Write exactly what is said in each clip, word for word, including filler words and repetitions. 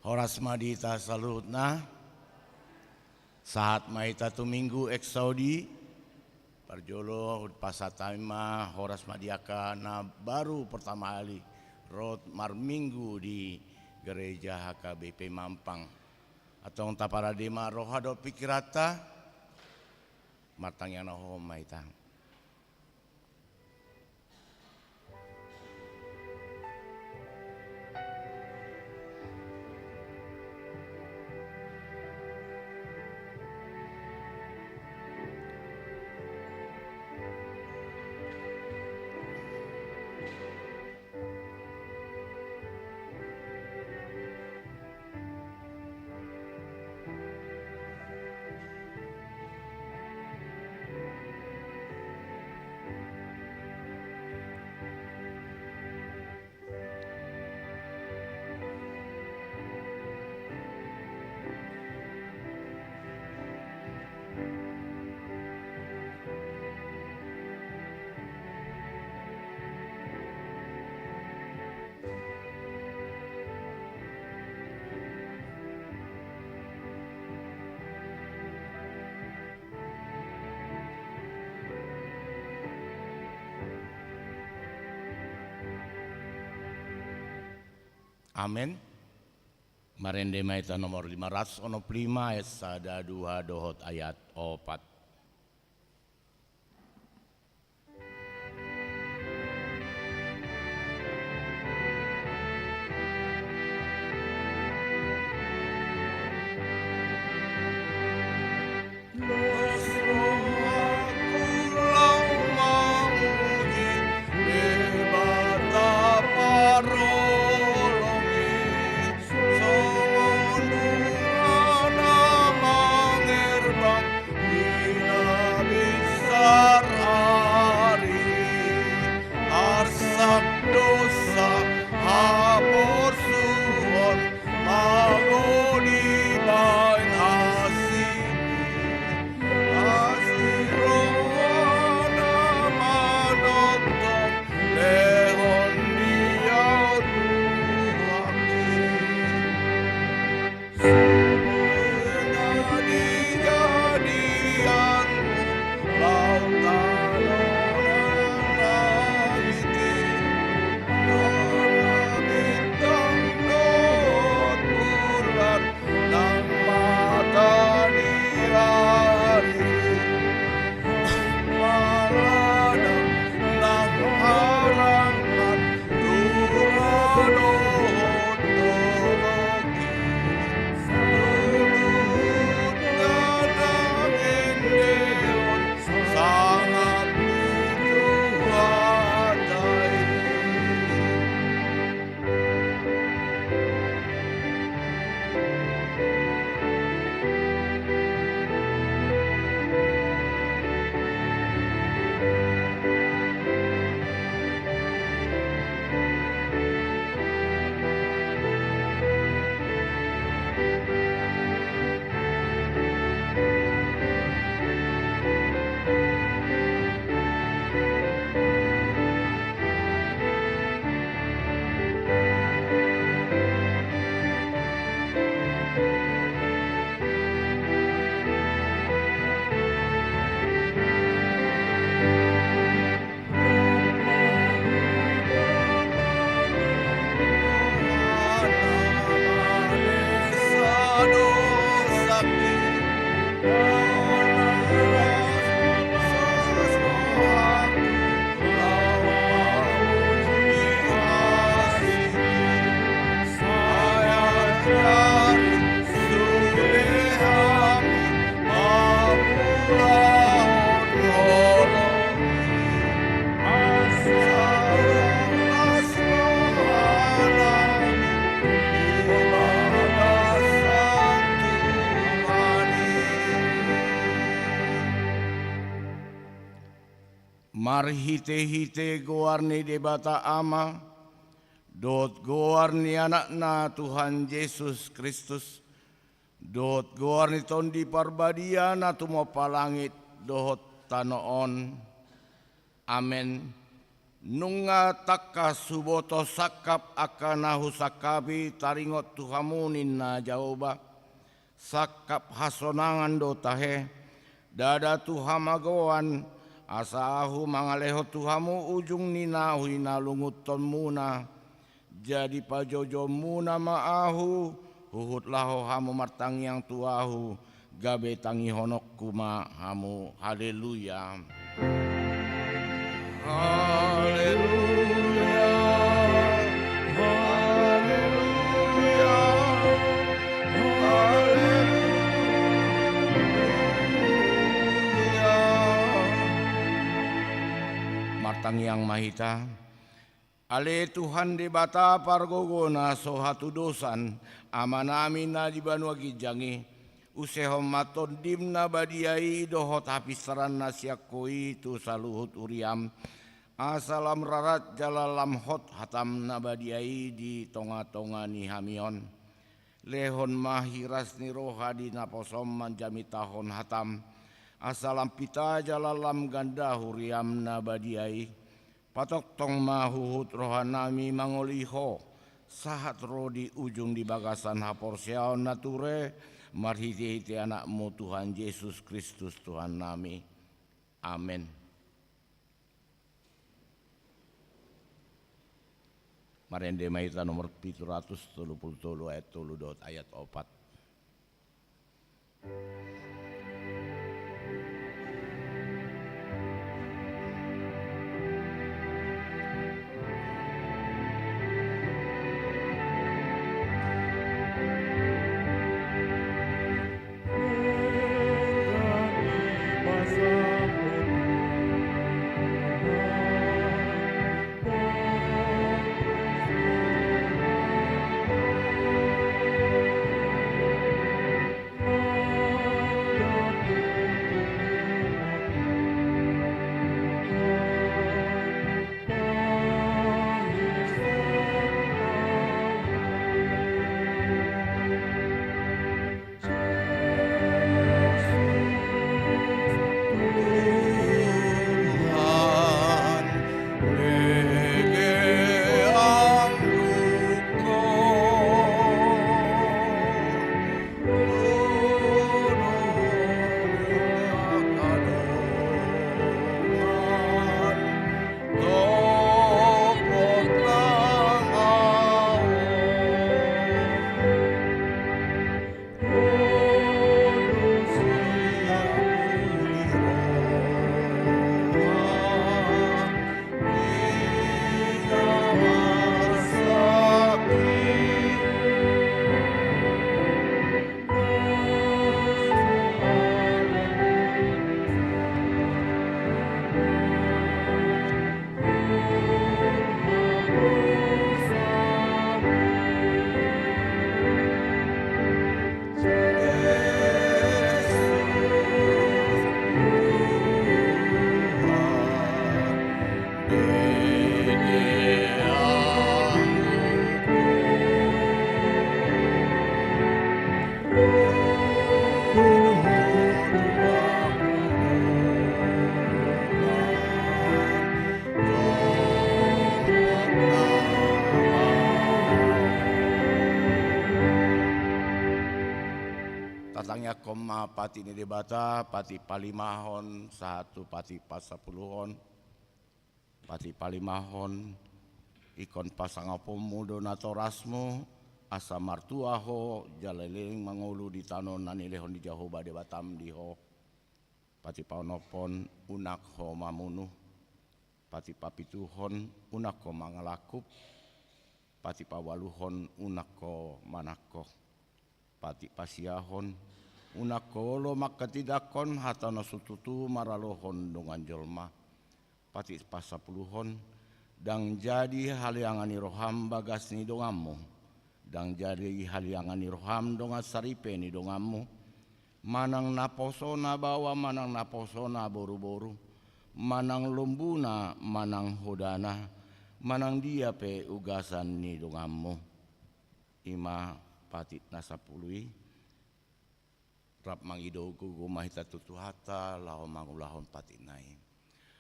Horas ma di hita saluhutna. Sahat ma hita tu Minggu Exaudi. Parjolo pasahat hami ma horas ma di angka na baru pertama kali ro marminggu di Gereja H K B P Mampang. Antong taparade ma roha dohot pikiranta. Martangiang na hohom ma hita. Amen. Marende ma hita nomor lima ratus onom pulu lima, ayat sada, dua dohot ayat opat. Las rohangku laho mamuji Debata parholong i, songon bunga na mangerbang di na binsar ari. Arsak dosa haporsuhon, mago dibahen asi. Asi rohana manongtong, lehon di ahu Tuhanki. Sude na dijadianmu laut tano na nangkin i, na bintang dohot bulan nang mata ni ari, mangalang nang harangan rura dohot dolok i, suhut na nang endehon sangap ni Tuhanta i. Marhitehite goar ni Debata Ama, dohot goar ni Anakna Tuhan Jesus Kristus, dohot goar ni Tondi Parbadia na tumompa langit dohot tano on. Amen. Nunga tangkas huboto sangkap angka na husangkapi, taringot tu hamu ninna Jahowa, sangkap hasonangan do tahe, ndada tu hamagoan, asa ahu mangalehon tu hamu ujung ni na huhinalungunhonmuna. Jadi pajoujouonmuna ma ahu, huhut laho hamu martangiang tu ahu, gabe tangihononku ma hamu. Haleluya. Haleluya. Haleluya. Haleluya. Martangiang ma hita. Ale Tuhan Debata pargogo na so hatudosan, Amanami na di banua ginjang i, usehon ma Tondim na badia i dohot hapinsaranna sian Ho i tu saluhut huriam, asa lam rarat jala lam hot hatam na badia i di tongatonga ni hami on. Lehon ma hiras ni roha di naposom manjamitahon hatam, asa lam pita jala lam ganda huriam na badia i. Patongtong ma huhut rohanami mangoli Ho, sahat ro di ujung di bagasan haporseaon na ture, marhitehite Anakmu Tuhan Jesus Kristus Tuhannami. Amen. Marende ma hita nomor pitu ratus tolu pulu tolu ayat tolu dohot ayat opat. Tatangiangkon ma patik ni Debata, patik palimahon sahat tu patik pasapuluhon. Patik palimahon, ingkon pasangaponmu do natorasmu, asa martua ho jala leleng mangolu di tano na nilehon ni Jahowa Debatam di ho. Patik paonomhon, unang ho mamunu. Patik papituhon, unang ho mangalangkup. Patik paualuhon, unang ho manangko. Patik pasiahon, unang ho olo manghatindanghon hata na so tutu maralohon dongan jolma. Patik pasapuluhon, ndang jadi haleangan ni roham bagas ni donganmu, ndang jadi haleangan ni roham dongan saripe ni donganmu, manang naposona baoa manang naposona boruboru, manang lombuna manang hodana, manang dia pe ugasan ni donganmu. I ma patik na sampulu i. Rap mangido gogo ma hita tu Tuhanta laho mangulahon patikna i.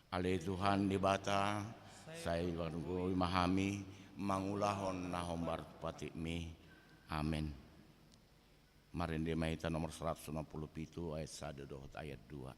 Ale Tuhan Debata, sai margogo ma hami mangulahon na hombar tu patikMi. Amen. Marende ma hita nomor seratus enam puluh pitu ayat sada dohot ayat dua.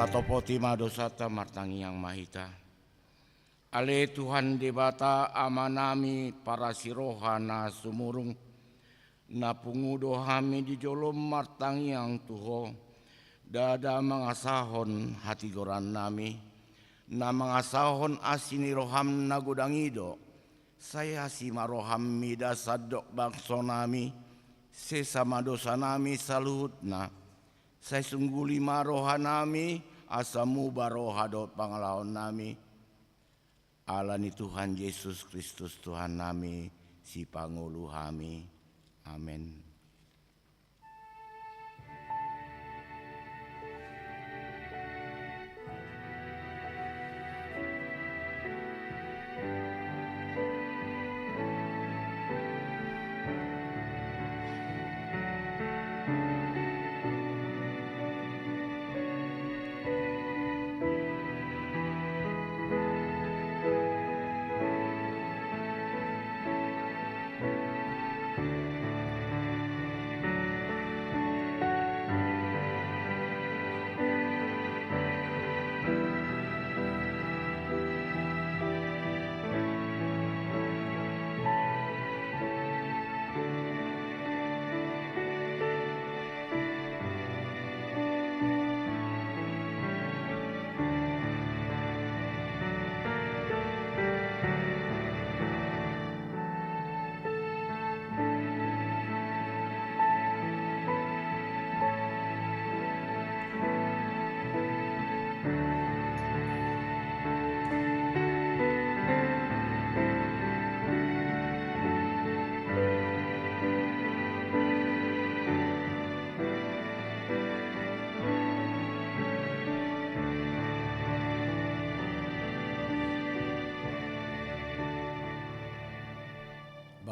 Tatopoti ma dosanta, martangiang ma hita. Ale Tuhan Debata, Amanami parasi roha na sumurung, na pungu do hami di jolom martangiang tu Ho, ndada mangasahon hatigorannami, na mangasahon asi ni roham na godang i do, sai asi ma roham mida sandok bangsonami, sesa ma dosanami saluhutna, sai sungguli ma rohanami, asa muba roha dohot pangalahonnami. Ala ni Tuhan Jesus Kristus Tuhannami, Sipangolu hami. Amen.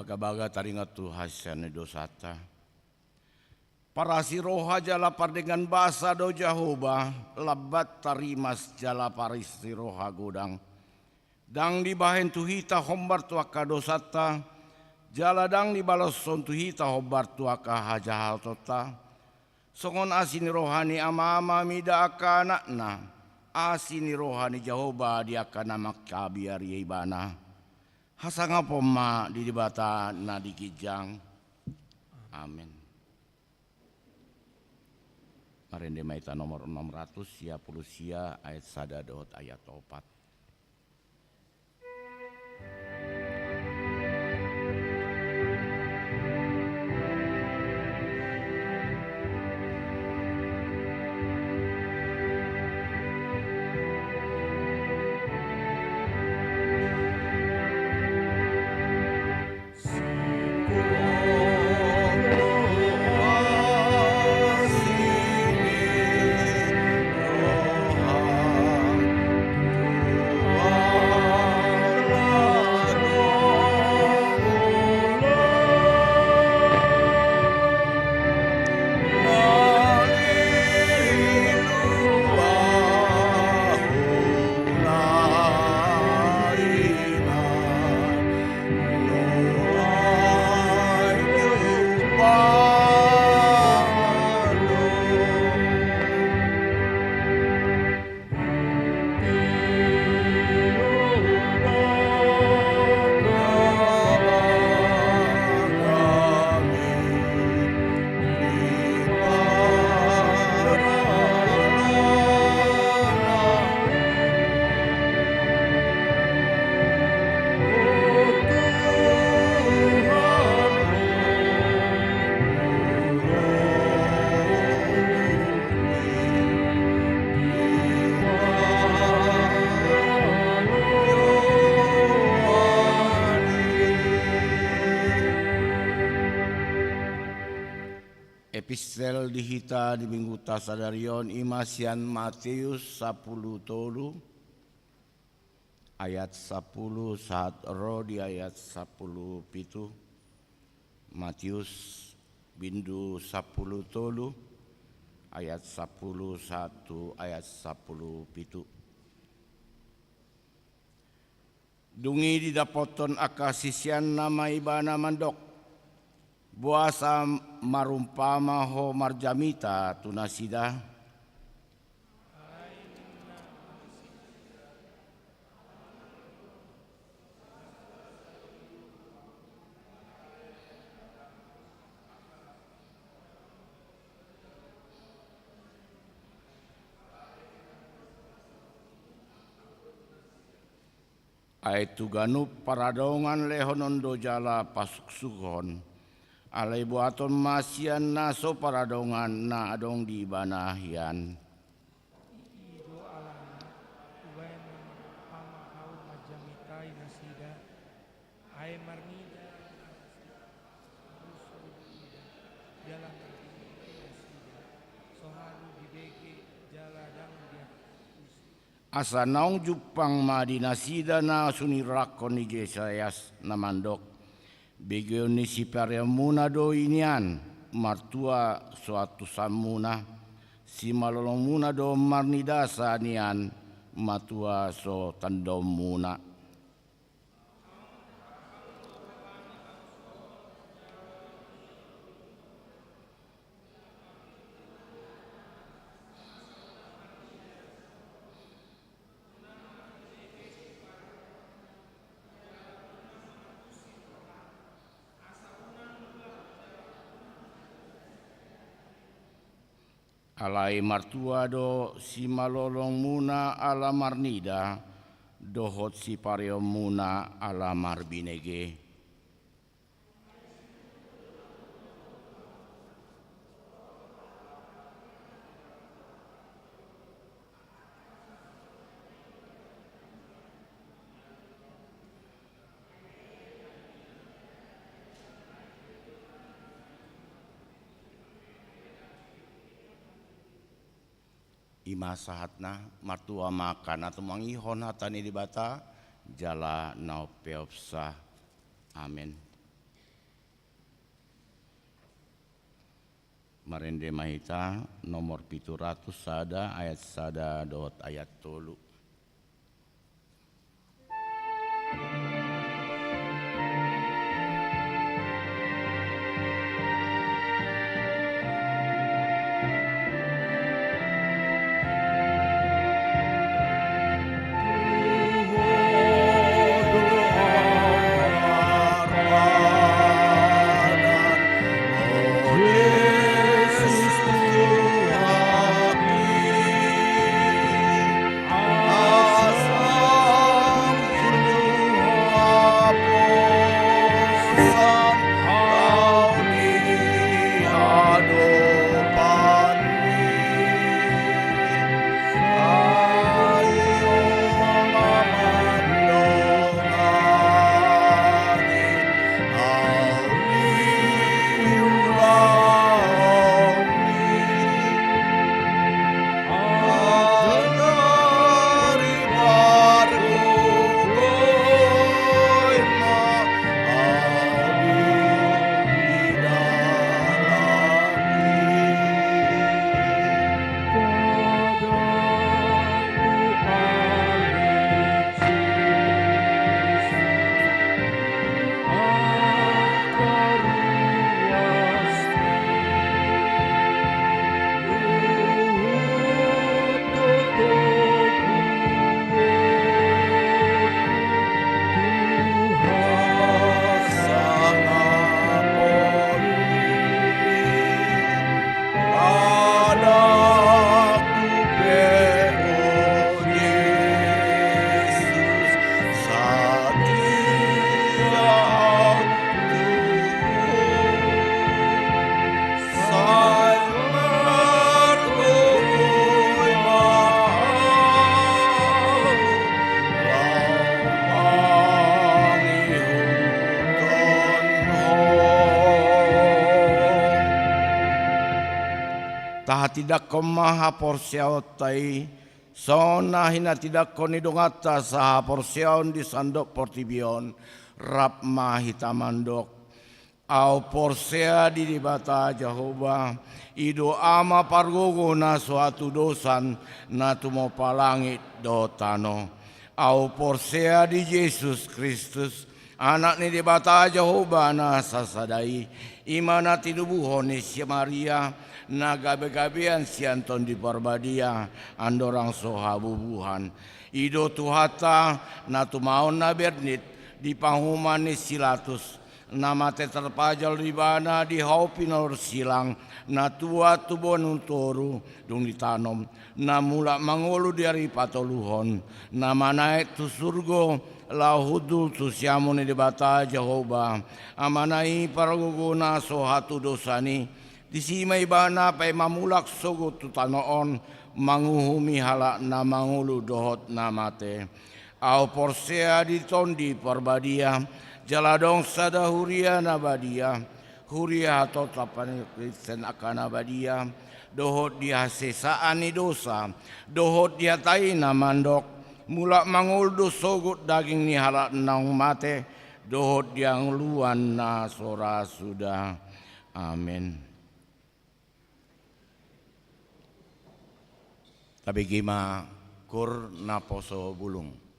Bagabaga taringot tu hasesaan ni dosanta. Parasi roha jala pardenggan basa do Jahowa, lambat tarimas jala parasi roha godang. Ndang dibahen tu hita hombar tu angka dosanta, jala ndang dibaloshon tu hita hombar tu angka hajahatonta. Songon asi ni roha ni amama mida angka anakna, Asi ni roha ni Jahowa di angka na mangkabiari ibana. Hasangapon ma di Debata na di ginjang. Amen. Marende ma hita nomor enam ratus sia pulu sia ayat sada dohot ayat opat. Epistel di hita di Mingguta sadari on i ma sian Mateus sampulu tolu, ayat sampulu sahat ro di ayat sampulu pitu. Mateus bindu sampulu tolu, ayat sampulu sahat tu ayat sampulu pitu. Dung i didapothon angka siseanna ma ibana mandok: Boasa marumpama ho marjamita tu nasida? Ai tu ganup paradongan lehonon do jala pasuksukhon. Alai boaton ma sian na so paradongan na adong di ibana hian. I do alana, hubaen ma marumpama ahu manjamitai nasida. Ai marnida ma nasida, marrusul do ida, jala marbinege nasida, so haru dibege jala ndang diantusi. Asa naung jumpang ma di nasida na sun irangkon ni Jesayas na mandok: Begeon ni sipareonmuna do i nian, martua so antusanmuna, simalolongmuna do marnidasa nian, matua so tandaonmuna. Alai martua do simalolongmuna ala marnida, dohot sipareonmuna ala marbinege. I ma sahatna, martua ma angka na tumangihon hata ni Debata, jala na umpeopsa. Amen. Marende ma hita nomor pitu ratus sada ayat sada dohot ayat tolu. Tahatindangkon ma haporseaonta i, songon na hinatindangkon ni donganta sahaporseaon di sandok portibi on, rap ma hita mandok: Ahu porsea di Debata Jahowa, i do Ama pargogo na so hatudosan, na tumompa langit dohot tano. Ahu porsea di Jesus Kristus, Anak ni Debata Jahowa na sasada i, i ma na tinubuhon ni si Maria, na gabegabean sian Tondi Parbadia, andorang so habubuhan. I do Tuhanta, na tumaon na bernit di panguhuman ni si Pilatus, na mate tarpajal do Ibana di hau pinorsilang, na tuat tu banua toru, dung ditanom, na mulak mangolu di ari patoluhon, na manaek tu surgo, laho hundul tu siamun ni Debata Jahowa, Amana i pargogo na so hatudosan i. Disi ma Ibana paima mulak sogot tu tano on, manguhumi halak na mangolu dohot na mate. Ahu porsea di Tondi Parbadia, jala adong sada huria na badia, huria hatotapan ni Kristen angka na badia, dohot di hasesaan ni dosa, dohot di hata i na mandok: Mulak mangolu do sogot daging ni halak naung mate, dohot di hangoluan na so ra suda. Amen. Tabege ma kur naposo bulung.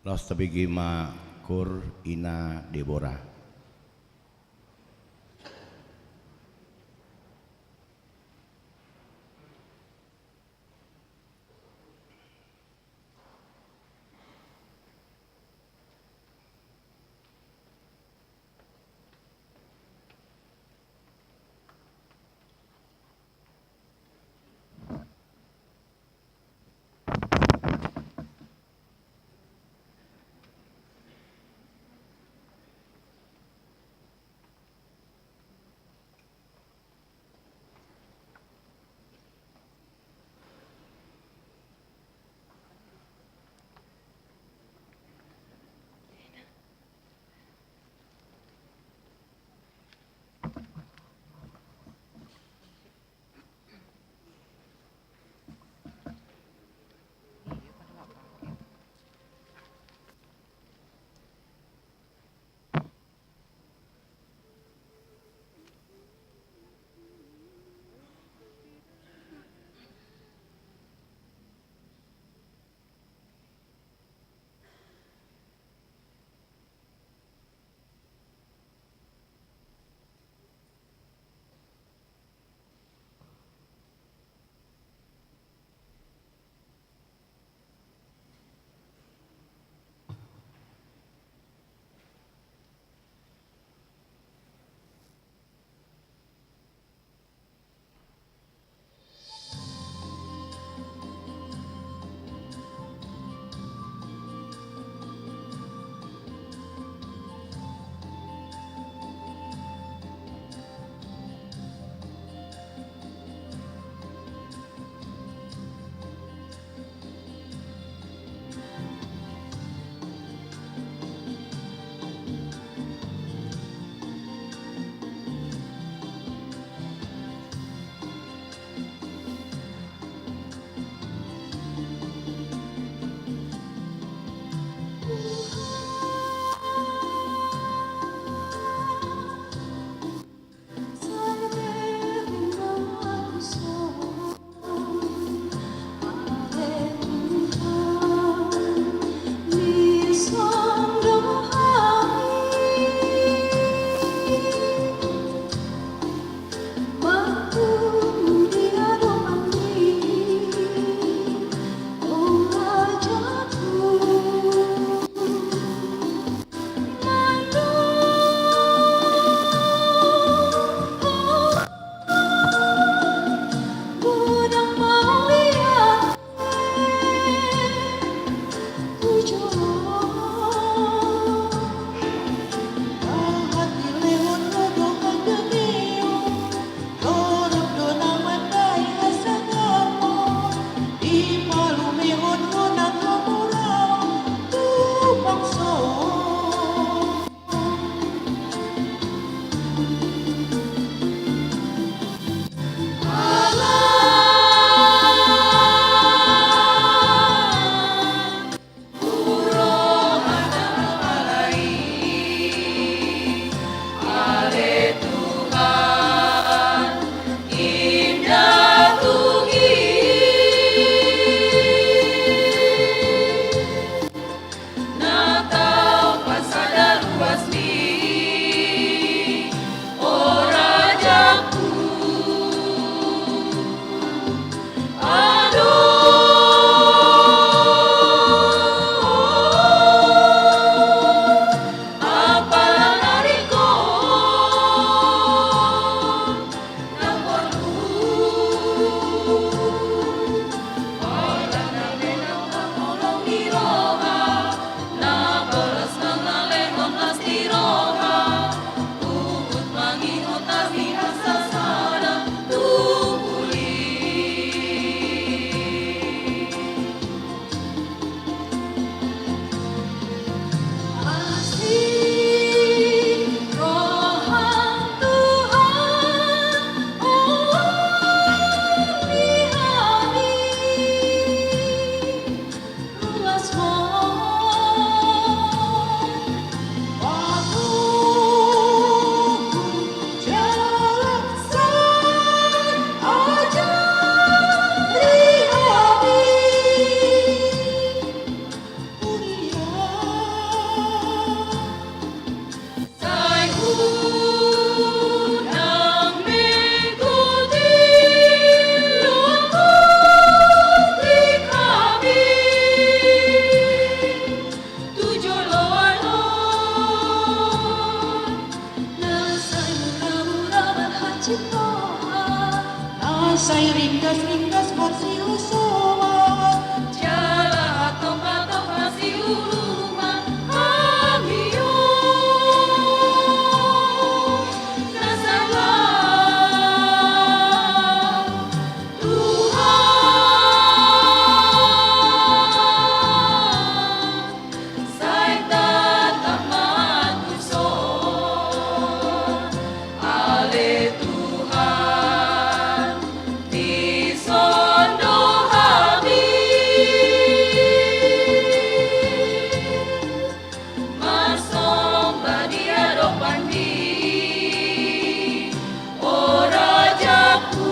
Laos tabege ma koor Ina Debora. Sai ringgas-ringgas marsiusoman, jala hatop-hatop marsiuluman hami on. Na salam Tuhan, sai tatap ma tuson. Ale Tuhan, dison do hami marsomba di adopanMi, o Rajaku.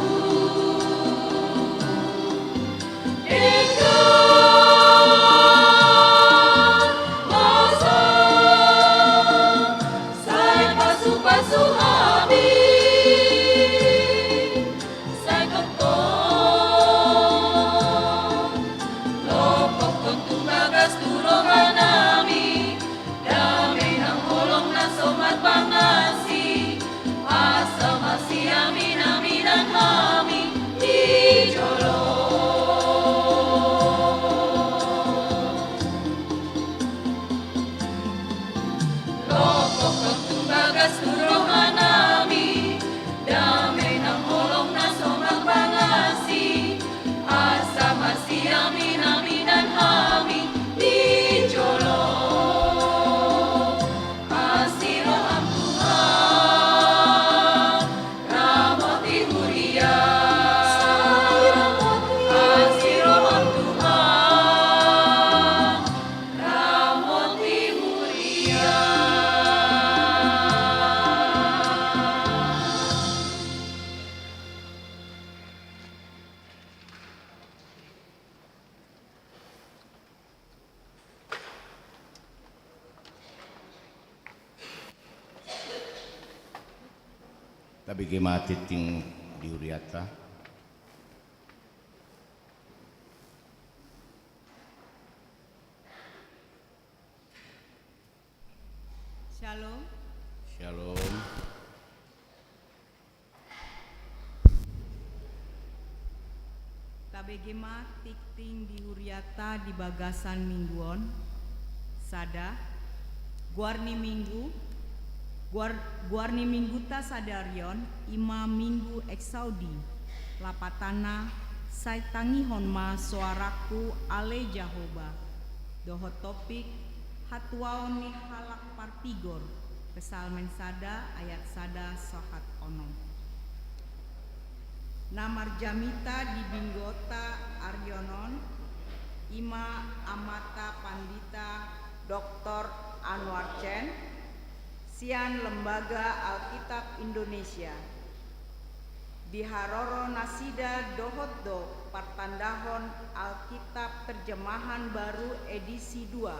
Denggan ma Ho, sai pasu-pasu hami. Sai tongtong lopokkon tung bagas tu rohanami, dame nang holong na so marpangasi, asa marsiamin-aminan hami di jolo. Lopokkon tung bagas tu rohanami, dame nang holong na so marpangasi, asa marsiamin-aminan hami di jolo. Asi rohaM Tuhan, ramoti huria. Asi rohaM Tuhan, ramoti huria. Tabege ma tingting di hurianta. Shalom. Shalom. Tabege ma tingting di hurianta di bagasan minggu on. Sada, goar ni minggu, goar, goar ni minggunta sadari on i ma Minggu Exaudi, lapatanna: Sai tangihon ma soarangku, ale Jahowa. Dohot topik: Hatuaon ni halak partigor. Psalmen sada ayat sada sahat onom. Na marjamita di bingota ari on i ma Amanta Pandita Doktor Anwar Chen, sian Lembaga Alkitab Indonesia. Diharoro nasida dohot do partandahon Alkitab terjemahan baru edisi dua,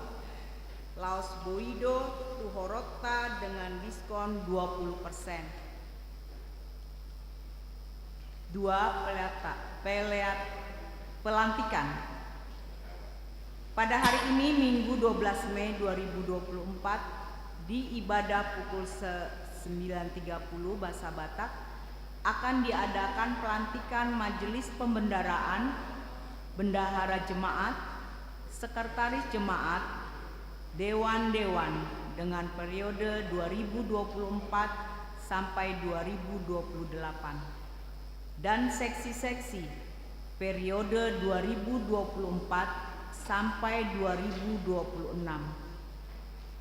laos boi do tu horonta dengan diskon dua puluh persen. Dua, peleata-, peleat-, pelantikan. Pada hari ini, Minggu dua belas Mei dua ribu dua puluh empat, di ibadah pukul se-, sembilan tiga puluh basa Batak, akan diadakan pelantikan Majelis Pembendaraan, Bendahara Jemaat, Sekretaris Jemaat, Dewan-dewan dengan periode dua ribu dua puluh empat sampai dua ribu dua puluh delapan, dan seksi-seksi periode dua ribu dua puluh empat sampai dua ribu dua puluh enam.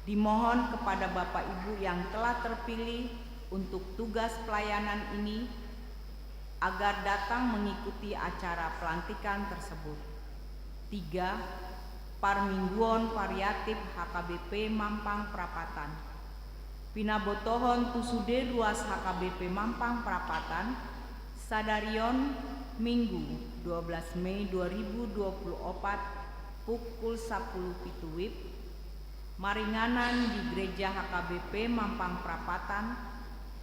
Dimohon kepada Bapak Ibu yang telah terpilih untuk tugas pelayanan ini agar datang mengikuti acara pelantikan tersebut. Tiga, Parmingguon Variatif H K B P Mampang Prapatan. Pinabotohon tu sude ruas H K B P Mampang Prapatan, sadari on, Minggu, dua belas Mei dua ribu dua puluh opat, pukul sampulu pitu WIB, maringanan di Gereja H K B P Mampang Prapatan,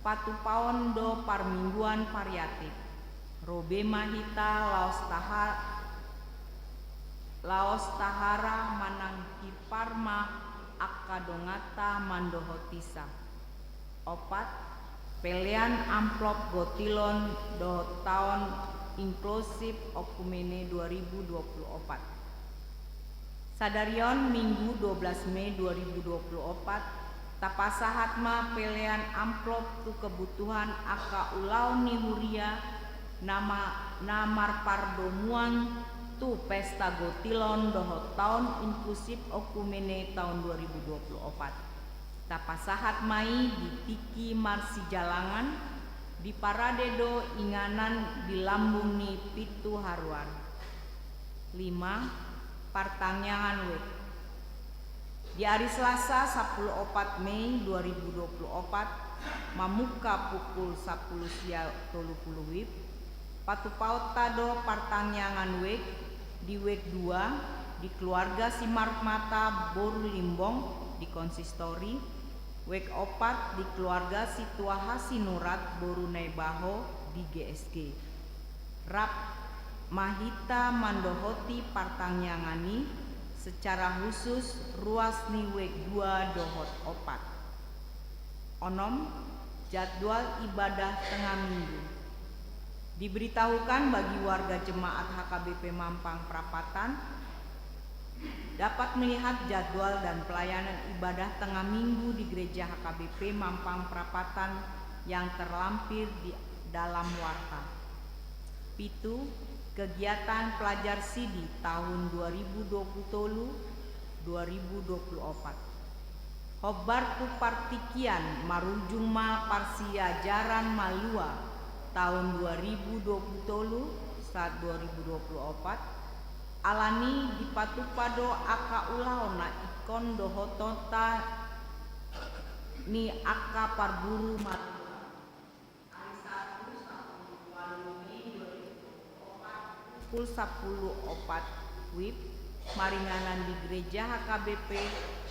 patupaon do parmingguan variatif. Ro be ma hita laos taha-, laos tahara manang hipar ma angka donganta mandohotisa. Opat, Pelean amplop gotilon dohot taon inklusif okumene dua ribu dua puluh opat. Sadarion Minggu dua belas Mei dua ribu dua puluh opat, tapasahat ma pelean amplop tu kebutuhan angka ulaon ni huria na ma-, na marpardomuan tu pesta gotilon dohot taon inklusif okumene taon dua ribu dua puluh opat. Tapasahat ma i di tingki marsijalangan, diparade do inganan di lambung ni pitu haruan. Lima, partangiangan wijk. Di ari Selasa sampulu opat Mei dua ribu dua puluh opat, mamungka pukul sampulu sia tolu pulu wib, patupaonta do partangiangan wijk di wijk dua di keluarga Simarmata boru Limbong di konsistori, wijk opat di keluarga Situa Hasinurat boru Naibaho di G S G. Rap ma hita mandohoti partangiangan i secara khusus ruas ni wijk dua dohot opat. Onom, jadwal ibadah tengah minggu. Diberitahukan bagi warga jemaat H K B P Mampang Prapatan dapat melihat jadwal dan pelayanan ibadah tengah minggu di Gereja H K B P Mampang Prapatan yang terlampir di dalam warta. Pitu, kegiatan Pelajar Sidi tahun dua ribu dua puluh tolu, dua ribu dua puluh opat. Hombar tu partingkian marujung ma parsiajaran malua taon dua ribu dua puluh tolu sahat dua ribu dua puluh opat, alani dipatupa do angka ulaon na ingkon dohotonta ni angka parburu malua. Pukul sampulu opat wib, maringanan di Gereja H K B P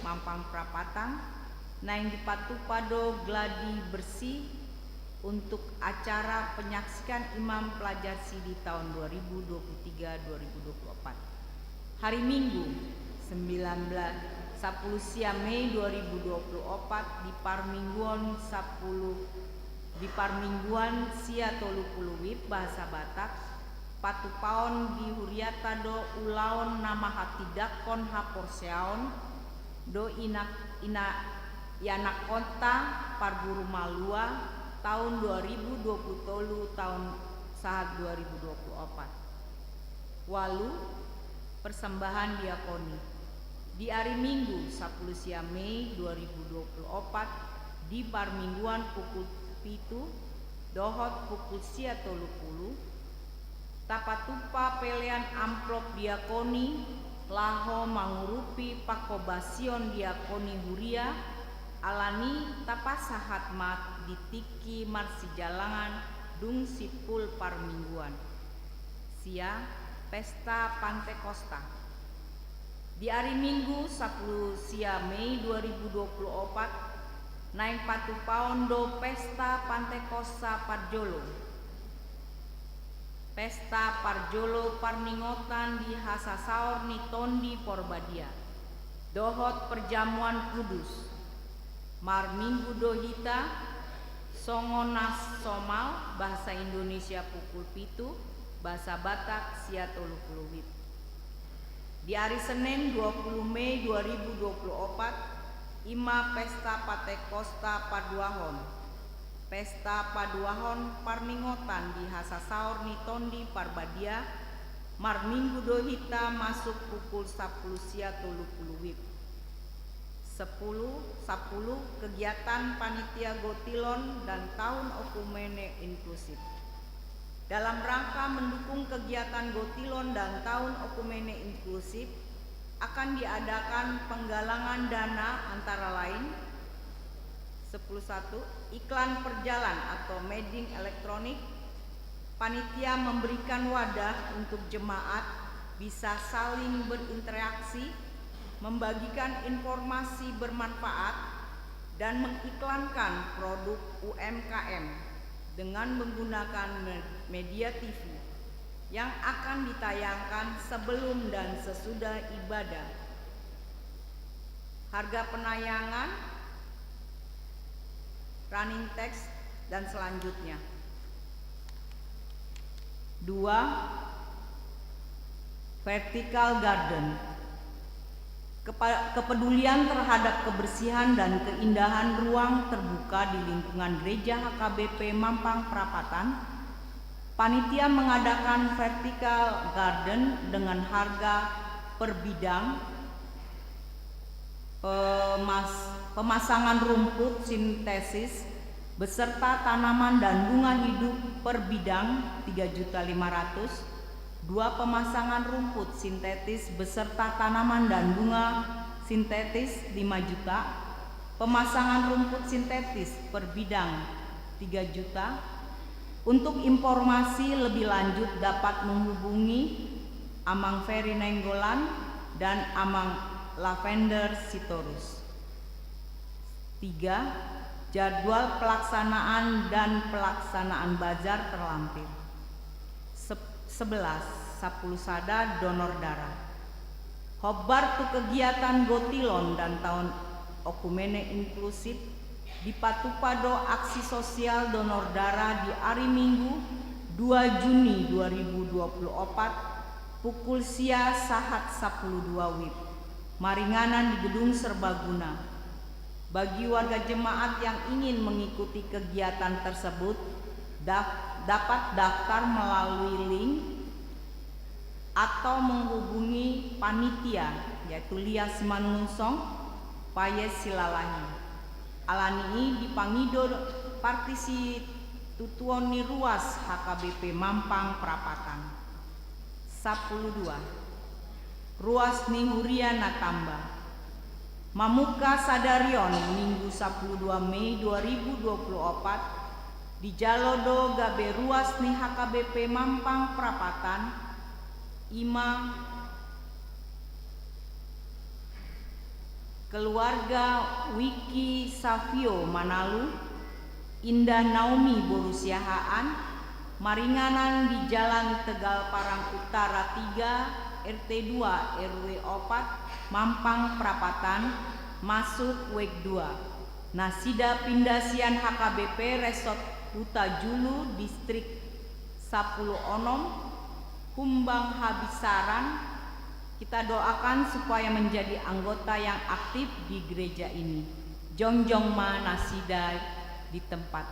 Mampang Prapatan, naeng dipatupa do gladi bersih untuk acara penyaksikan imam Pelajar Sidi tahun dua ribu dua puluh tiga dua ribu dua puluh opat. Hari Minggu, sembilan belas, sampulu sia Mei dua ribu dua puluh opat, di parmingguan sampulu, di parmingguan sia tolu pulu wib bahasa Batak, patupaon di huriata do ulaon na mahatindangkon haporseaon do inak-, ina-, ianakkonta parburu malua taon dua ribu dua puluh tolu taon sahat dua ribu dua puluh opat. Ualu, persembahan diakoni. Di ari Minggu, sampulu sia Mei dua ribu dua puluh opat, di parmingguan pukul pitu dohot pukul sia tolu pulu, tapatupa pelean amplop diakoni laho mangurupi pangkobasion diakoni huria, alani tapasahat ma di tingki marsijalangan dung simpul parmingguan. Sia, pesta Pantekosta. Di ari Minggu, sampulu sia Mei dua ribu dua puluh opat, naeng patupaon do pesta Pantekosta parjolo. Pesta parjolo parningotan di hasasaor ni Tondi Porbadia dohot perjamuan kudus. Marminggu do hita, songon na somal, bahasa Indonesia pukul pitu, bahasa Batak sia tolu pulu wib. Di ari Senen, dua pulu Mei dua ribu dua puluh opat, i ma pesta Pantekosta paduahon. Pesta paduahon parningotan di hasasaor ni Tondi Parbadia, marminggu do hita masuk pukul sampulu sia tolu pulu wib. Sepuluh, sampulu, kegiatan panitia gotilon dan tahun okumene inklusif. Dalam rangka mendukung kegiatan gotilon dan tahun okumene inklusif, akan diadakan penggalangan dana antara lain, sepuluh satu, iklan perjalan atau mailing elektronik, panitia memberikan wadah untuk jemaat bisa saling berinteraksi, membagikan informasi bermanfaat, dan mengiklankan produk U M K M dengan menggunakan me-, media T V yang akan ditayangkan sebelum dan sesudah ibadah. Harga penayangan running text Dan selanjutnya. Dua, vertical garden. Kepa-, kepedulian terhadap kebersihan dan keindahan ruang terbuka di lingkungan Gereja H K B P Mampang Prapatan. Panitia mengadakan vertical garden dengan harga per bidang, pemas-, pemasangan rumput sintetis beserta tanaman dan bunga hidup per bidang tiga juta lima ratus, dua pemasangan rumput sintetis beserta tanaman dan bunga sintetis lima juta, pemasangan rumput sintetis per bidang tiga juta. Untuk informasi lebih lanjut dapat menghubungi Amang Ferry Nainggolan dan Amang Lavender Sitorus. Tiga, jadwal pelaksanaan dan pelaksanaan bazar terlampir. Sep-, sebelas, sampulu sada donor darah. Hombar tu kegiatan Gotilon dan Taon Okumene Inklusif, dipatupa do aksi sosial donor darah di ari Minggu, dua Juni dua ribu dua puluh opat, pukul sia sahat sampulu dua wib, maringanan di Gedung Serbaguna. Bagi warga jemaat yang ingin mengikuti kegiatan tersebut, daf-, dapat daftar melalui link atau menghubungi panitia, yaitu Lia Simanulsong, Paye Silalahi. Alani i dipangido partisitutuon ni ruas H K B P Mampang Prapatan. Sampulu dua. Ruas ni huria na tamba. Mamungka sadari on, Minggu sampulu dua Mei dua ribu dua puluh opat, dijalo do gabe ruas ni H K B P Mampang Prapatan, i ma keluarga Wiki Savio Manalu, Indah Naomi boru Siahaan, maringanan di Jalan Tegal Parang Utara tiga, R T dua, R W opat, Mampang Prapatan, masuk weg dua. Nasida pinda sian H K B P Resort Hutajulu, Distrik sampulu onom, Humbang Habisaran, kita doakan supaya menjadi anggota yang aktif di gereja ini. Jongjong ma nasida di tempat.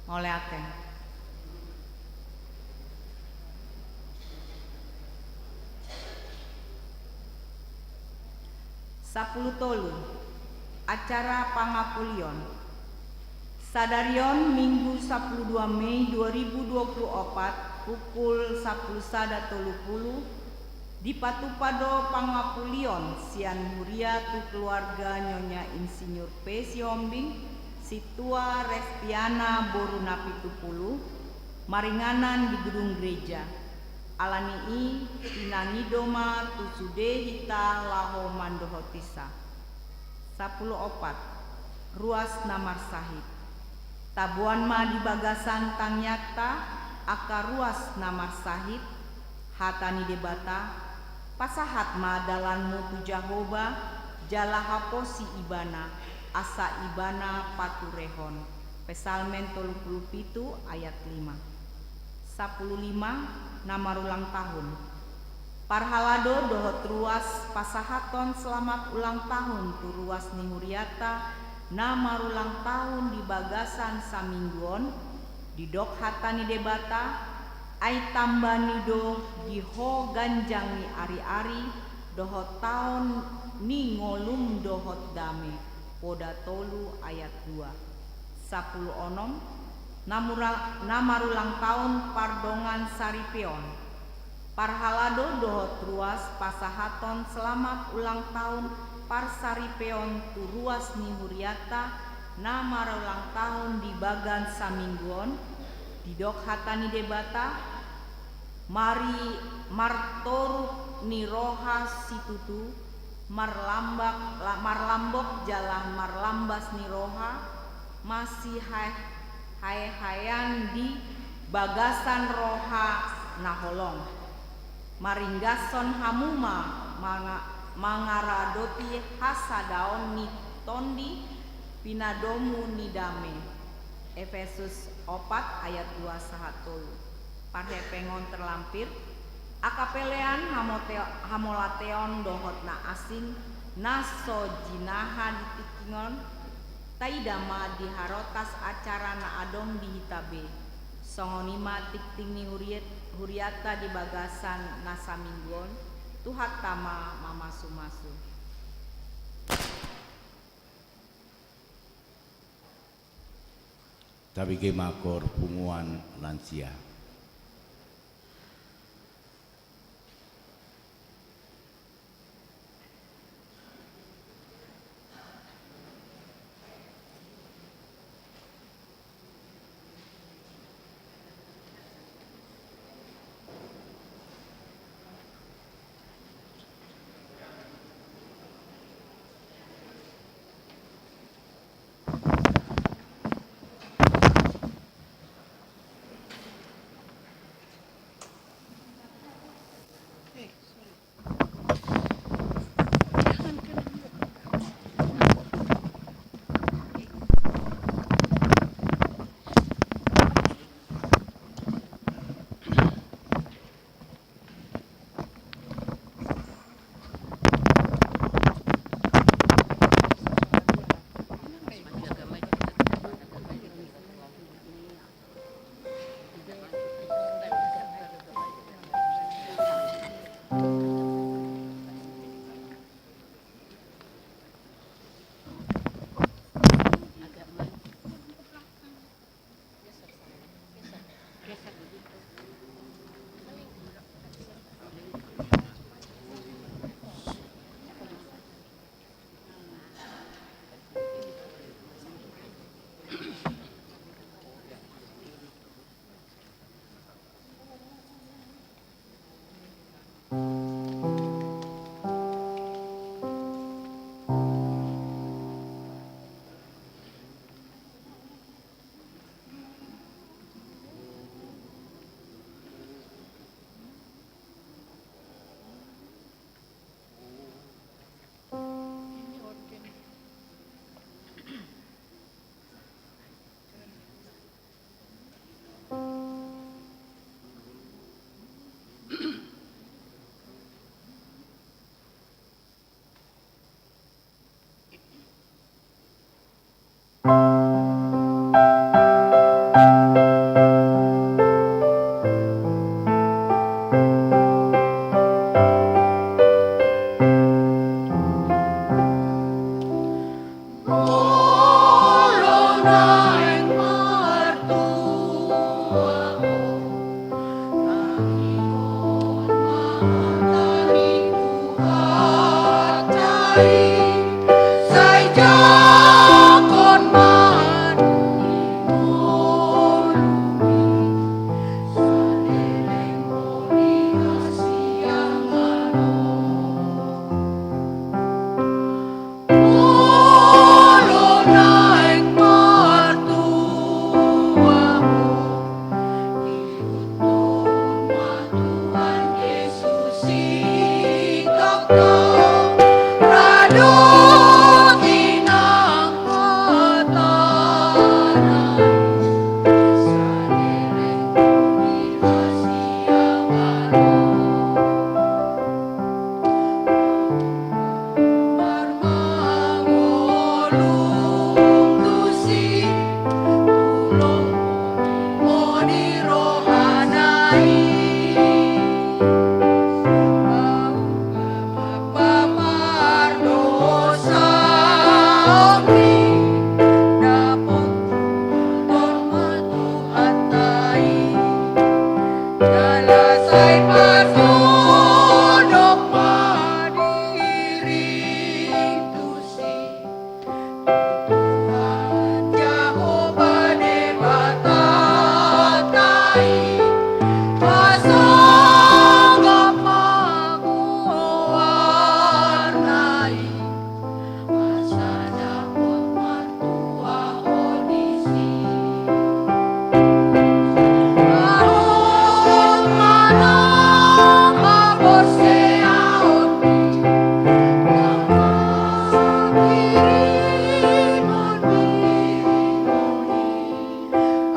Mauliate. Sampulu tolu. Acara pangapulion. Sadari on, Minggu sampulu dua Mei dua ribu dua puluh opat, pukul sampulu sada tolu pulu, dipatupa do pangapulion sian huria tu keluarga Nyonya Insinyur P Sihombing, Sintua Restiana boru Napitupulu, maringanan di gedung gereja. Alani i, pinangido ma tu sude hita laho mandohotisa. Sampulu opat. Ruas na marsahit. Taboan ma di bagasan tangiangta angka ruas na marsahit, hata ni Debata, pasahat ma dalanmu tu Jahowa, jala haposi Ibana, asa Ibana paturehon. Psalmen tolu pulu pitu ayat lima. Sampulu lima. Na marulang tahun. Parhalado dohot ruas pasahathon selamat ulang tahun tu ruas ni hurianta na marulang tahun di bagasan saminggu on, didok hata ni Debata, ai tambani do di ho ganjang ni ari-ari dohot taon ni ngolum dohot dame, Poda tolu ayat dua. Sampulu onom. Na mura-, na marulang tahun pardongan saripeon. Parhalado dohot ruas pasahathon selamat ulang tahun parsaripeon tu ruas ni hurianta na marulang tahun di bagas saminggu on, didok hata ni Debata, mari martoruk ni roha situtu, marlambak, la-, marlambok jala marlambas ni roha, masihae-, haehaean di bagasan roha na holong. Maringgashon hamu ma manga-, mangaradoti hasadaon ni Tondi Pinadomu ni dame. Efesus opat ayat dua sahat tolu. Parhepengon terlampir, angka pelean, hamote-, hamolateon dohot na asing na so jinaha di tingki on, taida ma di harotas acara na adong di hita be. Songon i ma tingting ni huriet-, hurianta di bagasan na saminggu on, Tuhanta ma mamasumasu. Tabege ma hor punguan lansia.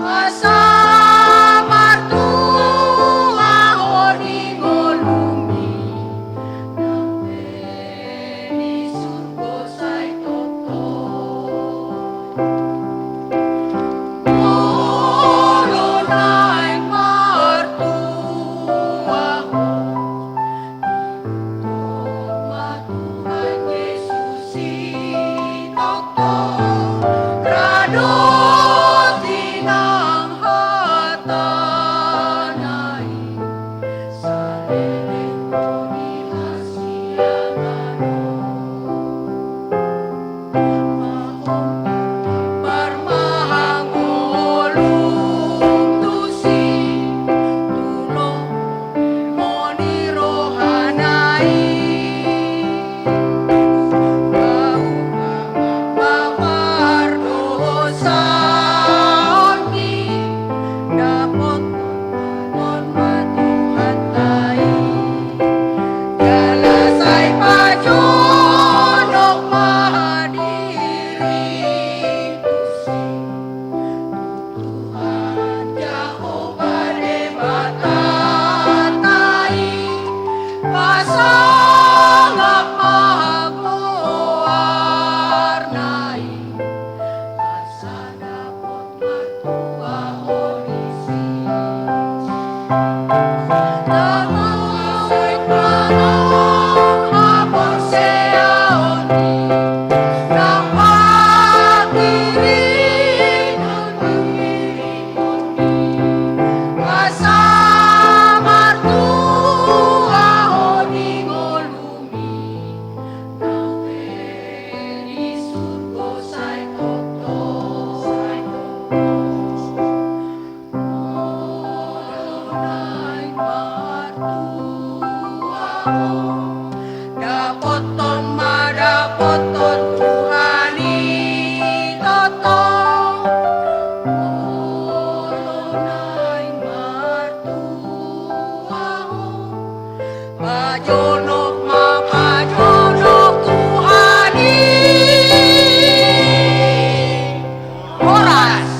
Asa martua ho di ngolumi, nang pe di surgo sai tongtong. Molo naeng martua ho, Tuhan Jesus i tongtong, ra do tinang hatana i, saleleng ho di hasiangan on. Parmahangolum tusi, tulung moni rohana i. Bahu ma pardosaonmi, dapothon ma Tuhanta i. Jala sai pajonok ma diri tusi. Tuhan Jahowa Debatanta i, pasangap ma goarna i, asa dapot martua ho disi. Tamusik ma haporseaon i, nang pangkirimon diri, asa martua ho di ngolumi, nang pe di surgo sai tongtong. Molo naeng martua ho, dapothon ma, dapothon Tuhan i tongtong. Molo naeng martua ho, pajonok ma, pajonok Tuhan i. Horas.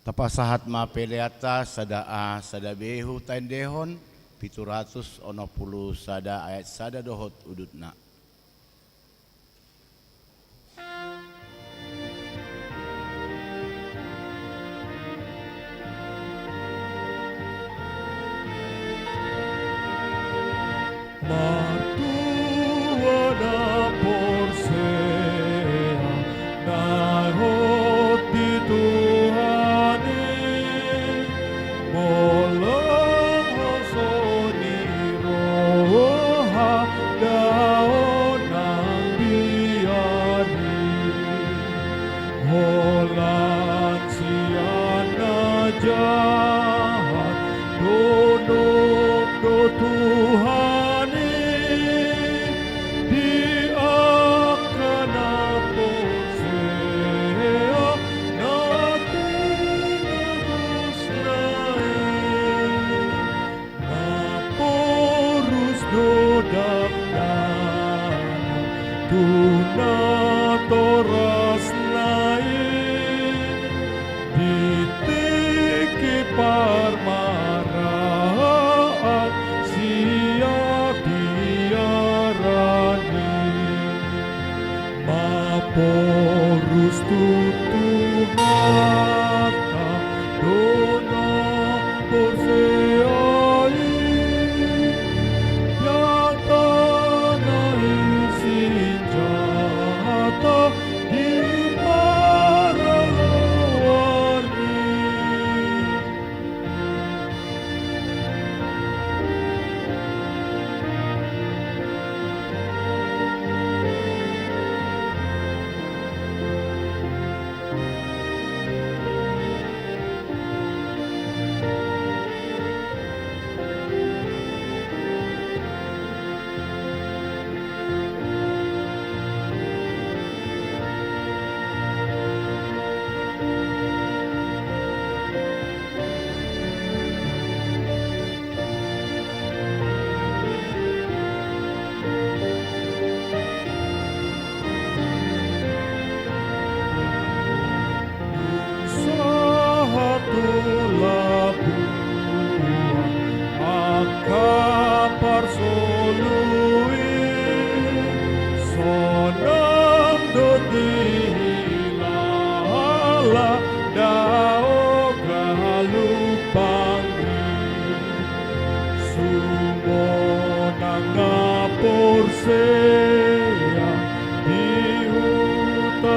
Tapasahat ma peleanta sada A sada B, huendehon pitu ratus onom pulu sada ayat sada dohot udutna. Martua na porsea na hot di Tuhan i, molo hoso ni roha daon nang biani. Holan sian na jahat donok do Tuhan i di angka na porsea na tinebusna i. Maporus do dakdanak tu natorasna i di tingki parmaraan sian biaran i. Maporus tutu hata do na porsea i, jatana i sinjata di paraloar i.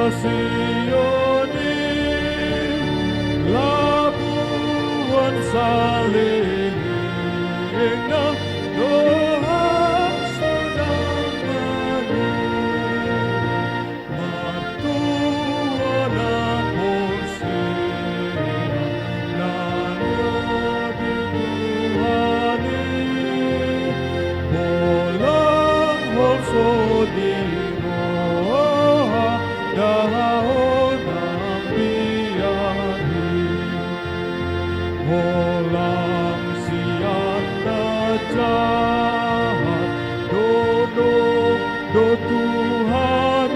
Sion i labuan saleleng na dohot sonang manik. Martua na porsea na niabi Tuhan i, pola holso di roha daonang biar i. Holan sian na jahat dohot do Tuhan i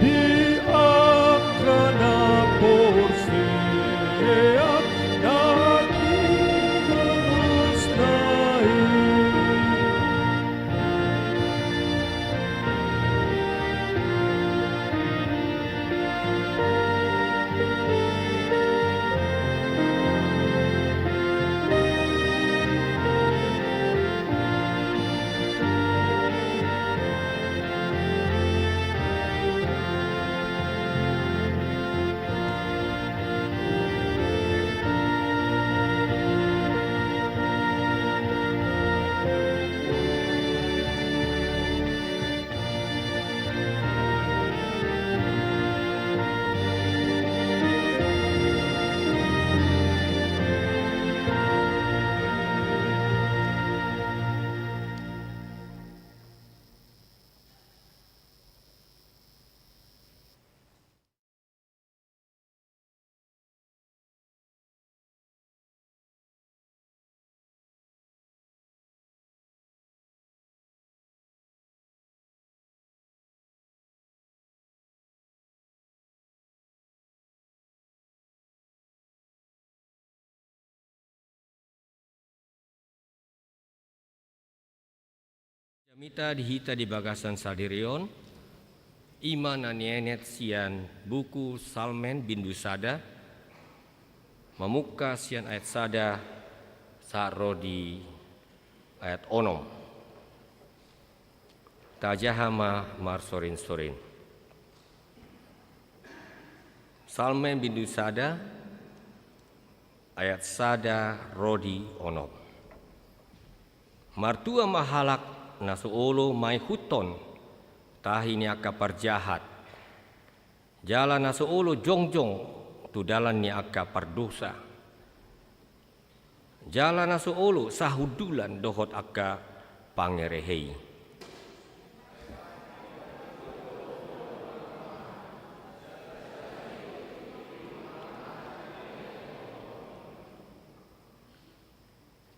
di angka na porsea na di gomosna i. Jamita di hita di bagasan sadari on, i ma na nienet sian buku Psalmen bindu sada, mamungka sian ayat sada sahat ro di ayat onom. Tajaha ma marsorinsorin. Psalmen bindu sada, ayat sada ro di onom. Martua ma halak na so olo maihuthon tahi ni angka parjahat, jala na so olo jongjong tu dalan ni angka pardosa, jala na so olo sahundulan dohot angka pangerehe i.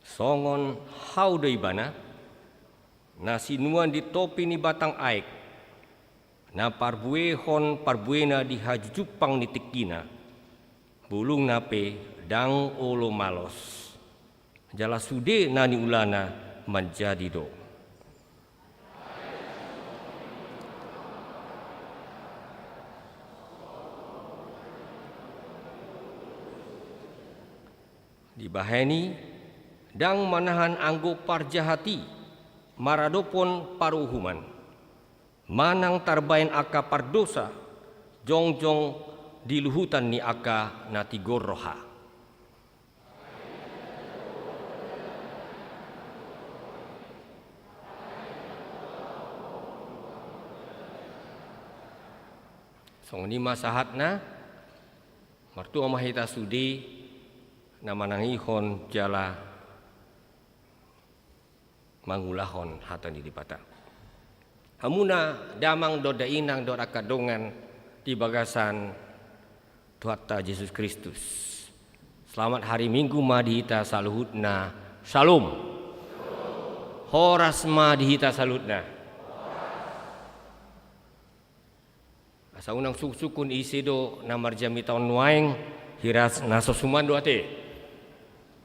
Songon hau do ibana, na sinuan di topi ni batang aek, na parbuehon parbuena di hajujumpang ni tingkina, bulungna pe ndang olo malos, jala sude na niulana manjadi do. Dibahen i, ndang manahan anggo parjahat i maradophon paruhuman, manang tarbaen angka pardosa jongjong di luhutan ni angka na tigor roha. Songon i ma sahatna. Martua ma hita sude na manangihon jala mangulahon hata ni Debata. Hamuna damang dohot dainang dohot angka dongan di bagasan Tuhanta Jesus Kristus. Selamat hari Minggu ma di hita saluhutna. Shalom. Horas ma di hita saluhutna. Asa unang sungkunsungkun ise do na marjamitahon nuaeng, hira na so suman do ate.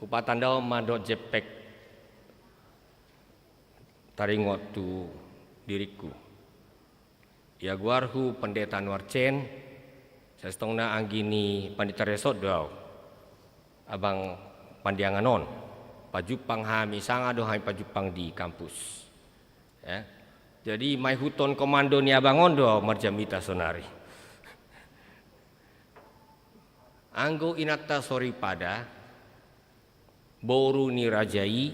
Hupatandahon ma dohot jempek taringot tu diringku. Ia goarhu Pendeta Nuarcen, sasintongna anggi ni Pandita Resort do au. Abang pandiangan on, pajumpang hami, sanga do hami pajumpang di kampus. Ya. Jadi maihuthon komando ni abang on do marjamita sonari. Anggo inanta soripada, boru ni raja i,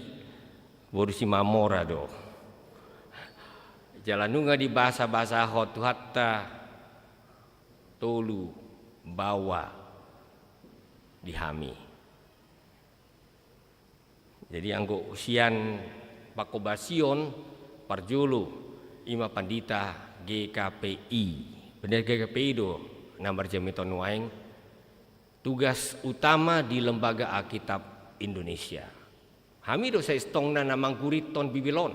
boru Simamora do. Jala nunga dibasabasahon Tuhanta tolu baoa di hami. Jadi anggo sian pangkobasion, parjolo, ima pandita G K P I. Pandita G K P I do na marjamita nuaeng, tugas utama di Lembaga Alkitab Indonesia. Hami do saistongna na manggurithon Bibel on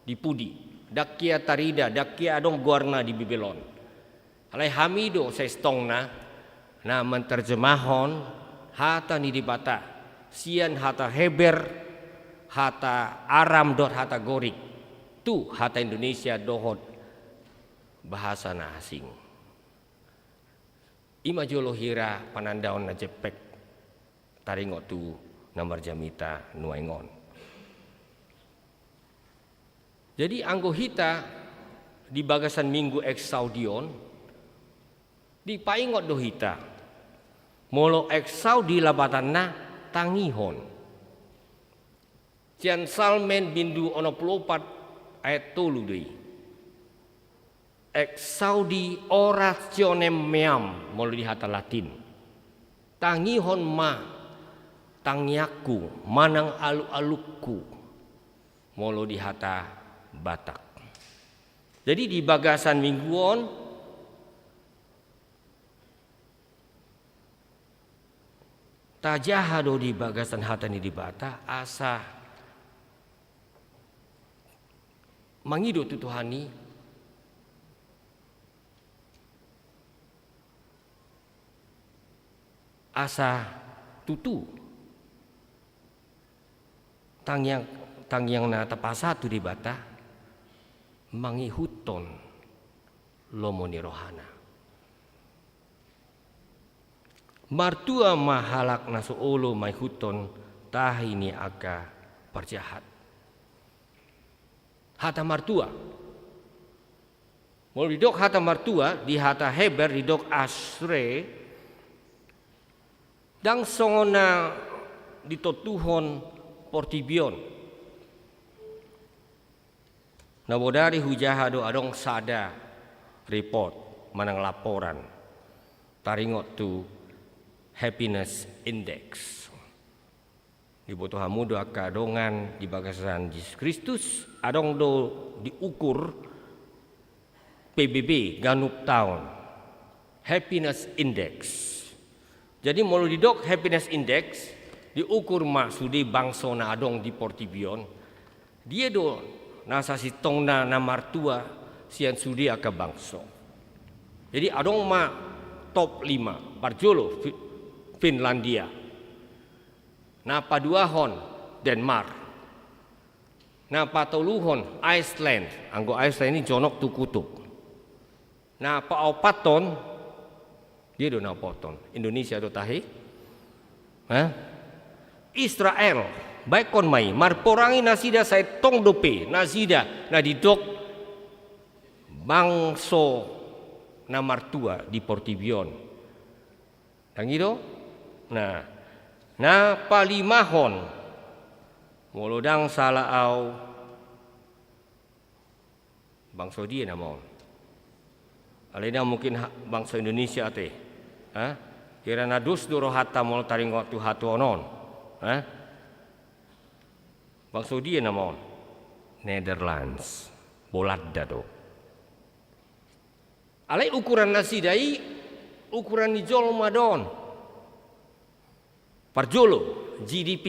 di pudi, ndang hea tarida, ndang hea adong goarna di Bibel on. Alai hami do saistongna na manterjemahon hata ni Debata sian hata Heber, hata Aram dohot hata Gorik tu hata Indonesia dohot bahasa na asing. Ima jolo hira panandaon na jempek taringot tu na marjamita nuaeng on. Jadi anggo hita di bagasan Minggu Exaudi on, dipaingot do hita, molo Exaudi lapatanna tangihon. Sian Psalmen bindu onom pulu opat ayat tolu do i. Exaudi orationem meam, molo di hata Latin. Tangihon ma tangiangku manang alualungku, molo di hata Batak. Jadi di bagasan Minggu on, tajaha do di bagasan hata ni Debata asa mangido tu Tuhan i, asa tutu tangiang, tangiang na tapasahat tu Debata mangihuthon lomo ni rohana. Martua ma halak na so olo maihuthon tahi ni angka parjahat. Hata martua. Molo didok hata martua, di hata Heber didok ashre, ndang songon na ditontuhon portibi on. Na bodari hujaha do adong sada report manang laporan taringot tu happiness index. Diboto hamu do angka dongan di bagasan Jesus Kristus, adong do diukur P B B ganup taon, happiness index. Jadi molo didok happiness index, diukur ma sude bangso na adong di portibi on, dia do na sasintongna na martua sian sude angka bangso. Jadi adong ma top lima, parjolo Fi-, Finlandia. Na paduahon Denmark. Na patoluhon Iceland, anggo Iceland i jonok tu kutub. Na paopathon, dia do na paopathon, Indonesia do tahe? Hah? Israel, baenon ma i, marporangi nasida sai tong dope, nasida na didok bangso na martua di portibi on. Ndang i do? Nah, na palimahon, molo ndang sala au, bangso dia nama on? Alai ndang mungkin ha-, bangso Indonesia ate. Ha? Hira na dos do rohanta molo taringot tu hatuaon on. Ha? Bangso dia nama on? Netherlands. Bolanda do. Alai ukuran nasida i, ukuran ni jolma do on. Parjolo, G D P,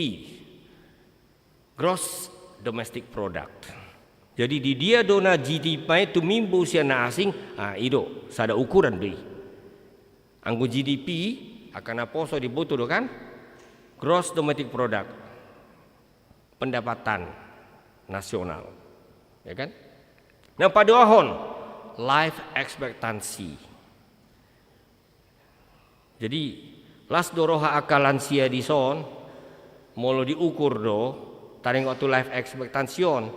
Gross Domestic Product. Jadi di dia do na G D P i tumimbo sian na asing, ah, i do, sada ukuran do i. Anggo G D P, angka naposo diboto do kan? Gross Domestic Product. Pendapatan nasional. Ya kan? Na paduahon, life expectancy. Jadi, las do roha angka lansia dison, molo diukur do, taringot tu life expectancy on.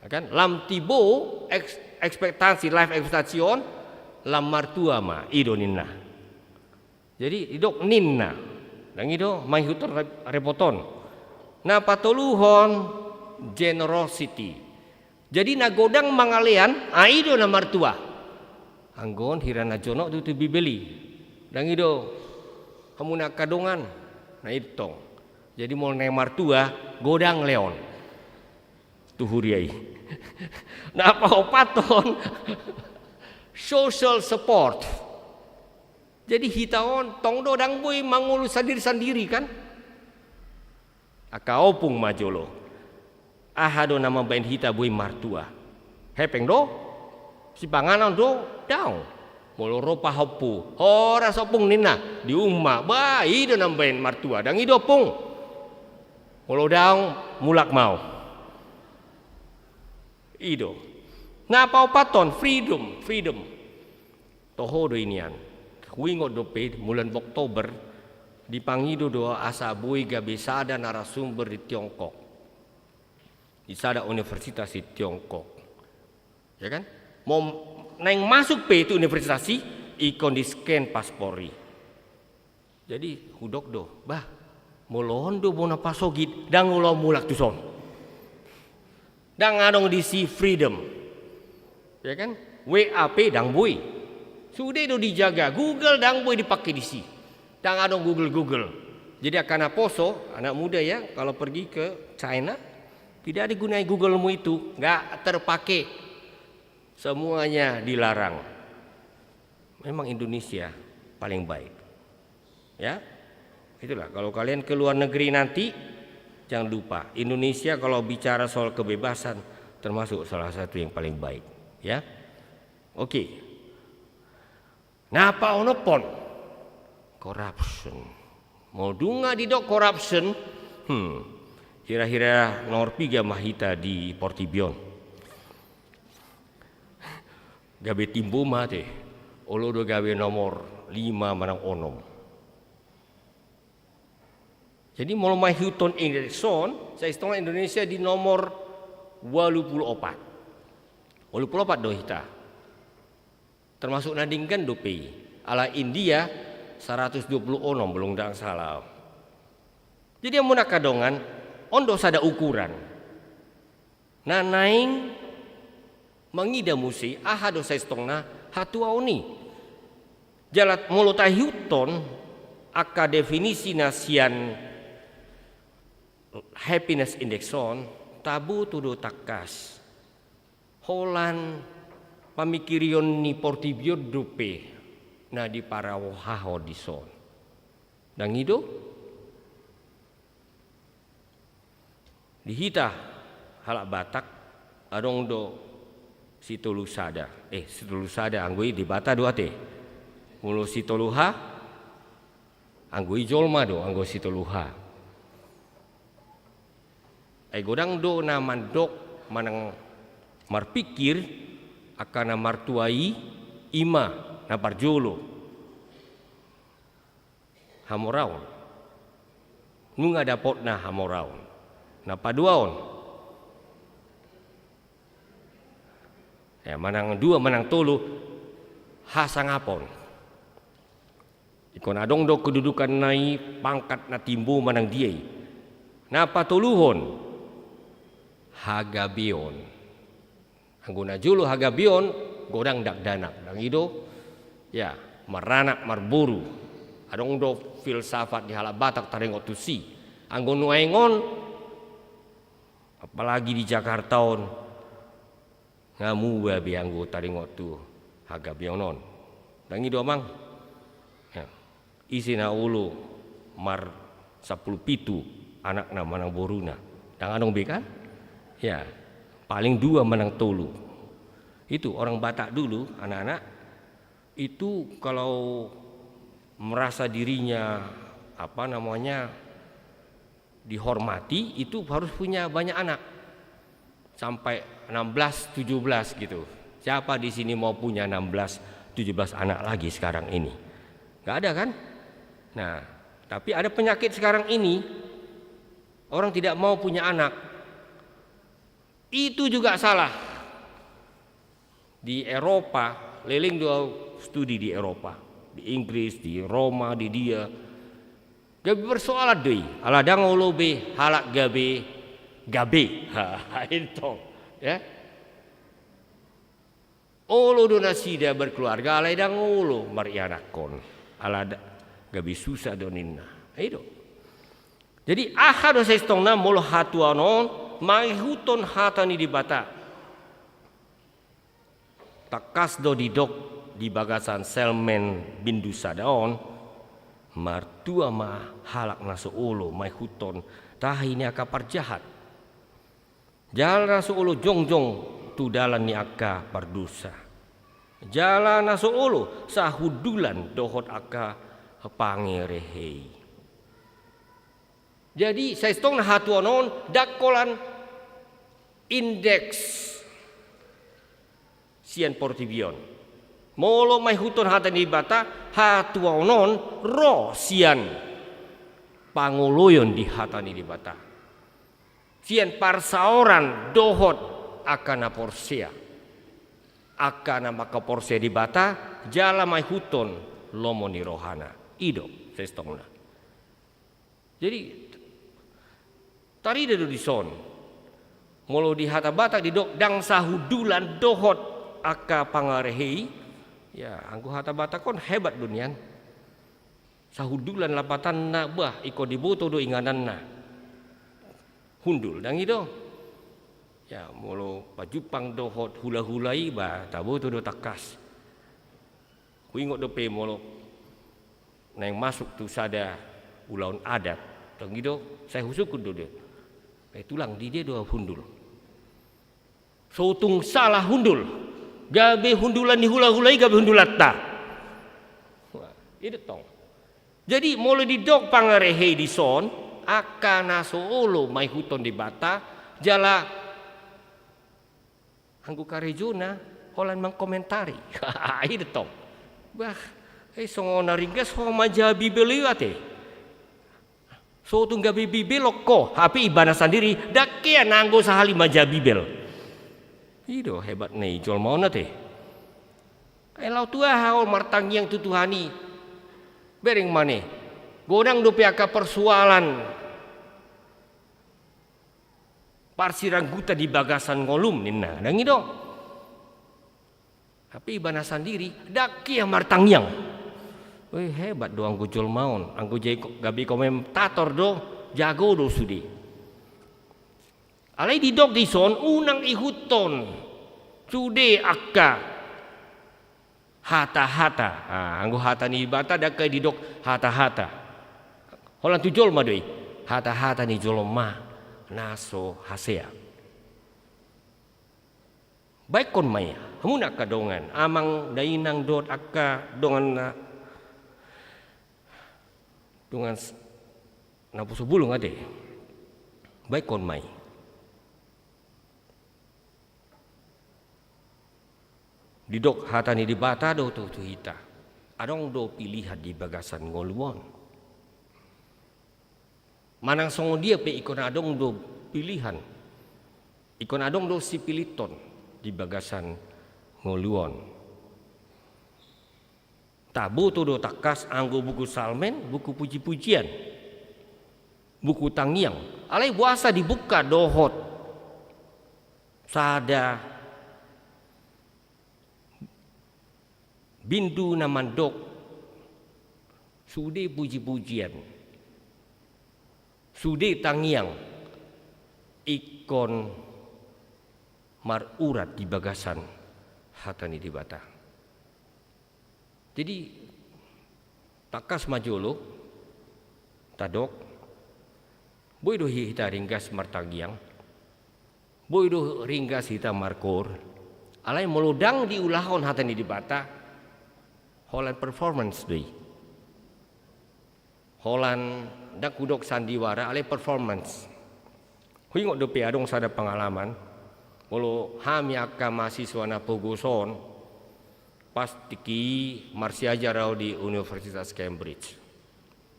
Ya kan? Lam tibo eks-, ekspektasi, life ekspektasi on, lam martua ma, i do ninna. Jadi, didok ninna. Ndang i do, maihuthon rep-, repot on. Na patoluhon, generosity. Jadi, na godang mangalean, ah, i do na martua. Anggo on hira na jonok do tu Bibel i. Ndang i do, hamu na angka dongan, na i tong. Jadi, molo na martua, godang leon. Tu huria i. Na paopathon, social support. Jadi hita on, tong do ndang boi mangolu sandiri-sandiri kan? Angka ompung ma jolo. Aha do na mambaen hita boi martua? Hepeng do? Sipanganon do? Daong. Molo ro pahompu, horas ompung ninna, diumma, bah, i do na mambaen martua, ndang i do ompung. Molo daong, mulak ma au. I do. Na paopathon, freedom, freedom. Toho do i nian. Huingot dope, bulan Oktober, dipangido do asa boi gabe sada narasumber di Tiongkok. Di sada universitas di Tiongkok. Ya kan? Mom-, naeng masuk pe tu universitas i, ingkon di-scan paspor i. Jadi, hudok do, bah, molo on do bona pasogit, ndang olo mulak tuson. Ndang adong disi freedom. Ya kan? W A P ndang boi. Sude do dijaga, Google ndang boi dipake disi. Ndang adong Google, Google. Jadi angka naposo, anak muda ya, kalau pergi ke China, tidak digunai Google-mu itu, nggak terpakai. Semuanya dilarang. Memang Indonesia paling baik. Ya, itulah, kalau kalian ke luar negeri nanti, jangan lupa, Indonesia kalau bicara soal kebebasan, termasuk salah satu yang paling baik. Ya, oke. Na paonomhon, corruption. Molo dung didok corruption, hmm, hira-hira nomor piga ma hita di portibi on? Gabe timbo ma ate, olo do gabe nomor lima manang onom. Jadi molo maihuthon indeks on, sai stonga Indonesia di nomor walu pulu opat. Walu pulu opat do hita. Termasuk na denggan dope i. Ala India saratus dua pulu onom, molo ndang salah. Jadi amuna angka dongan, on do sada ukuran. Na naeng mangida muse aha do sai stonga hatuaon i. Jala molo taihuthon angka definisi na sian happiness index on, taboto do tangkas. Holan pamikirion ni portibi on dope na diparaohahon dison. Ndang i do? Di hita halak Batak adong do sitolu sada. Eh, sitolu sada, anggo i Debata do ate. Molo sitolu ha, anggo i jolma do, anggo sitolu ha. Ai godang do na mandok manang marpikir angka na martua i, i ma na parjolo. Hamoraon. Nunga dapotna hamoraon. Na paduaon. Ya, manang dua, manang tolu, hasangapon. Ingkon adong do kedudukanna i, pangkatna, timbo manang dia i. Na patoluhon, hagabeon. Anggo na jolo hagabeon, godang dakdanak, ndang i do, ya, maranak marboru. Adong do filsafat ni halak Batak taringot tusi. Anggo nuaeng on, apalagi di Jakarta on, nga muba be anggo taringot tu hagabeon on. Ndang i do, Amang? Ya. Ise na olo mar sampulu pitu anakna manang boruna? Ndang adong be kan? Ya, paling dua manang tolu. Itu orang Batak dulu, anak-anak, itu kalau merasa dirinya, apa namanya, dihormati, itu harus punya banyak anak. Sampai enam belas, tujuh belas gitu. Siapa di sini mau punya enam belas, tujuh belas anak lagi sekarang ini? Nggak ada kan? Nah, tapi ada penyakit sekarang ini, orang tidak mau punya anak. Itu juga salah. Di Eropa, leleng do au studi di Eropa, di Inggris, di Roma, di dia. Gabe persoalan do i, ala ndang olo be halak gabe, gabe. Ha, itu, ya. Olo do nasida berkeluarga, alai ndang olo marianakhon. Ala da-, gabe susah do ninna. I do. Jadi, aha do sesitongna molo hatuaon on maihuthon hata ni Debata? Tangkas do didok di bagasan Psalmen bindu sada on, martua ma halak na so olo maihuthon tahi ni angka parjahat. Jala na so olo jongjong tu dalan ni angka pardosa. Jala na so olo sahundulan dohot angka pangerehei. Jadi, sesitongna hatuaon on ndang holan indeks sian portibi on. Molo maihuthon hata ni Debata, hatuaon on ro sian pangoloion di hata ni Debata. Sian parsaoran dohot angka na porsea. Angka na mangkaporseai Debata, jala maihuthon lomo ni rohana. I do sesitongna. Jadi, tarida do dison. Molo di hata Batak didok ndang sahundulan dohot angka pangerehei. Ya, anggo hata Batak on hebat do nian. Sahundulan lapatanna, bah, ingkon diboto do ingananna. Hundul, ndang i do. Ya, molo pajumpang dohot hulahula i, bah, taboto do tangkas. Huingot dope molo naeng masuk tu sada ulaon adat, ndang i do, sai husungkun do dia. Eh, tulang, di dia do hundul? So tung salah hundul. Gabe hundulan ni hulahula i gabe hundulanta. Wah, i do tong. Jadi, molo didok pangerehei dison, angka na so olo maihuthon Debata, jala anggo karejona holan mangkomentari. I do tong. Bah, eh, songon na ringgas ho manjaha Bibel i ate. So tung gabe Bibelon ho, hape ibana sandiri ndang hea nanggo sahali manjaha Bibel. I do hebat ni jolma on ate. Ai laho tu aha ho martangiang tu Tuhan i? Bereng ma ne. Godang dope angka persoalan parsiranggutan di bagasan ngolum ninna, ndang i do. Hape ibana sandiri ndang hea martangiang. Weh, hebat do anggo jolma on, anggo jai ko-, gabe komentator do, jago do sude. Alai didok dison unang ihuthon sude angka hata-hata. Ah, anggo hata ni Debata ndang hea didok hata-hata. Holan tu jolma do i, hata-hata ni jolma na so hasea. Baenkon ma i, hamu na angka dongan, amang, dainang dohot angka dongan na, dongan s-, naposo bulung ate. Baenkon ma i. Didok hata ni Debata do tu, tu hita. Adong do pilihan di bagasan ngolu on. Manang songon dia pe ingkon adong do pilihan. Ingkon adong do sipilithon di bagasan ngolu on. Taboto do tangkas anggo buku Psalmen, buku puji-pujian, buku tangiang. Alai boasa dibuka dohot sada bindu na mandok sude puji-pujian, sude tangiang ingkon marurat di bagasan hata ni Debata. Jadi, tangkas ma jolo tadok, boi do hita ringgas martangiang, boi do ringgas hita markoor, alai molo ndang diulahon hata ni Debata, holan performance do i. Holan ndang hudok sandiwara, alai performance. Huingot dope adong sada pengalaman, molo hami angka mahasiswa na pogos on, pas tingki i marsiajar au di Universitas Cambridge.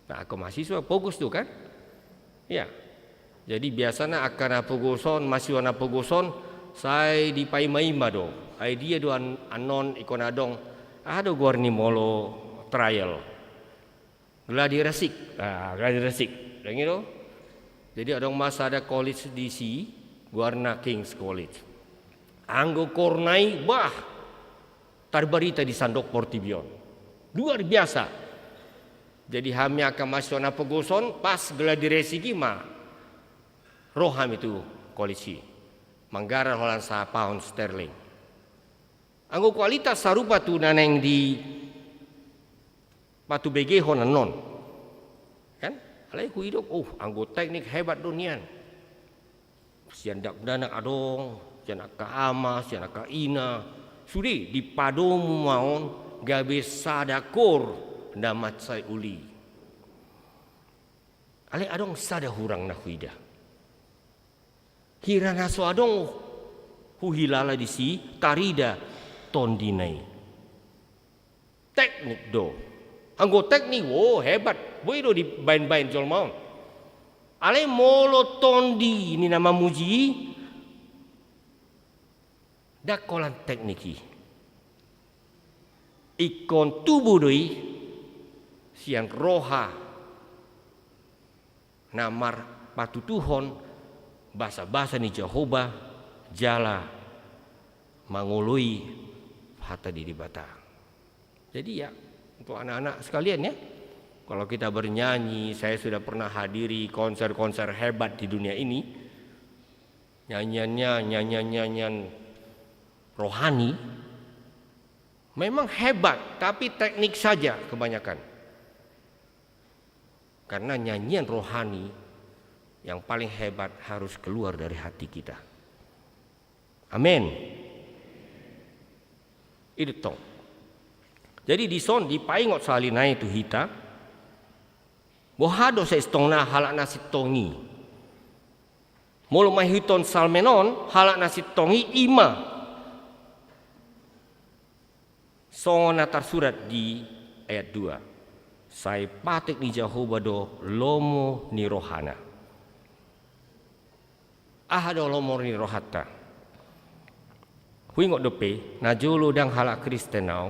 Nah, angka mahasiswa pogos do kan? Ya. Jadi biasana angka na pogoson, mahasiswa na pogoson, sai dipaimaima do. Ai dia do an-, annon ingkon adong, aha do goar ni molo trial. Gladi Resik. Ah, Gladi Resik. Dang i do? Jadi adong ma sada college disi, goarna King's College. Anggo korna i, bah, tarbarita di sandok portibi on. Luar biasa. Jadi hami angka mahasiswa na pogoson, pas Gladi Resik i ma ro hami tu college i. Manggarar holan sa pound sterling. Anggo kualitas sarupa tu na naeng dipatubegehon annon. Kan? Alai huidok, oh, anggo teknik hebat do nian. Sian dakdanak adong, sian angka ama, sian angka ina. Sude dipadomu ma on gabe sada kor na mansai uli. Alai adong sada hurang na huida. Hira na so adong huhilala disi tarida tondina i. Teknik do. Anggo teknik, wo, hebat. Boi do dibaen-baen jolma on. Alai molo tondi ni na mamuji i, ndang holan teknik i. Ingkon tubu do i sian roha na marpatutuhon basabasa ni Jahowa jala mangoloi hata ni Debata. Jadi ya, untuk anak-anak sekalian ya, kalau kita bernyanyi, saya sudah pernah hadiri konser-konser hebat di dunia ini, nyanyiannya nyanyian-nyanyian rohani, memang hebat, tapi teknik saja kebanyakan. Karena nyanyian rohani yang paling hebat harus keluar dari hati kita. Amin. I do tong. Jadi dison dipaingot sahali nai tu hita, boha do sesitongna halak na sintong i. Molo maihuthon Psalmen on, halak na sintong i ima songon na tarsurat di ayat dua. Sai patik ni Jahowa do lomo ni rohana. Aha do lomo ni rohanta? Huingot dope, najolo ndang halak Kristen au.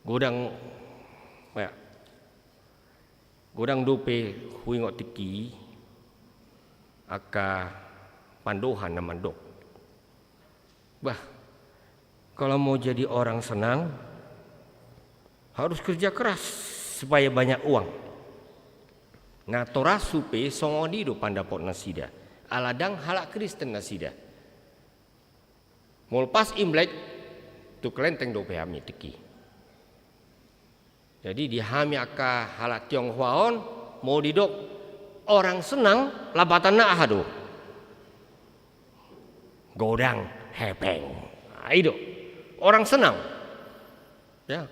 Godang, ya, godang dope huingot tingki i angka pandohan na mandok, bah, kalau mau jadi orang senang, harus kerja keras supaya banyak uang. Nah, toras hupe songon i do pandapot nasida. Ala ndang halak Kristen nasida. Molo pas Imlek, tu kelenteng dope hami tingki. Jadi di hami angka halak Tionghoa on, molo didok orang senang, lapatanna aha do? Godang, hepeng. Nah, i do. Orang senang. Ya.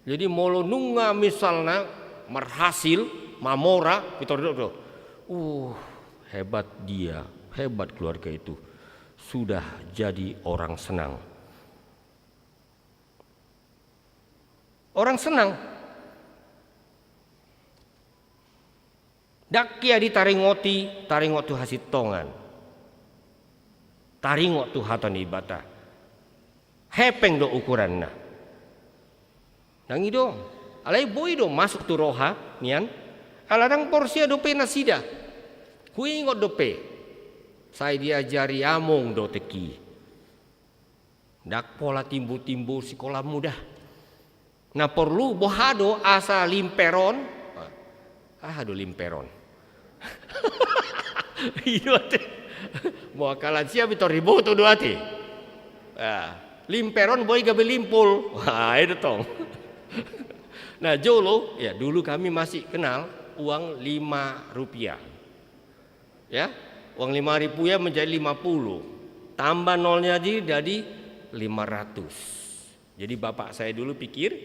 Jadi molo nunga misalna marhasil, mamora, pintor didok do. Uh, hebat dia, hebat keluarga itu. Sudah jadi orang senang. Orang senang. Ndang ia ditaringoti, taringot tu hasintongan. Taringot tu hata ni Debata. Hepeng do ukuranna. Ndang i do. Alai boi do masuk tu roha nian. Ala ndang porsea dope nasida. Huingot dope. Sai diajari among do tingki. Ndang pola timbo-timbo sikola muda. Na porlu boha do asa limperon. Aha do limperon? I do ate. Boha kalansia pintor diboto do ate. Ah, limperon boi gabe limpul. Wah, i do tong. Nah, jolo, ya dulu kami masih kenal uang lima rupiah. Ya, uang lima ribu ya menjadi lima puluh. Tambah nolnya di, jadi lima ratus. Jadi bapak saya dulu pikir,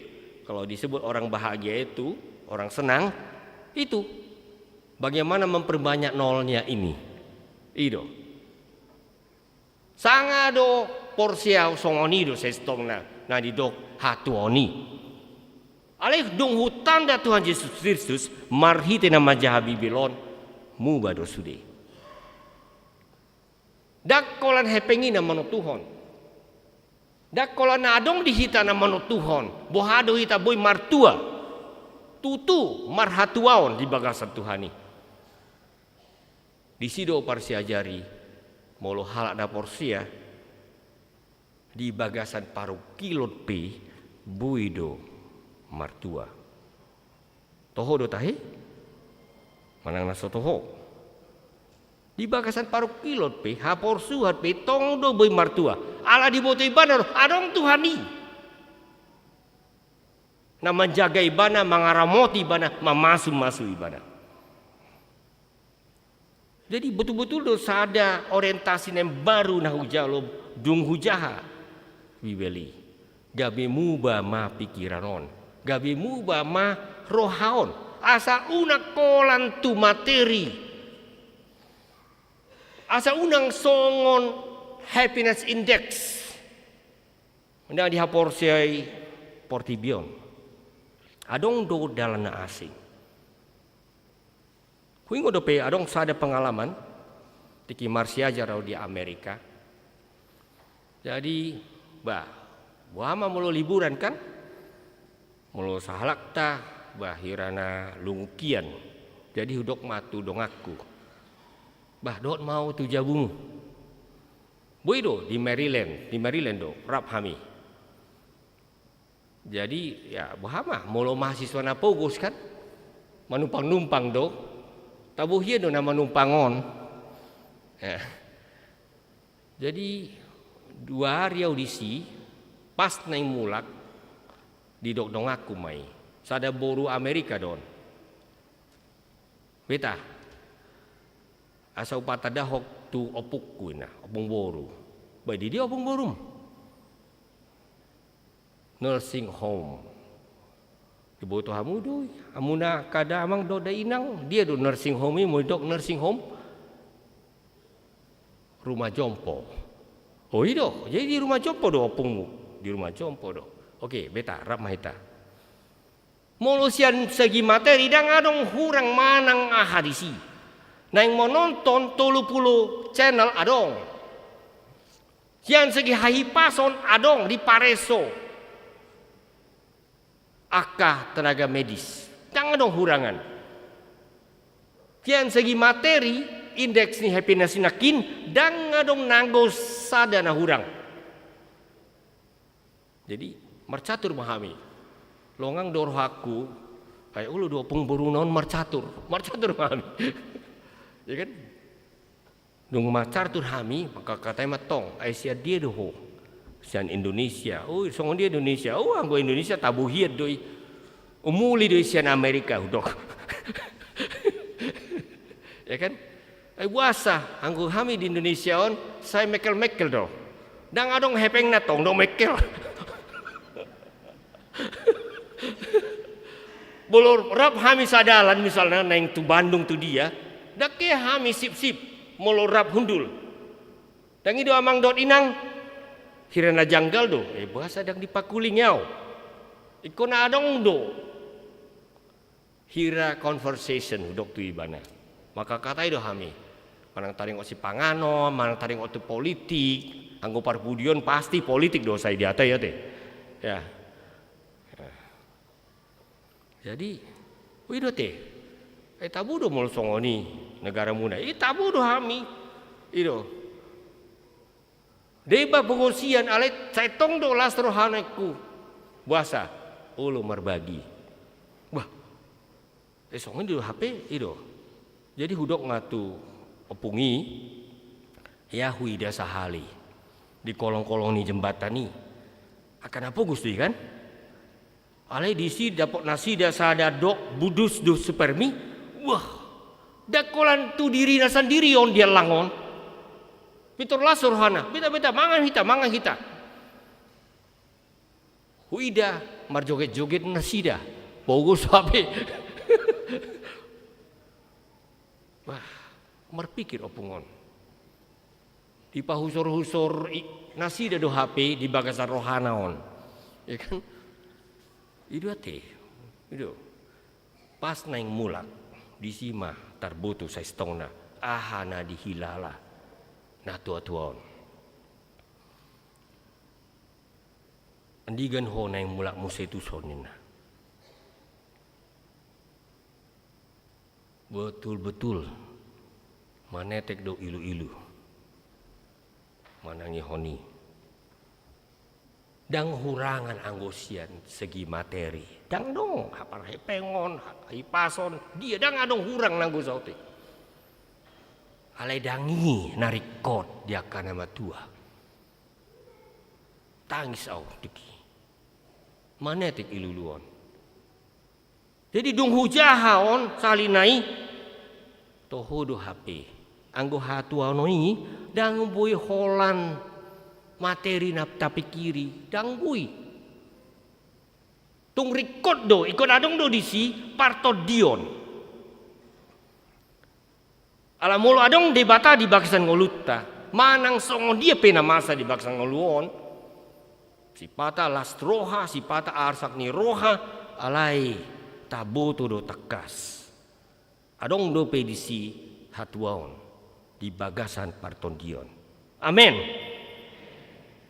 kalau disebut orang bahagia itu, orang senang, itu bagaimana memperbanyak nolnya ini. I do. Sanga do porsea songon i do sesitongna, na didok hatuaon i. Alai dung hutanda Tuhan Jesus Kristus, marhite na manjaha Bibel on, muba do sude. Ndang holan hepeng i na manontuhon. Ndang holan na adong di hita na manontuhon. Boha do hita boi martua. Tutu marhatuaon di bagasan Tuhan i. Disi do parsiajari, molo halak na porsea, di bagasan parungkilon pe boi do martua. Toho do tahe? Manang na so toho. Di bagasan parungkilon pe, haporsuhon pe tong do boi martua. Ala diboto ibana do, adong Tuhan i. Na manjaga ibana, mangaramoti ibana, mamasumasu ibana. Jadi betul-betul do sada orientasi na baru na hujalo dung hujaha Bibel i. Gabe muba ma pikiran on, gabe muba ma roha on. Asa unang holan tu materi. Asa unang songon happiness index na dihaporseai portibi on. Adong do dalan na asing. Huingot dope adong sada pengalaman, tingki marsiajar au di Amerika. Jadi, bah, boha ma molo liburan kan? Molo sahalakta, bah, hira na lungun hian. Jadi hudok ma tu donganku. Bah, dohot ma au tu jabumu. Boi do di Maryland, di Maryland do, rap hami. Jadi, ya, boha ma, molo mahasiswa na pogos kan, manumpang-numpang do, tabo hian do na manumpang on. Ya. Jadi, dua ari au disi, pas naeng mulak, didok donganku ma i. Sada boru Amerika do on. Beta, asa hupatandahon tu ompungku ina, ompung boru. Bah, di dia ompung borum? Nursing home. Diboto hamu do i, hamuna angka damang dohot dainang, dia do nursing home i, molo didok nursing home? Rumah jompo. Oh, i do, jadi di rumah jompo do ompungmu? Di rumah jompo do. Oke, beta, rap ma hita. Molo sian segi materi ndang adong hurang manang aha disi. Naeng manonton tolu pulu channel adong. Sian segi hahipason adong dipareso angka tenaga medis. Ndang adong hurangan. Sian segi materi, indeks ni happiness i nangkin, ndang adong nanggo sada na hurang. Jadi, marcatur ma hami. Longang do rohangku, ai olo do ompung boruna on marcatur. Marcatur ma hami. Ya kan? Dung marcatur hami, mangkatai ma tong, ai sian dia do ho? Sian Indonesia. Oh, songon dia Indonesia? Oh, anggo Indonesia tabo hian do i. Umuli do i sian Amerika, hudok. Ya kan? Ai boasa, anggo hami di Indonesia on, sai mengkel-mengkel do. Ndang adong hepengna tong do mengkel. Molo rap hami sadalan misalna naeng tu Bandung tu dia, ndang hea hami sip-sip molo rap hundul. Ndang i do amang dohot inang, hira na janggal do, eh, boasa ndang dipakuling au. Ingkon adong do hira conversation hudok tu ibana. Mangkatai do hami. Manang taringot sipanganon, manang taringot tu politik, anggo parpudi on pasti politik do sai diatai ate. Ya. Jadi, oh, i do ate. Eh, tabo do molo songon i negaramuna. Eh, tabo do hami. I do. Deba pogosian, alai sai tong do las rohana, ningku. Boasa? Olo marbagi. Wah. Eh, songon i do hape, i do. Jadi hudok ma tu ompung i, ya huida sahali. Di kolong-kolong ni jembatan i. Angka na pogos do i kan? Alai disi dapot nasida sada dok budus do spermi. Wah. Ndang holan tu dirina sandiri on diallang on. Pintor las rohana. Beta, beta, mangan hita, mangan hita. Huida marjoget-joget nasida. Pogos hape. Wah, marpikir ompung on. Dipahusor-husor i, nasida do hape di bagasan rohana on. Ya kan? I do ate. I do. Pas naeng mulak. Disi ma tarboto sasintongna aha na dihilala natuatua on. Andigan ho naeng mulak muse tuson ninna. Betul-betul manetek do iluilu manangihon i. Ndang hurangan anggo sian segi materi, ndang dong, haparhepengon, hahipason, dia ndang adong hurang nanggo saotik. Alai ndang i na ringkot di angka na matua. Tangis au tingki. Manetek iluilu on. Jadi dung hujaha on sahali nai, toho do hape. Anggo hatuaon i ndang boi holan materi na tapikiri, ndang boi. Tung ringkot do, ingkon adong do disi partondion. Ala molo adong Debata di bagasan ngolunta, manang songon dia pe na masa di bagasan ngolu on, sipata las roha, sipata arsak ni roha, alai taboto do tangkas. Adong dope disi hatuaon di bagasan partondion. Amen.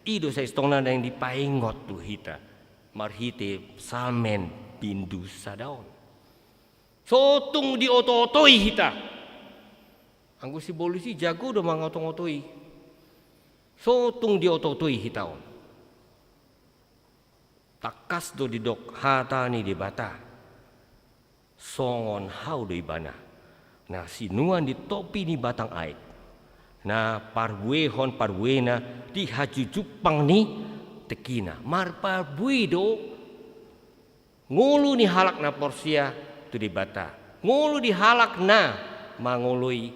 I do sasintongna naeng dipaingot tu hita marhite Psalmen bindu sada on. So tung diototoi hita. Anggo sibolis i jago do mangotootoi. So tung diototoi hita on. Tangkas do didok hata ni Debata. Songon hau do ibana na sinuan di topi ni batang aek, na parbuehon parbuena di hajujumpang ni tingkina. Marparbue do ngolu ni halak na porsea tu Debata, ngolu ni halak na mangoloi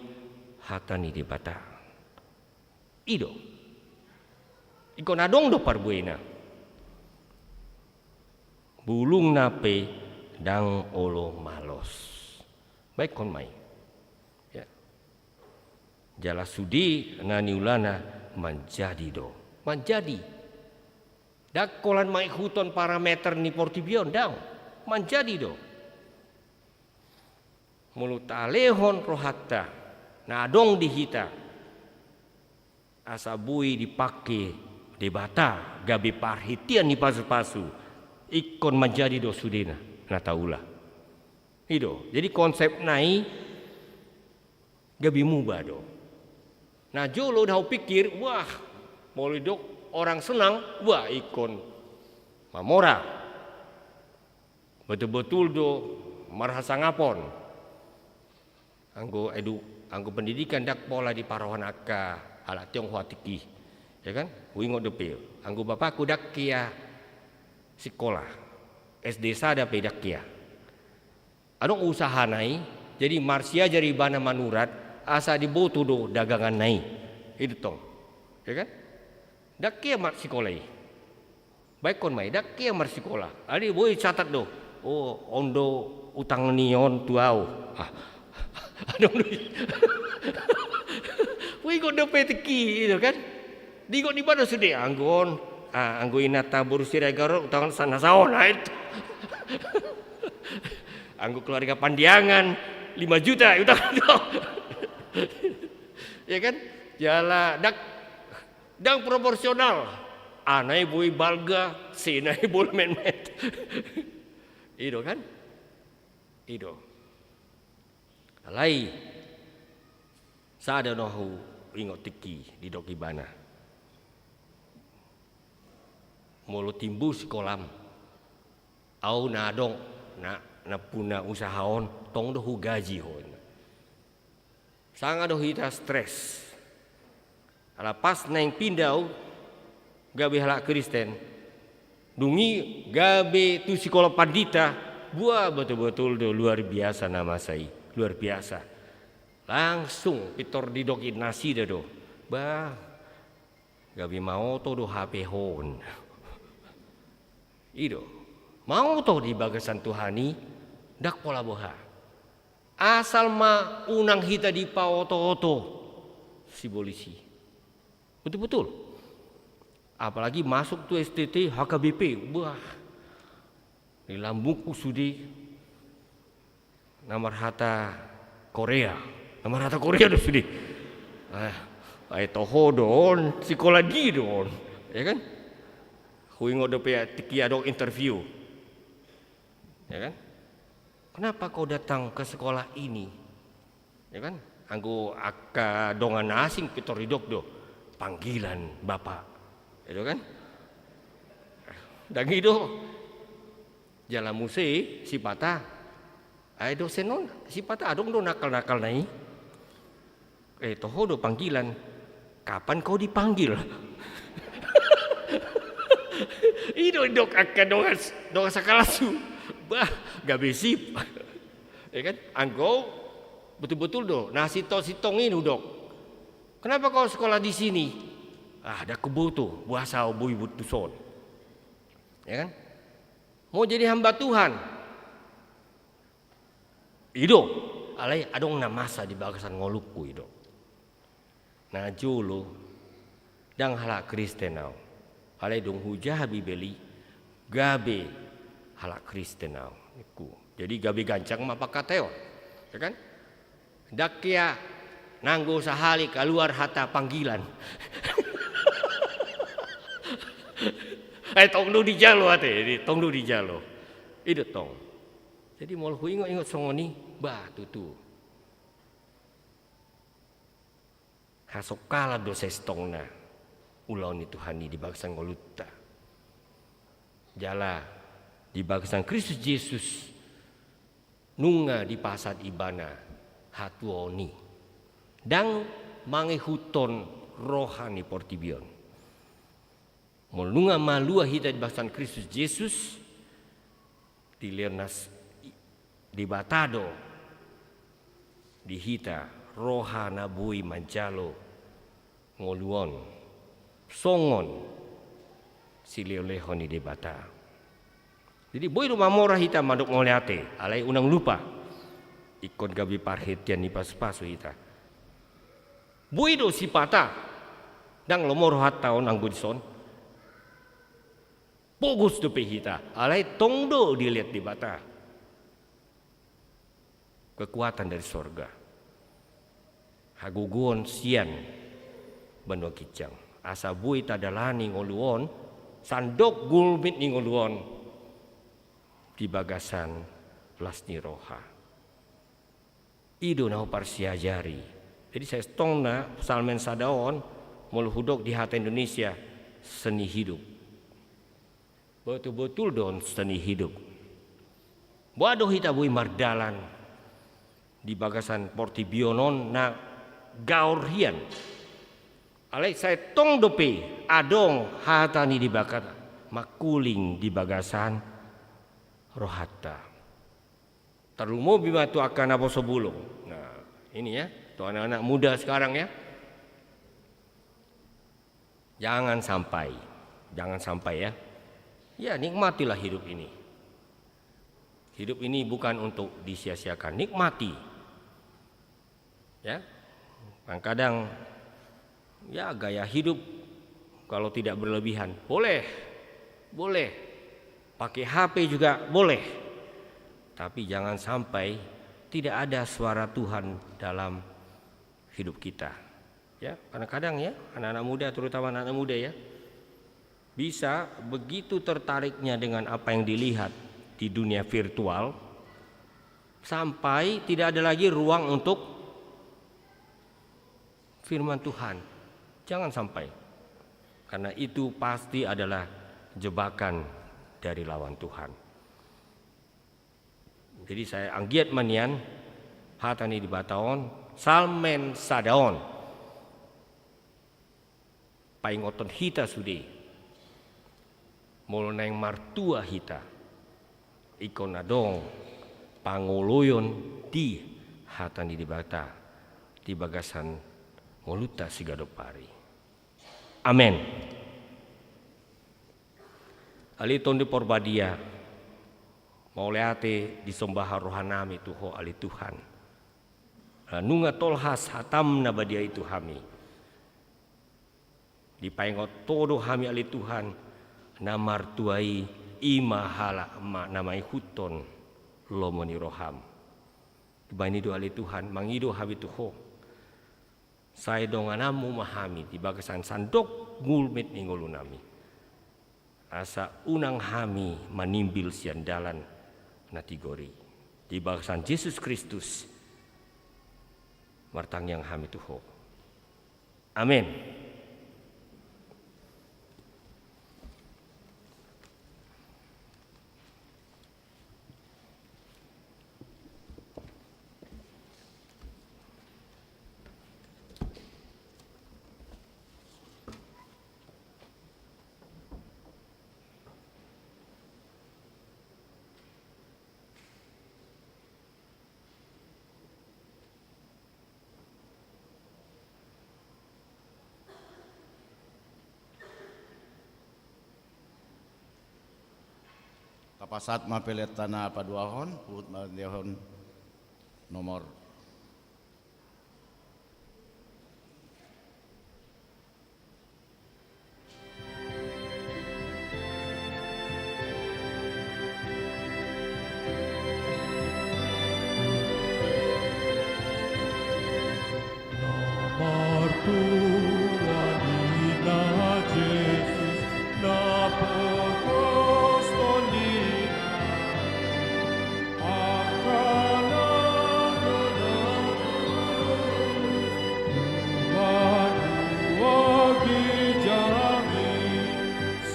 hata ni Debata. I do. Ingkon adong do parbuena. Bulungna pe ndang olo malos. Baenkon ma i. Ya. Jala sude na niulana manjadi do. Manjadi. Ndang holan maihuthon parameter ni portibi on, ndang. Manjadi do. Molo talehon rohanta na adong di hita, asa boi dipake Debata gabe parhitean ni pasupasu, ingkon manjadi do sudena na taula. I do, jadi konsepna i gabe muba do. Na jolo na hupikir, wah, molo didok orang senang, wah, ingkon mamora. Betul-betul do marhasangapon. Anggo edu-, anggo pendidikan ndang pola diparohahon angka halak Tionghoa tingki. Ya kan? Huingot dope. Anggo bapakku ndang hea sikola. S D sada pe ndang hea. Adong usahana i, jadi marsiajar ibana manurat, asa diboto do daganganna i. I do tong. Ya kan? Ndang hea marsikola i. Baenkon ma i, ndang hea marsikola. Alai boi catat do. Oh, on do utang ni on tu au. Ah. Adong do i. Huingot dope tingki, i do kan? Diingot ibana sude, anggo on. Ah, anggo inanta boru Siregar on, utang na saon, ah, itu. Anggo keluarga Pandiangan, lima juta, utang tu au. Ya kan? Jala ndang, ndang proporsional. A na i boi balga, C na i boi metmet. I do kan? I do. Alai sada na huingot tingki didok ibana. Molo timbo sikolam, au na adong, na, na puna usaha on, tong do hugaji ho. Sanga do hita stres. Ala pas naeng pinda au gabe halak Kristen, dung i gabe tu sikola pandita, buah, betul-betul do luar biasa na masa i, luar biasa. Langsung pintor didok nasida do. Bah, gabe maoto do hape ho. I do. Maoto di bagasan Tuhan i, ndang pola boha. Asal ma unang hita dipaotooto sibolis i. Betul-betul. Apalagi masuk tu S T T, H K B P. Wah. Di lambungku sude. Na marhata Korea. Na marhata Korea do sude. Ah, ai toho do on, sikola di do on. Ya kan? Huingot dope tingki adong interview. Ya kan? "Kenapa kau datang ke sekolah ini?" Ya kan? Anggo angka dongan asing pintor didok do, "Panggilan, Bapak." Itu kan? Ndang i do. Jala muse sipata, ai dosen on, sipata adong do nakal-nakal na i. Eh, toho do panggilan. "Kapan kau dipanggil?" I do didok angka dongan, dongan sakelashu. Bah, gabe sip. Ya kan? Anggo betul-betul do na sintong-sintong i hudok, "Kenapa kau sekolah di sini?" "Ah, ndang huboto, boasa au boi tuson." Ya kan? "Mau jadi hamba Tuhan?" I do, alai adong na masa di bagasan ngolungku, i do. Na jolo, ndang halak Kristen au. Alai dung hujaha Bibel i, gabe halak Kristen au, ningku. Jadi gabe ganjang ma pangkataion. Ya kan? Ndang hea nanggo sahali kaluar hata panggilan. Eh, tong do dijalo ate, tong do dijalo. I do tong. Jadi molo huingot-ingot songon i, bah, tutu. Hasongkalan do sasintongna ulaon ni Tuhan i di bagasan ngolunta. Jala di bagasan Kristus Jesus nunga dipasahat Ibana hatuaon i. Ndang mangihuthon roha ni portibi on. Molo nunga malua hita di bagasan Kristus Jesus, dilehon nas-, Debata do di hita roha na boi manjalo ngolu on songon silehon-lehon ni Debata. Jadi boi do mamora hita mandok mauliate, alai unang lupa, ingkon gabe parhitean ni pasu-pasu hita. Boi do sipata, ndang lomo rohanta on anggo dison. Pogos dope hita, alai tong do dilehon Debata kekuatan dari sorga, hagogoon sian banua ginjang, asa boi tadalani ngolu on sandok gulmit ni ngolu on di bagasan las ni roha. I do na huparsiajari. Jadi sasintongna Psalmen sada on, molo hudok di hata Indonesia, seni hidup. Botul-botul do on seni hidup. Boha do hita boi mardalan di bagasan portibi on na gaor hian, alai sai tong dope adong hata ni Debata mangkuling di bagasan rohanta. Tarlumobi ma tu angka naposo bulung. Nah, ini ya, tu anak-anak muda sekarang ya. Jangan sampai, jangan sampai ya. Ya, nikmatilah hidup ini. Hidup ini bukan untuk disia-siakan, nikmati. Ya, kadang-kadang ya gaya hidup kalau tidak berlebihan, boleh, boleh. Pakai H P juga boleh. Tapi jangan sampai tidak ada suara Tuhan dalam hidup kita. Ya, kadang-kadang ya, anak-anak muda, terutama anak-anak muda ya, bisa begitu tertariknya dengan apa yang dilihat di dunia virtual, sampai tidak ada lagi ruang untuk firman Tuhan. Jangan sampai. Karena itu pasti adalah jebakan dari lawan Tuhan. Jadi sai anggiat ma nian hata ni Debata on, Psalmen sada on, paingothon hita sude, molo naeng martua hita, ingkon adong pangoloion di hata ni Debata di bagasan ngolunta siganup ari. Amen. Ale Tondi Porbadia, mauliate disombahan rohanami tu Ho ale Tuhan. Nunga tolhas hataM na badia i tu hami. Dipaingot Ho do hami ale Tuhan, na martua i, i ma halak ma na mangihuthon lomo ni rohaM. Bahen i do ale Tuhan, mangido hami tu Ho. Sai dongananmu ma hami di bagasan sandok gulmit ni ngolunami. Asa unang hami manimbil sian dalan na tigor i. Di bagasan Jesus Kristus, martangiang hami tu Ho. Amen. Tapasahat ma pelean na paduahon, huhut ma endehon nomor. Na martua ninna Jesus, na pogos tondina.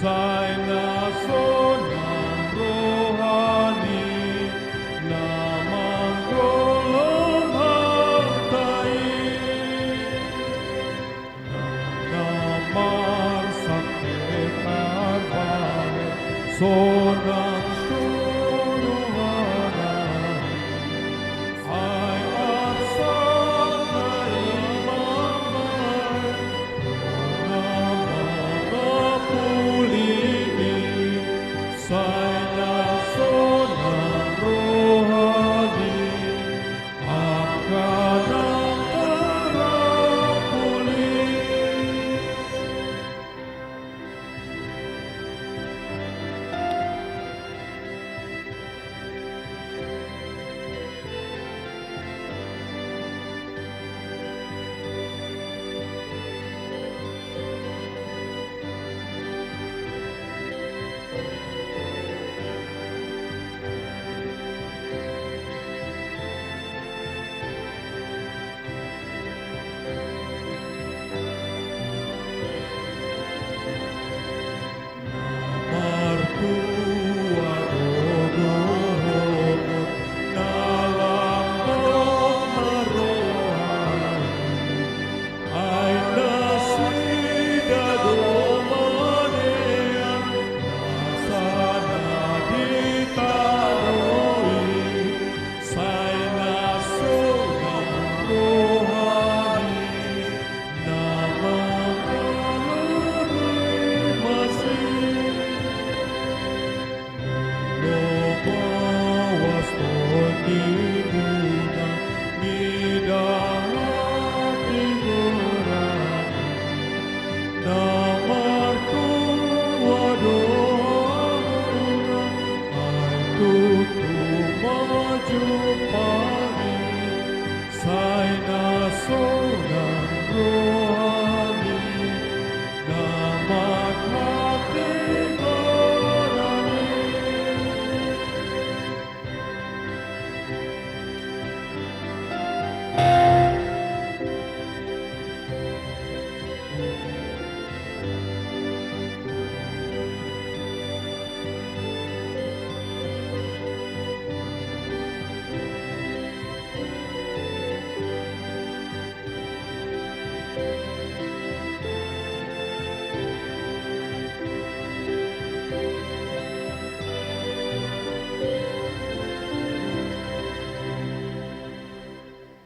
Sai na sonang roha ni na manggolom hata i. Na marsangkep marbalik sonang solu hata i. Ai arsak na i mambahen na marapuli i. Sai na sonang roha ni angka na tarapuli. Na martua do dohot na lam do marroha i. Ai nasida do manean nasa na di tano i. Sai na sonang roha ni na mangalului masi. Molo baoas tondimuna mida hatigoran i. Na martua do hamuna, ai tutu ma jumpang i. Sai na sonang roha ni na manghatigoran i.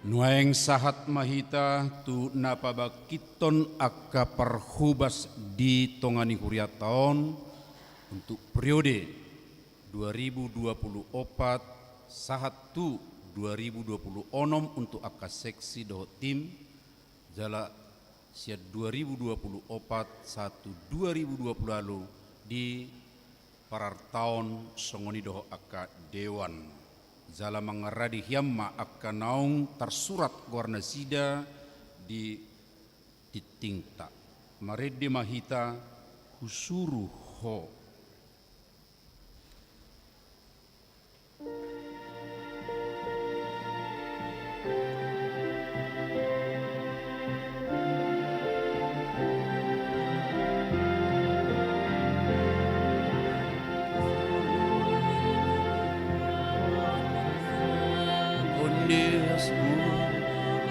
Nuaeng sahat ma hita tu na pabangkithon angka parhobas di tonga ni hurianta on untuk periode dua ribu dua puluh opat sahat tu dua ribu dua puluh onom untuk angka seksi dohot tim, jala sian dua ribu dua puluh opat sahat tu dua ribu dua puluh ualu di parartaon songon i dohot angka dewan. Jala mangaradi hian ma angka naung tarsurat goarnasida di tingtingta. Marende ma hita, husuru ho. Ondes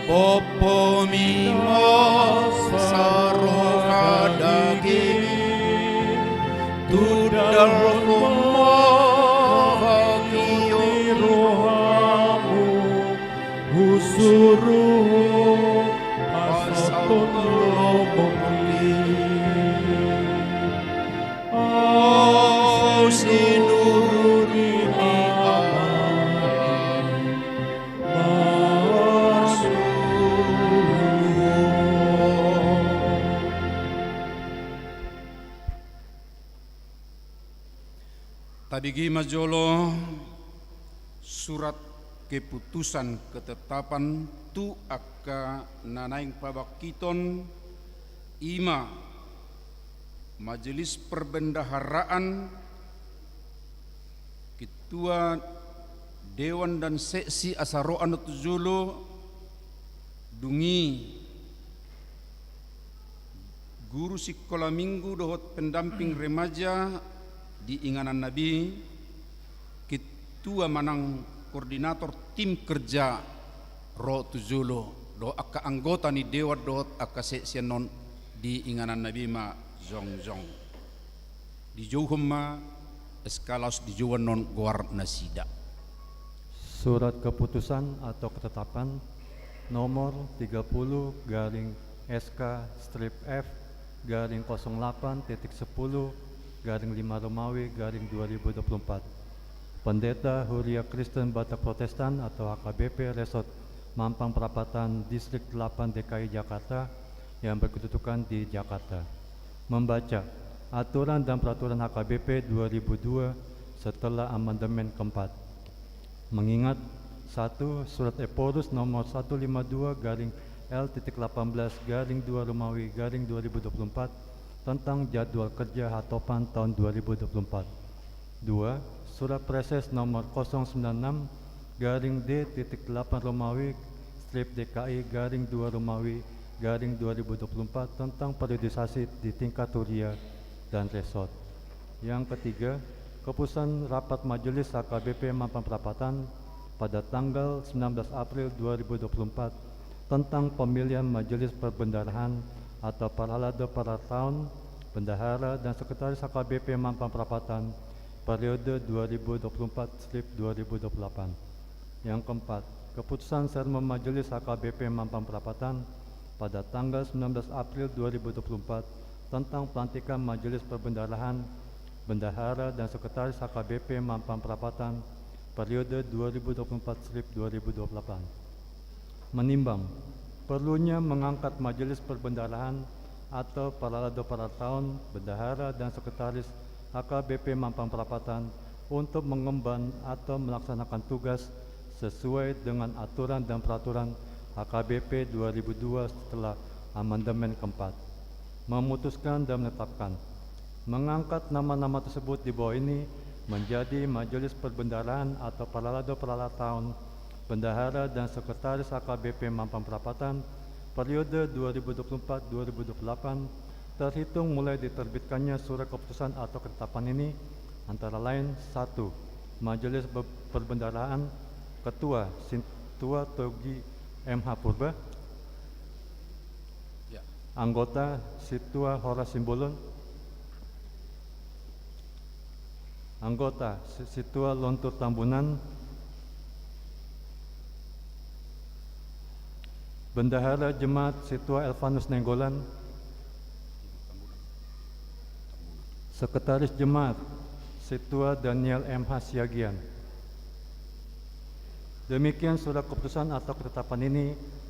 Pompomi ma saronga daging, tudalhon ma hagio ni rohamu, husuru pasahathon lomo i. Ahu sinuru ni Amang. Tabege ma jolo surat keputusan ketetapan tu angka na naeng pabangkiton, i ma Majelis Perbendaharaan, Ketua Dewan dan Seksi asa ro annon tu jolo, dung i guru sikola minggu dohot pendamping remaja di inganan na be, ketua manang koordinator tim kerja ro tu jolo, dohot angka anggota ni dewan dohot angka seksi annon di inganan na be ma jongjong. Dijouhon ma, es ka laos dijou annon goarnasida. Surat keputusan atau ketetapan nomor tiga puluh garing S K strip F garing kosong delapan titik sepuluh garing lima Romawi garing dua ribu dua puluh empat. Pendeta Huria Kristen Batak Protestan atau H K B P Resort Mampang Perapatan, Distrik delapan D K I Jakarta, yang berkedudukan di Jakarta. Membaca aturan dan peraturan H K B P dua ribu dua setelah amandemen keempat. Mengingat, satu, surat Ephorus nomor satu lima dua garing L titik delapan belas garing dua Romawi garing dua ribu dua puluh empat tentang jadwal kerja H Topan tahun dua ribu dua puluh empat. Dua, surat Praeses nomor kosong sembilan enam garing D titik delapan Romawi strip D K I garing dua Romawi garing dua ribu dua puluh empat tentang periodisasi di tingkat huria dan resort. Yang ketiga, keputusan rapat Majelis H K B P Mampang Perapatan pada tanggal sembilan belas April dua ribu dua puluh empat tentang pemilihan Majelis Perbendaharahan atau Parhalado Parhalataon, Bendahara dan Sekretaris H K B P Mampang Perapatan periode dua ribu dua puluh empat strip dua ribu dua puluh delapan. Yang keempat, keputusan sermon Majelis H K B P Mampang Perapatan pada tanggal sembilan belas April dua ribu dua puluh empat tentang pelantikan Majelis Perbendaharahan, Bendahara dan Sekretaris H K B P Mampang Perapatan periode dua ribu dua puluh empat strip dua ribu dua puluh delapan. Menimbang perlunya mengangkat Majelis Perbendaharahan atau Parhalado Parhalataon, Bendahara dan Sekretaris H K B P Mampang Perapatan untuk mengemban atau melaksanakan tugas sesuai dengan aturan dan peraturan H K B P dua ribu dua setelah amandemen keempat. Memutuskan dan menetapkan mengangkat nama-nama tersebut di bawah ini menjadi Majelis Perbendaharahan atau Parhalado Parhalataon, Bendahara dan Sekretaris H K B P Mampang Perapatan periode dua ribu dua puluh empat dua ribu dua puluh delapan, terhitung mulai diterbitkannya surat keputusan atau ketetapan ini, antara lain, satu, Majelis Be-, Perbendaharahan, Ketua, Sintua Togi M H Purba, Ya. Anggota, Sintua Horas Simbolon. Anggota, Si-, Sintua Lontur Tambunan. Bendahara Jemaat, Sintua Elvanus Nainggolan. Sekretaris Jemaat, Sintua Daniel M H Siagian. Demikian surat keputusan atau ketetapan ini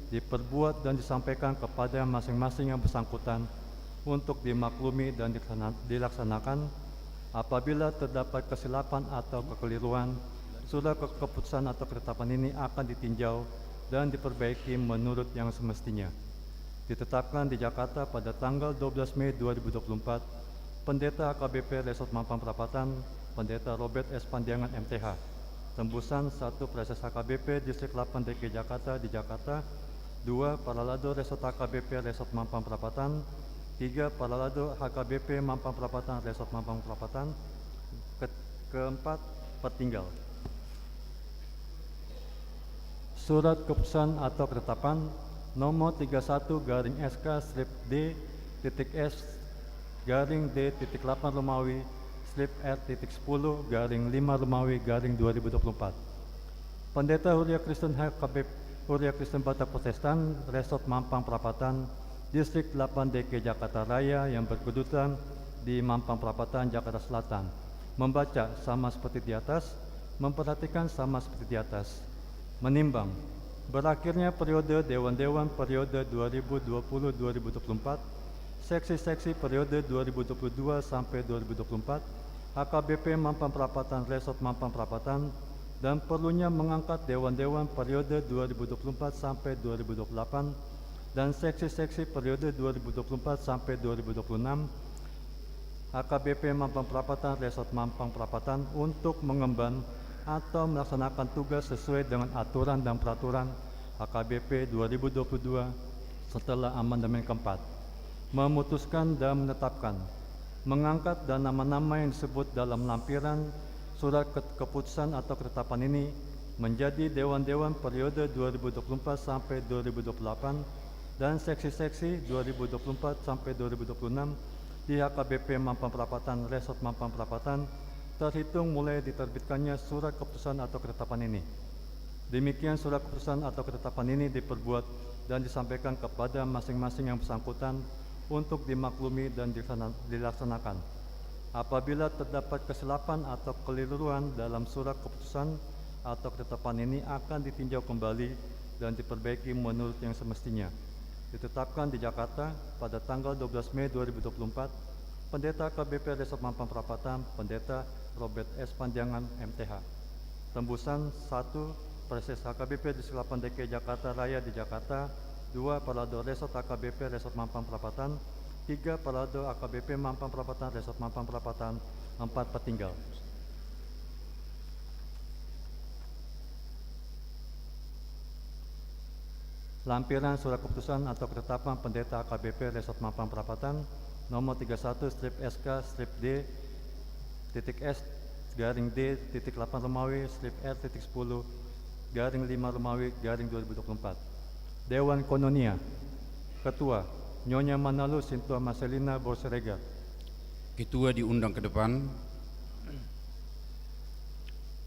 diperbuat dan disampaikan kepada masing-masing yang bersangkutan untuk dimaklumi dan dilaksana-, dilaksanakan. Apabila terdapat kesilapan atau kekeliruan, Surat ke-, keputusan atau ketetapan ini akan ditinjau dan diperbaiki menurut yang semestinya. Ditetapkan di Jakarta pada tanggal dua belas Mei dua ribu dua puluh empat, Pendeta H K B P Resort Mampang Prapatan, Pendeta Robert S Pandiangan, M T H. Tembusan: satu, Praeses H K B P Distrik delapan D K I Jakarta di Jakarta. Dua, Paralado Resort H K B P Resort Mampang Prapatan. Tiga, Paralado H K B P Mampang Prapatan Resort Mampang Prapatan. Ke-, keempat, Pertinggal. Surat keputusan atau ketetapan nomor tiga satu garing S K strip D titik S garing D titik delapan Romawi strip R titik sepuluh garing lima Romawi garing dua ribu dua puluh empat. Pendeta Huria Kristen H K B P, Huria Kristen Batak Protestan, Resort Mampang Prapatan, Distrik delapan D K I Jakarta Raya yang berkedudukan di Mampang Prapatan, Jakarta Selatan, membaca sama seperti di atas, memperhatikan sama seperti di atas. Menimbang, berakhirnya periode dewan-dewan periode dua ribu dua puluh dua ribu dua puluh empat, seksi-seksi periode dua ribu dua puluh dua sampai dua ribu dua puluh empat, H K B P Mampang Prapatan Resort Mampang Prapatan, dan perlunya mengangkat dewan-dewan periode dua ribu dua puluh empat sampai dua ribu dua puluh delapan, dan seksi-seksi periode dua ribu dua puluh empat sampai dua ribu dua puluh enam, H K B P Mampang Prapatan Resort Mampang Prapatan untuk mengemban atau melaksanakan tugas sesuai dengan aturan dan peraturan H K B P dua ribu dua puluh dua setelah amandemen keempat. Memutuskan dan menetapkan, mengangkat dan nama-nama yang disebut dalam lampiran surat ke-, keputusan atau ketetapan ini menjadi dewan-dewan periode dua ribu dua puluh empat sampai dua ribu dua puluh delapan dan seksi-seksi dua ribu dua puluh empat sampai dua ribu dua puluh enam di H K B P Mampang Prapatan Resort Mampang Prapatan, terhitung mulai diterbitkannya surat keputusan atau ketetapan ini. Demikian surat keputusan atau ketetapan ini diperbuat dan disampaikan kepada masing-masing yang bersangkutan untuk dimaklumi dan dilaksana-, dilaksanakan. Apabila terdapat kesilapan atau kekeliruan dalam surat keputusan atau ketetapan ini, akan ditinjau kembali dan diperbaiki menurut yang semestinya. Ditetapkan di Jakarta pada tanggal dua belas Mei dua ribu dua puluh empat, Pendeta H K B P Resort Mampang Prapatan, Pendeta Robert S Pandiangan, M T H. Tembusan: satu, Praeses H K B P Distrik delapan D K I Jakarta Raya di Jakarta. Dua, Paralado Resort H K B P Resort Mampang Prapatan. Tiga, Paralado H K B P Mampang Prapatan Resort Mampang Prapatan. Empat, Pertinggal. Lampiran surat keputusan atau ketetapan Pendeta H K B P Resort Mampang Prapatan nomor tiga satu strip S K strip D titik S garing D titik delapan Romawi strip R titik sepuluh garing lima Romawi garing dua ribu dua puluh empat. Dewan Koinonia. Ketua, Nyonya Manalu Sintua Marcelina Borsiregar. Ketua diundang ke depan.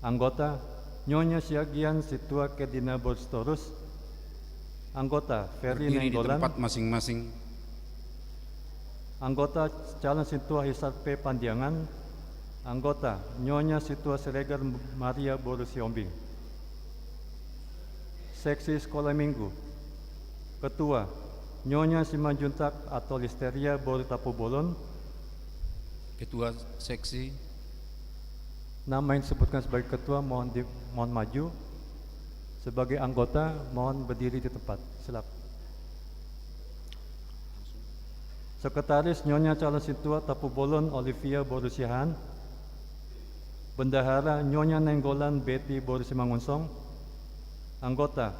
Anggota, Nyonya Siagian Sintua Kedina Borsitorus. Anggota, Ferry Nainggolan. Berdiri di tempat masing-masing. Anggota, calon Sintua Hisar P Pandiangan. Anggota, Nyonya Sintua Siregar Maria boru Sihombing. Seksi Sekolah Minggu. Ketua, Nyonya Simanjuntak atau Listeria boru Tampubolon. Ketua seksi. Nama yang disebutkan sebagai ketua mohon di, mohon maju. Sebagai anggota mohon berdiri di tempat. Silakan. Sekretaris, Nyonya calon Sintua Tampubolon Olivia boru Siahaan. Bendahara, Nyonya Nainggolan Betty boru Simangunsong. Anggota,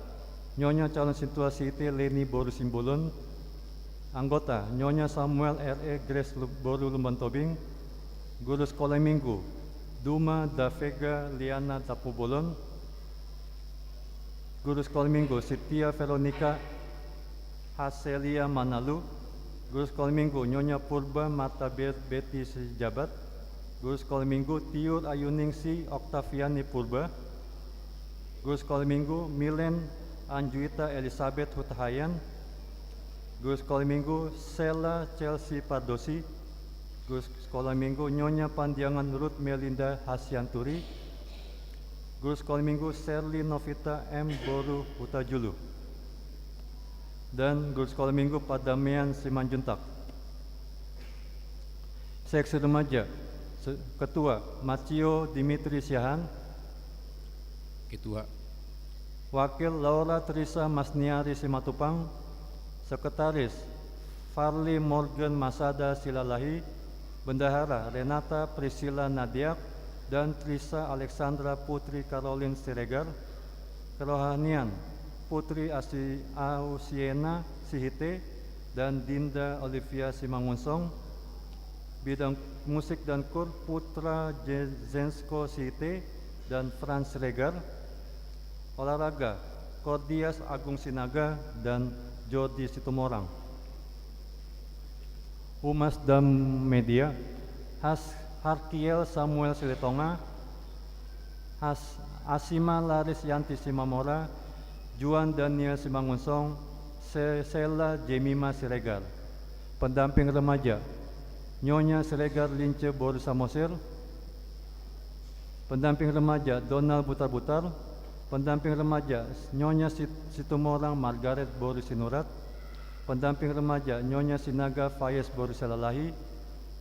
Nyonya calon Sintua Siti Leni boru Simbolon. Anggota, Nyonya Samuel R E Grace Lu-, boru Lumban Tobing. Guru Sekolah Minggu, Duma Davega Liana Tampubolon. Guru Sekolah Minggu, Sintia Veronica Haselia Manalu. Guru Sekolah Minggu, Nyonya Purba Marta Ber-, Betty Sijabat. Guru Sekolah Minggu, Tiur Ayuningsih Oktaviani Purba. Guru Sekolah Minggu, Milen Anjuita Elizabeth Hutahayan. Guru Sekolah Minggu, Sela Chelsea Pardosi. Guru Sekolah Minggu, Nyonya Pandiangan Ruth Melinda Hasianturi. Guru Sekolah Minggu, Serly Novita M boru Hutajulu. Dan Guru Sekolah Minggu Pardamaian Simanjuntak. Seksi Remaja, se-, Ketua, Macio Dimitri Siahaan. Ketua. Wakil Laura Trisa Masniari Simatupang. Sekretaris Farli Morgan Masada Silalahi. Bendahara Renata Priscilla Nadiak dan Trisa Alexandra Putri Caroline Siregar. Kerohanian Putri Asi-, Ausiena Sihite dan Dinda Olivia Simangunsong. Bidang musik dan kur Putra Je-, Zensko Sihite dan Franz Siregar. Olahraga Kordias Agung Sinaga dan Jordi Situmorang. Humas dan media, Has-, Harkiel Samuel Silitonga, Has-, Asima Laris Yanti Simamora, Juan Daniel Simangunsong, Se-, Sela Jemima Siregar. Pendamping remaja, Nyonya Siregar Lince boru Samosir. Pendamping remaja, Donald Butar-Butar. Pendamping remaja, Nyonya Sit-, Situmorang Margaret boru Sinurat. Pendamping remaja, Nyonya Sinaga Fayez boru Silalahi.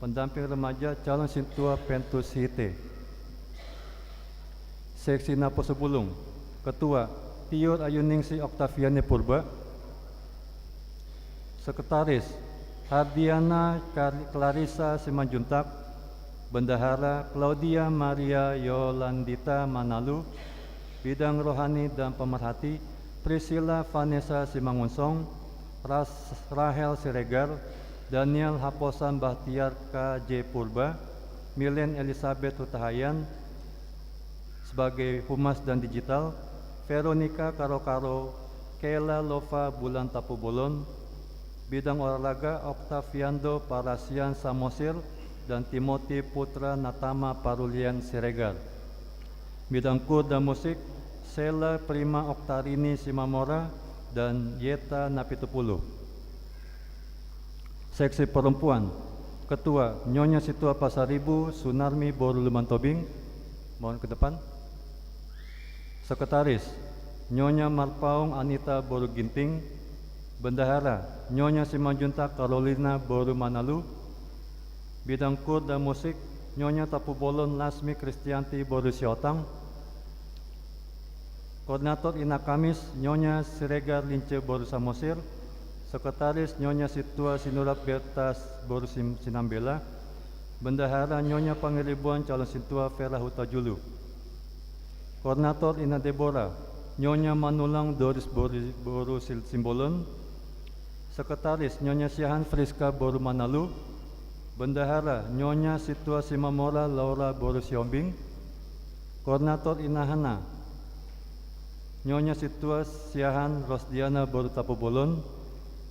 Pendamping remaja, calon sintua Pentus Sihite. Seksi Naposobulung. Ketua, Pior Ayuningsih Octaviani Purba. Sekretaris, Hardiana Kar-, Clarissa Simanjuntak. Bendahara, Claudia Maria Yolandita Manalu. Bidang rohani dan pemerhati, Priscilla Vanessa Simangunsong, Ras-, Rahel Siregar, Daniel Haposan Bahtiar K J Purba, Milen Elizabeth Hutahayan, sebagai humas dan digital, Veronica Karokaro, Kela Lova Bulan Tapubolon, bidang olahraga, Octaviando Parasian Samosir dan Timothy Putra Natama Parulian Siregar. Bidang kur dan musik, Sela Prima Oktarini Simamora dan Yeta Napitupulu. Seksi perempuan, Ketua, Nyonya Situa Pasaribu Sunarmi boru Lumantobing. Mohon ke depan. Sekretaris, Nyonya Marpaung Anita boru Ginting. Bendahara, Nyonya Simanjuntak Carolina boru Manalu. Bidang kur dan musik, Nyonya Tapubolon Lasmi Kristianti boru Siotang. Koordinator Ina Kamis, Nyonya Siregar Lince boru Samosir. Sekretaris, Nyonya Situa Sinurat Bertas boru Sim-, Sinambela. Bendahara, Nyonya Pangaribuan calon sintua Vera Hutajulu. Koordinator Ina Debora, Nyonya Manulang Doris boru, boru Sil-, Simbolon. Sekretaris, Nyonya Siahaan Friska boru Manalu. Bendahara, Nyonya Situa Simamora Laura boru Siombing. Koordinator Ina Hana, Nyonya Situa Siahaan Rosdiana boru Tapubolon.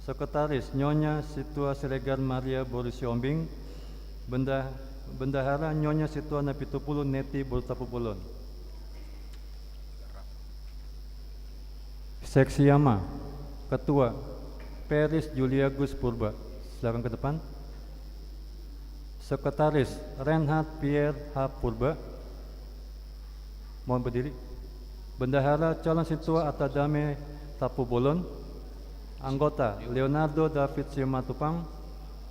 Sekretaris, Nyonya Situa Siregar Maria boru Siombing. Benda-, bendahara, Nyonya Situa Napitupulu Neti boru Tapubolon. Seksi Ama, Ketua, Peris Juliagus Purba. Silakan ke depan. Sekretaris, Reinhard Pierre H Purba. Mohon berdiri. Bendahara, calon sintua Artadame Tapubolon. Anggota, Leonardo David Simatupang.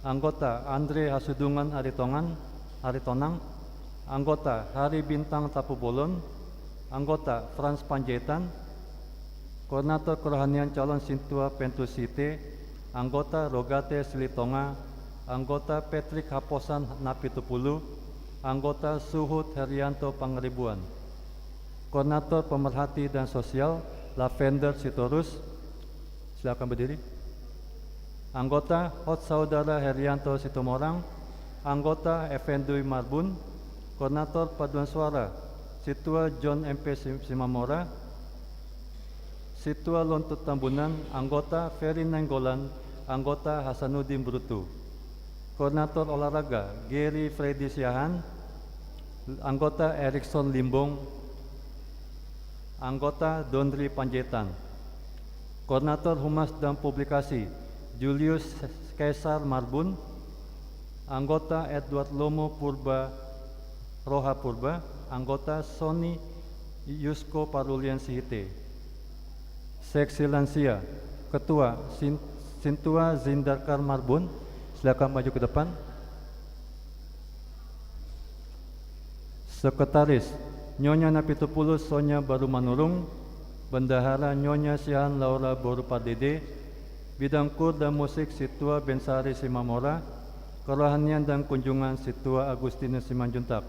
Anggota, Andre Hasudungan Aritongan, Aritonang. Anggota, Hari Bintang Tapubolon. Anggota, Frans Panjaitan. Koordinator kerohanian calon sintua Pentus Sihite. Anggota, Rogate Silitonga. Anggota, Patrick Haposan Napitupulu. Anggota, Suhut Herianto Pangaribuan. Koordinator pemerhati dan sosial, Lavender Sitorus. Silakan berdiri. Anggota, Hot Saudara Herianto Situmorang. Anggota, Effendui Marbun. Koordinator paduan suara, Situa John M P Sim-, Simamora. Situa Lontut Tambunan, anggota, Ferry Nainggolan, anggota, Hasanuddin Brutu. Koordinator olahraga, Gary Freddy Siahaan, anggota, Erikson Limbong, anggota, Dondri Panjaitan. Koordinator humas dan publikasi, Julius Caesar Marbun, anggota, Edward Lomo Purba, Roha Purba, anggota, Sony Yusko Parulian Sihite. Seksi lansia, Ketua, Sin-, Sintua Zindarkar Marbun, silakan maju ke depan. Sekretaris, Nyonya Napitupulu Sonya Baru Manurung, bendahara Nyonya Siahaan Laura Boru Pardede, bidang kur dan musik Sintua Bensari Simamora, kerohanian dan kunjungan Sintua Agustinus Simanjuntak,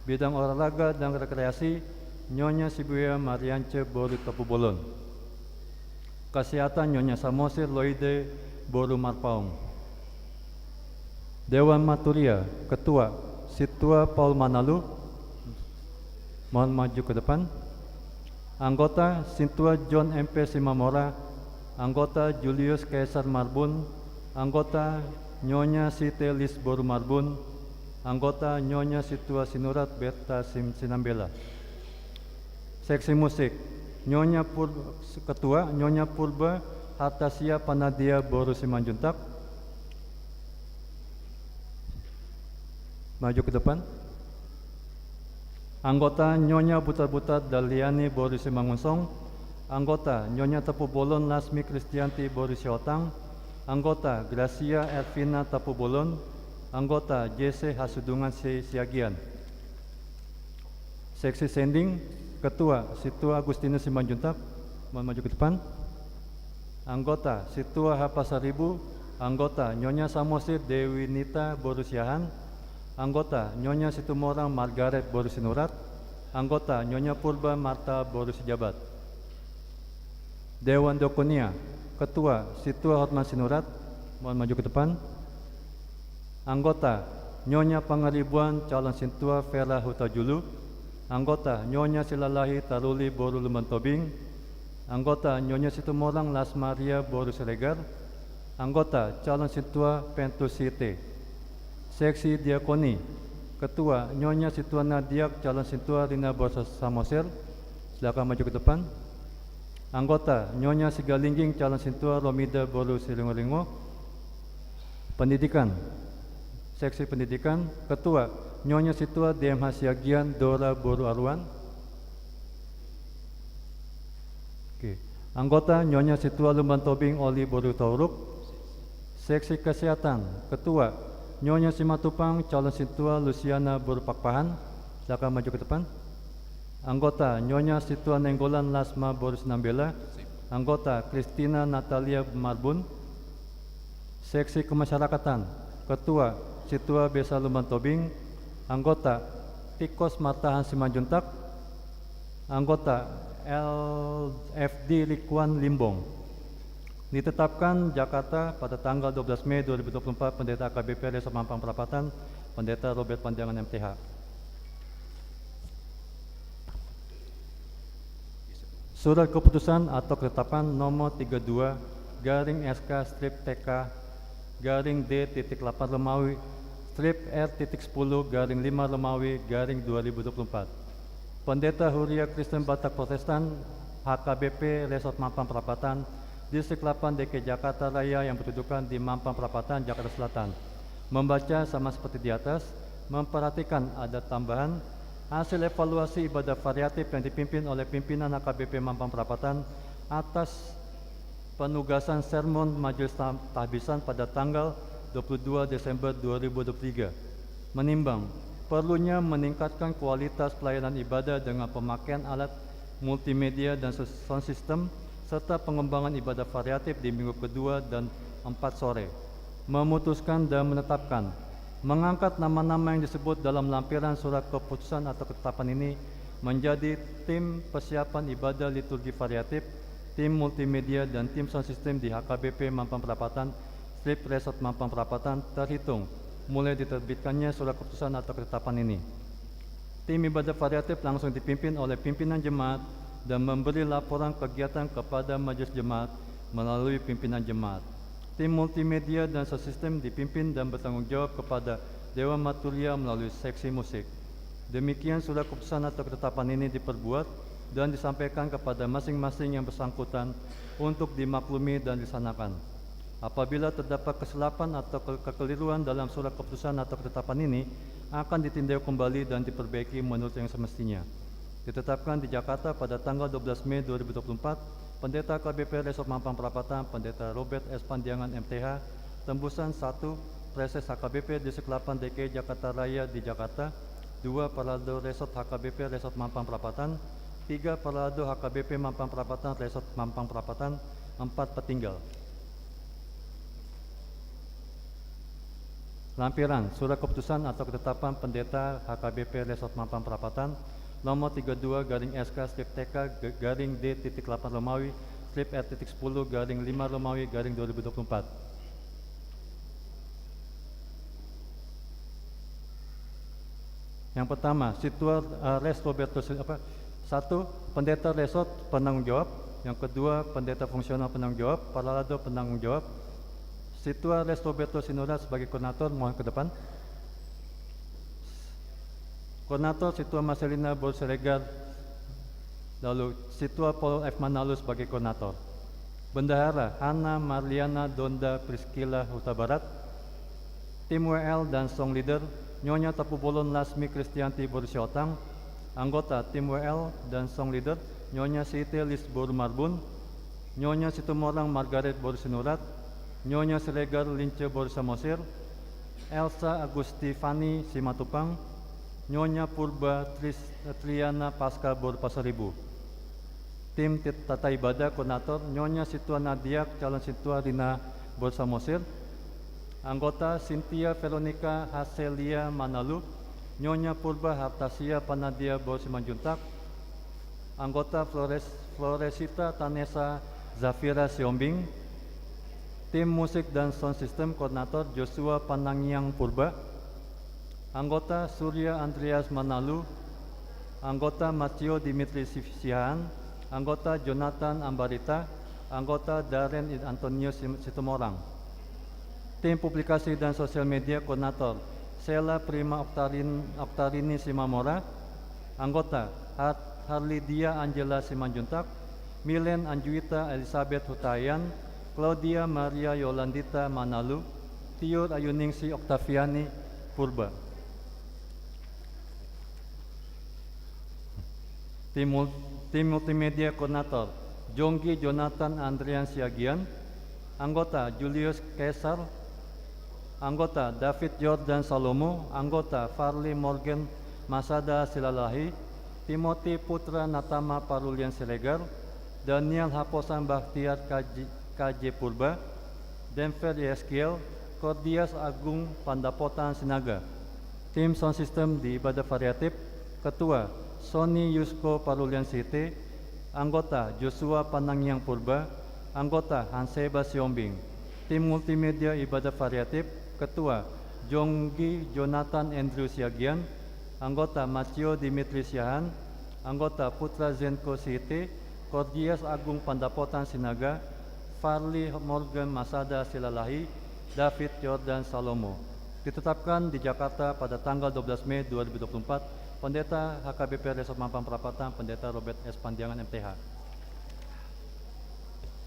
bidang olahraga dan rekreasi Nyonya Sibuya Mariance Boru Topubolon. Kesehatan Nyonya Samosir Loide Boru Marpaung. Dewan Maturia, Ketua, Sintua Paul Manalu, mohon maju ke depan. Anggota, Sintua John M P Simamora, anggota Julius Caesar Marbun, anggota Nyonya Site Lis Boru Marbun, anggota Nyonya Sintua Sinurat Berta Sim Sinambela. Seksi musik, Nyonya Pur-, Ketua, Nyonya Purba Hartasia Panadia Boru Simanjuntak. Maju ke depan. Anggota, Nyonya Butar-Butar Daliani Boru Simangunsong. Anggota, Nyonya Topubolon Lasmi Kristianti Boru Siotang. Anggota, Gracia Ervina Topubolon. Anggota, J C Hasudungan Si-, Siagian. Seksi sending, Ketua, Sintua Agustinus Simanjuntak, mohon maju ke depan. Anggota, Sintua H Pasaribu, anggota, Nyonya Samosir Dewi Nita Boru Siahaan, anggota, Nyonya Situmorang Margaret Boru Sinurat, anggota, Nyonya Purba Marta Boru Sijabat. Dewan Diakonia, Ketua, Sintua Hotman Sinurat, mohon maju ke depan. Anggota, Nyonya Pangaribuan, calon Sintua Vera Hutajulu. Anggota, Nyonya Silalahi Taruli Boru Lumban Tobing. Anggota, Nyonya Situmorang Las Maria Boru Siregar. Anggota, calon Sintua Pentus Site. Seksi Diakoni, Ketua, Nyonya Sintua Nadiak, calon Sintua Rina Boru Samosir. Silakan maju ke depan. Anggota, Nyonya Sigalingging, calon Sintua Romida Boru Siringo-ringo. Pendidikan, Seksi Pendidikan, Ketua, Nyonya Sintua D M H Siagian Dora Boru Aruan. Oke. Anggota, Nyonya Sintua Lumban Tobing Oli Boru Tauruk. Seksi Kesehatan, Ketua, Nyonya Simatupang, calon Sintua Lusiana Boru Pakpahan. Silakan maju ke depan. Anggota, Nyonya Sintua Nainggolan Lasma Boru Sinambela. Anggota, Kristina Natalia Marbun. Seksi Kemasyarakatan, Ketua, Sintua Besa Lumban Tobing. Anggota, Tikos Martahan Simanjuntak. Anggota, L F D Rikuan Limbong. Ditetapkan Jakarta pada tanggal dua belas Mei dua ribu dua puluh empat, Pendeta A K B P Resort Mampang Perapatan, Pendeta Robert Pandiangan M T H. Surat keputusan atau ketetapan nomor tiga dua garing S K strip T K garing D titik delapan Romawi strip R titik sepuluh garing lima Romawi garing dua ribu dua puluh empat. Pendeta Huria Kristen Batak Protestan, H K B P Resort Mampang Perapatan, Distrik delapan D K I Jakarta Raya yang berkedudukan di Mampang Perapatan, Jakarta Selatan, membaca sama seperti di atas, memperhatikan ada tambahan hasil evaluasi ibadah variatif yang dipimpin oleh pimpinan H K B P Mampang Perapatan atas penugasan sermon Majelis Ta-, Tahbisan pada tanggal dua puluh dua Desember dua ribu dua puluh tiga, menimbang perlunya meningkatkan kualitas pelayanan ibadah dengan pemakaian alat multimedia dan ses-, sound system, serta pengembangan ibadah variatif di minggu kedua dan empat sore. Memutuskan dan menetapkan, mengangkat nama-nama yang disebut dalam lampiran surat keputusan atau ketetapan ini menjadi tim persiapan ibadah liturgi variatif, tim multimedia, dan tim sound system di H K B P Mampang Perapatan, strip Resort Mampang Perapatan, terhitung mulai diterbitkannya surat keputusan atau ketetapan ini. Tim ibadah variatif langsung dipimpin oleh pimpinan jemaat dan memberi laporan kegiatan kepada majelis jemaat melalui pimpinan jemaat. Tim multimedia dan sound system dipimpin dan bertanggung jawab kepada Dewan Maturia melalui seksi musik. Demikian surat keputusan atau ketetapan ini diperbuat dan disampaikan kepada masing-masing yang bersangkutan untuk dimaklumi dan dilaksanakan. Apabila terdapat kesilapan atau ke-, kekeliruan dalam surat keputusan atau ketetapan ini, akan ditinjau kembali dan diperbaiki menurut yang semestinya. Ditetapkan di Jakarta pada tanggal dua belas Mei dua ribu dua puluh empat, Pendeta K B P Resort Mampang Perapatan, Pendeta Robert S Pandiangan M T H, Tembusan satu, Praeses H K B P Distrik delapan D K I Jakarta Raya di Jakarta, Dua, Paraldo Resort H K B P Resort Mampang Prapatan. Tiga, Paraldo H K B P Mampang Prapatan Resort Mampang Prapatan. Empat, Petinggal. Lampiran, surat keputusan atau ketetapan pendeta H K B P Resort Mampang Prapatan, nomor tiga dua garing S K strip T K g-, garing D titik delapan Romawi, strip R titik sepuluh garing lima Romawi garing dua ribu dua puluh empat. Yang pertama, Sintua, eh, Res Roberto Si-, apa, satu, pendeta resort penanggung jawab. Yang kedua, pendeta fungsional penanggung jawab, paralado penanggung jawab. Sintua Res Roberto Sinurat sebagai koordinator, mohon ke depan. Koordinator, Sintua Marcelina Borsiregar, lalu Sintua Paul F Manalu sebagai koordinator. Bendahara, Hanna Marliana Donda Priscilla Hutabarat. Tim W L dan Song Leader, Nyonya Tampubolon Lasmi Kristianti Borsiotang. Anggota tim W L dan Song Leader, Nyonya Siite Lis Borumarbun, Nyonya Situmorang Margaret Borsinurat, Nyonya Siregar Lince Borsamosir, Elsa Agustifani Simatupang, Nyonya Purba Tris-, Triana Paska Borpasaribu. Tim tit-, tata ibadah, koordinator, Nyonya Sintua Nadia calon Sintua Rina Borsamosir. Anggota, Sintia Veronica Haselia Manalu, Nyonya Purba Hartasia Panadia Borsimanjuntak. Anggota, Flores-, Floresita Tanesa Zafira Siombing. Tim musik dan sound system, koordinator, Joshua Panangiang Purba. Anggota, Surya Andreas Manalu. Anggota, Macio Dimitri Si-, Siahaan. Anggota, Jonathan Ambarita. Anggota, Daren Antonio Sim-, Situmorang. Tim publikasi dan sosial media, koordinator, Sela Prima Oktarin-, Oktarini Simamora. Anggota, Har-, Harlidia Angela Simanjuntak, Milen Anjuita Elizabeth Hutahian, Claudia Maria Yolandita Manalu, Tiur Ayuningsih Oktaviani Purba. Tim mul-, tim multimedia, koordinator, Jonggi Jonathan Andrian Siagian. Anggota, Julius Caesar. Anggota, David Jordan Salomo. Anggota, Farli Morgan Masada Silalahi, Timothy Putra Natama Parulian Siregar, Daniel Haposan Bahtiar K J, K J Purba, Denver Yeskiel, Kordias Agung Pandapotan Sinaga. Tim sound system di Ibadah Variatif, Ketua, Sony Yusko Parulian Siite. Anggota, Joshua Panangiang Purba. Anggota, Hanseba Siombing. Tim multimedia Ibadah Variatif, Ketua, Jonggi Jonathan Andrew Siagian. Anggota, Macio Dimitri Siahaan. Anggota, Putra Zenko Siite, Kordias Agung Pandapotan Sinaga, Farli Morgan Masada Silalahi, David Jordan Salomo. Ditetapkan di Jakarta pada tanggal dua belas Mei dua ribu dua puluh empat, Pendeta H K B P Resort Mampang Prapatan, Pendeta Robert S Pandiangan, M T H.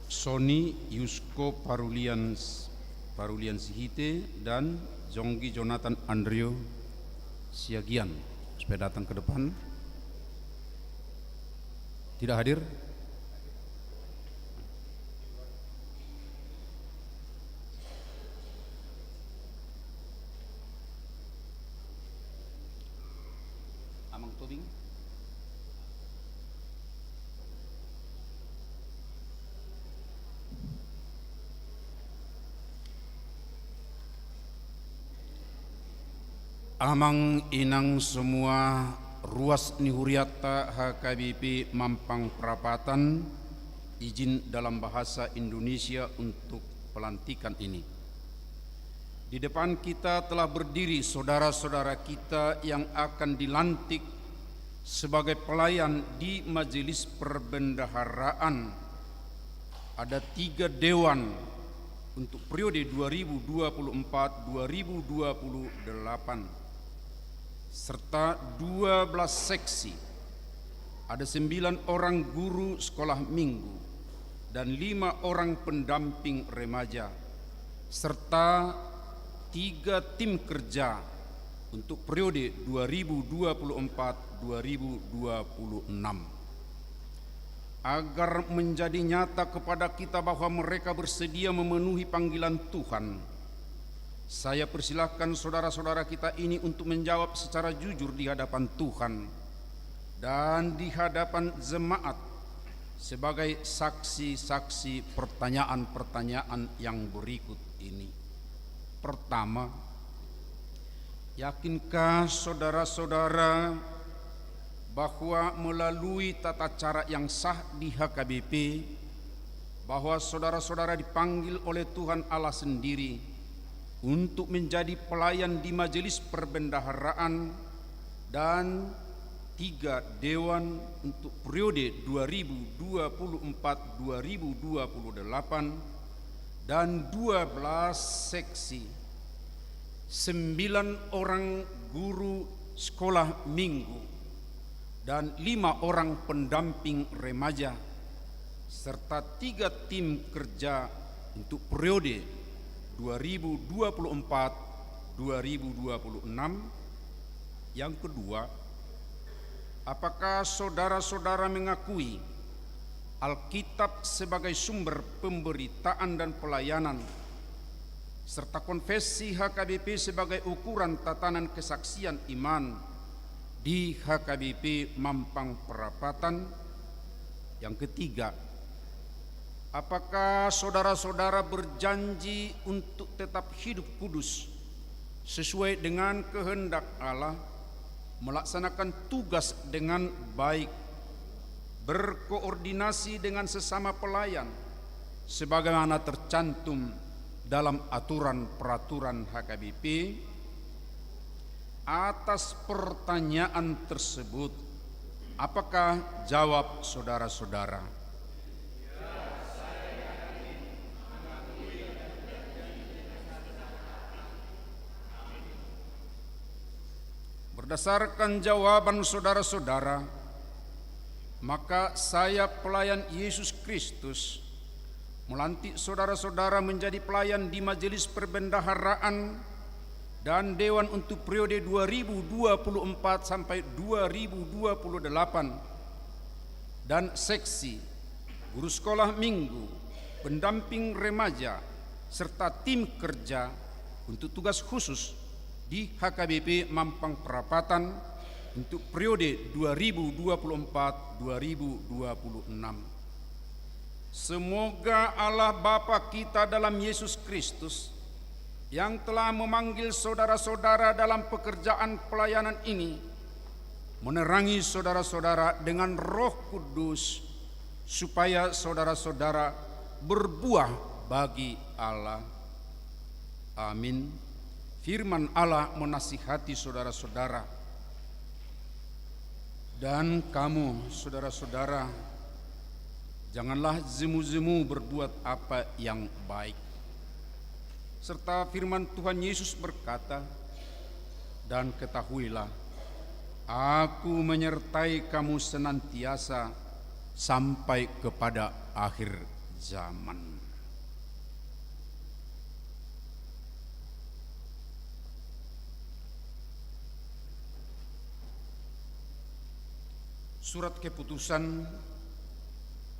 Sony Yusko Parulian, Parulian Sihite dan Jonggi Jonathan Andrio Siagian supaya datang ke depan. Tidak hadir? Amang Tobing. Amang inang semua, ruas ni hurianta H K B P Mampang Prapatan, izin dalam bahasa Indonesia untuk pelantikan ini. Di depan kita telah berdiri saudara-saudara kita yang akan dilantik sebagai pelayan di Majelis Perbendaharaan. Ada tiga dewan untuk periode dua ribu dua puluh empat dua ribu dua puluh delapan, serta dua belas seksi. Ada sembilan orang guru sekolah minggu dan lima orang pendamping remaja, serta tiga tim kerja untuk periode dua ribu dua puluh empat dua ribu dua puluh enam. Agar menjadi nyata kepada kita bahwa mereka bersedia memenuhi panggilan Tuhan, Saya persilahkan saudara-saudara kita ini untuk menjawab secara jujur di hadapan Tuhan dan di hadapan jemaat sebagai saksi-saksi pertanyaan-pertanyaan yang berikut ini. Pertama, yakinkah saudara-saudara bahwa melalui tata cara yang sah di H K B P, bahwa saudara-saudara dipanggil oleh Tuhan Allah sendiri untuk menjadi pelayan di Majelis Perbendaharaan dan tiga dewan untuk periode dua ribu dua puluh empat dua ribu dua puluh delapan, dan dua belas seksi, sembilan orang guru sekolah minggu, dan lima orang pendamping remaja, serta tiga tim kerja untuk periode dua ribu dua puluh empat dua ribu dua puluh enam. Yang kedua, apakah saudara-saudara mengakui Alkitab sebagai sumber pemberitaan dan pelayanan, serta konfesi H K B P sebagai ukuran tatanan kesaksian iman di H K B P Mampang Perapatan? Yang ketiga, apakah saudara-saudara berjanji untuk tetap hidup kudus sesuai dengan kehendak Allah, melaksanakan tugas dengan baik, berkoordinasi dengan sesama pelayan, sebagaimana tercantum dalam aturan peraturan H K B P? Atas pertanyaan tersebut, apakah jawab saudara-saudara? Berdasarkan jawaban saudara-saudara, maka saya, pelayan Yesus Kristus, melantik saudara-saudara menjadi pelayan di Majelis Perbendaharaan dan Dewan untuk periode dua ribu dua puluh empat sampai dua ribu dua puluh delapan, dan seksi, guru sekolah minggu, pendamping remaja, serta tim kerja untuk tugas khusus di H K B P Mampang Perapatan untuk periode dua ribu dua puluh empat dua ribu dua puluh enam. Semoga Allah Bapa kita dalam Yesus Kristus, yang telah memanggil saudara-saudara dalam pekerjaan pelayanan ini, menerangi saudara-saudara dengan Roh Kudus, supaya saudara-saudara berbuah bagi Allah. Amin. Firman Allah menasihati saudara-saudara. Dan kamu, saudara-saudara, janganlah jemu-jemu berbuat apa yang baik. Serta firman Tuhan Yesus berkata, "Dan ketahuilah, Aku menyertai kamu senantiasa sampai kepada akhir zaman." Surat keputusan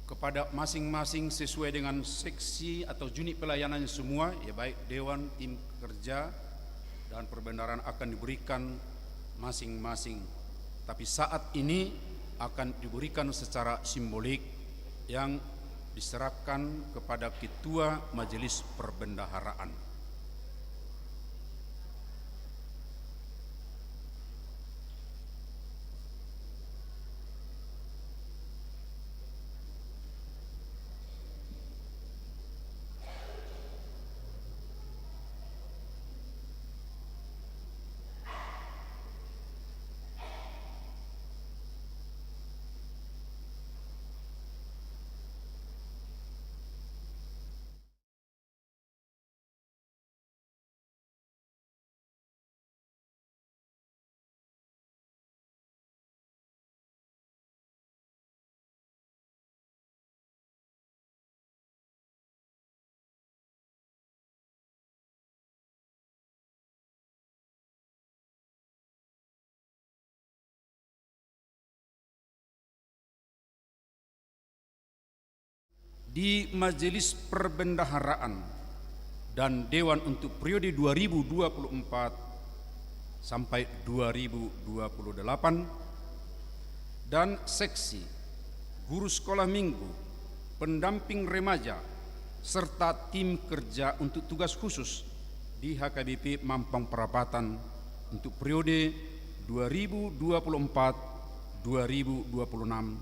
kepada masing-masing sesuai dengan seksi atau unit pelayanan semua, ya, baik dewan, tim kerja, dan perbendaharaan akan diberikan masing-masing. Tapi saat ini akan diberikan secara simbolik yang diserahkan kepada Ketua Majelis Perbendaharaan. Di Majelis Perbendaharaan dan dewan untuk periode dua ribu dua puluh empat sampai dua ribu dua puluh delapan, dan seksi, guru sekolah minggu, pendamping remaja, serta tim kerja untuk tugas khusus di H K B P Mampang Perapatan untuk periode dua ribu dua puluh empat dua ribu dua puluh enam,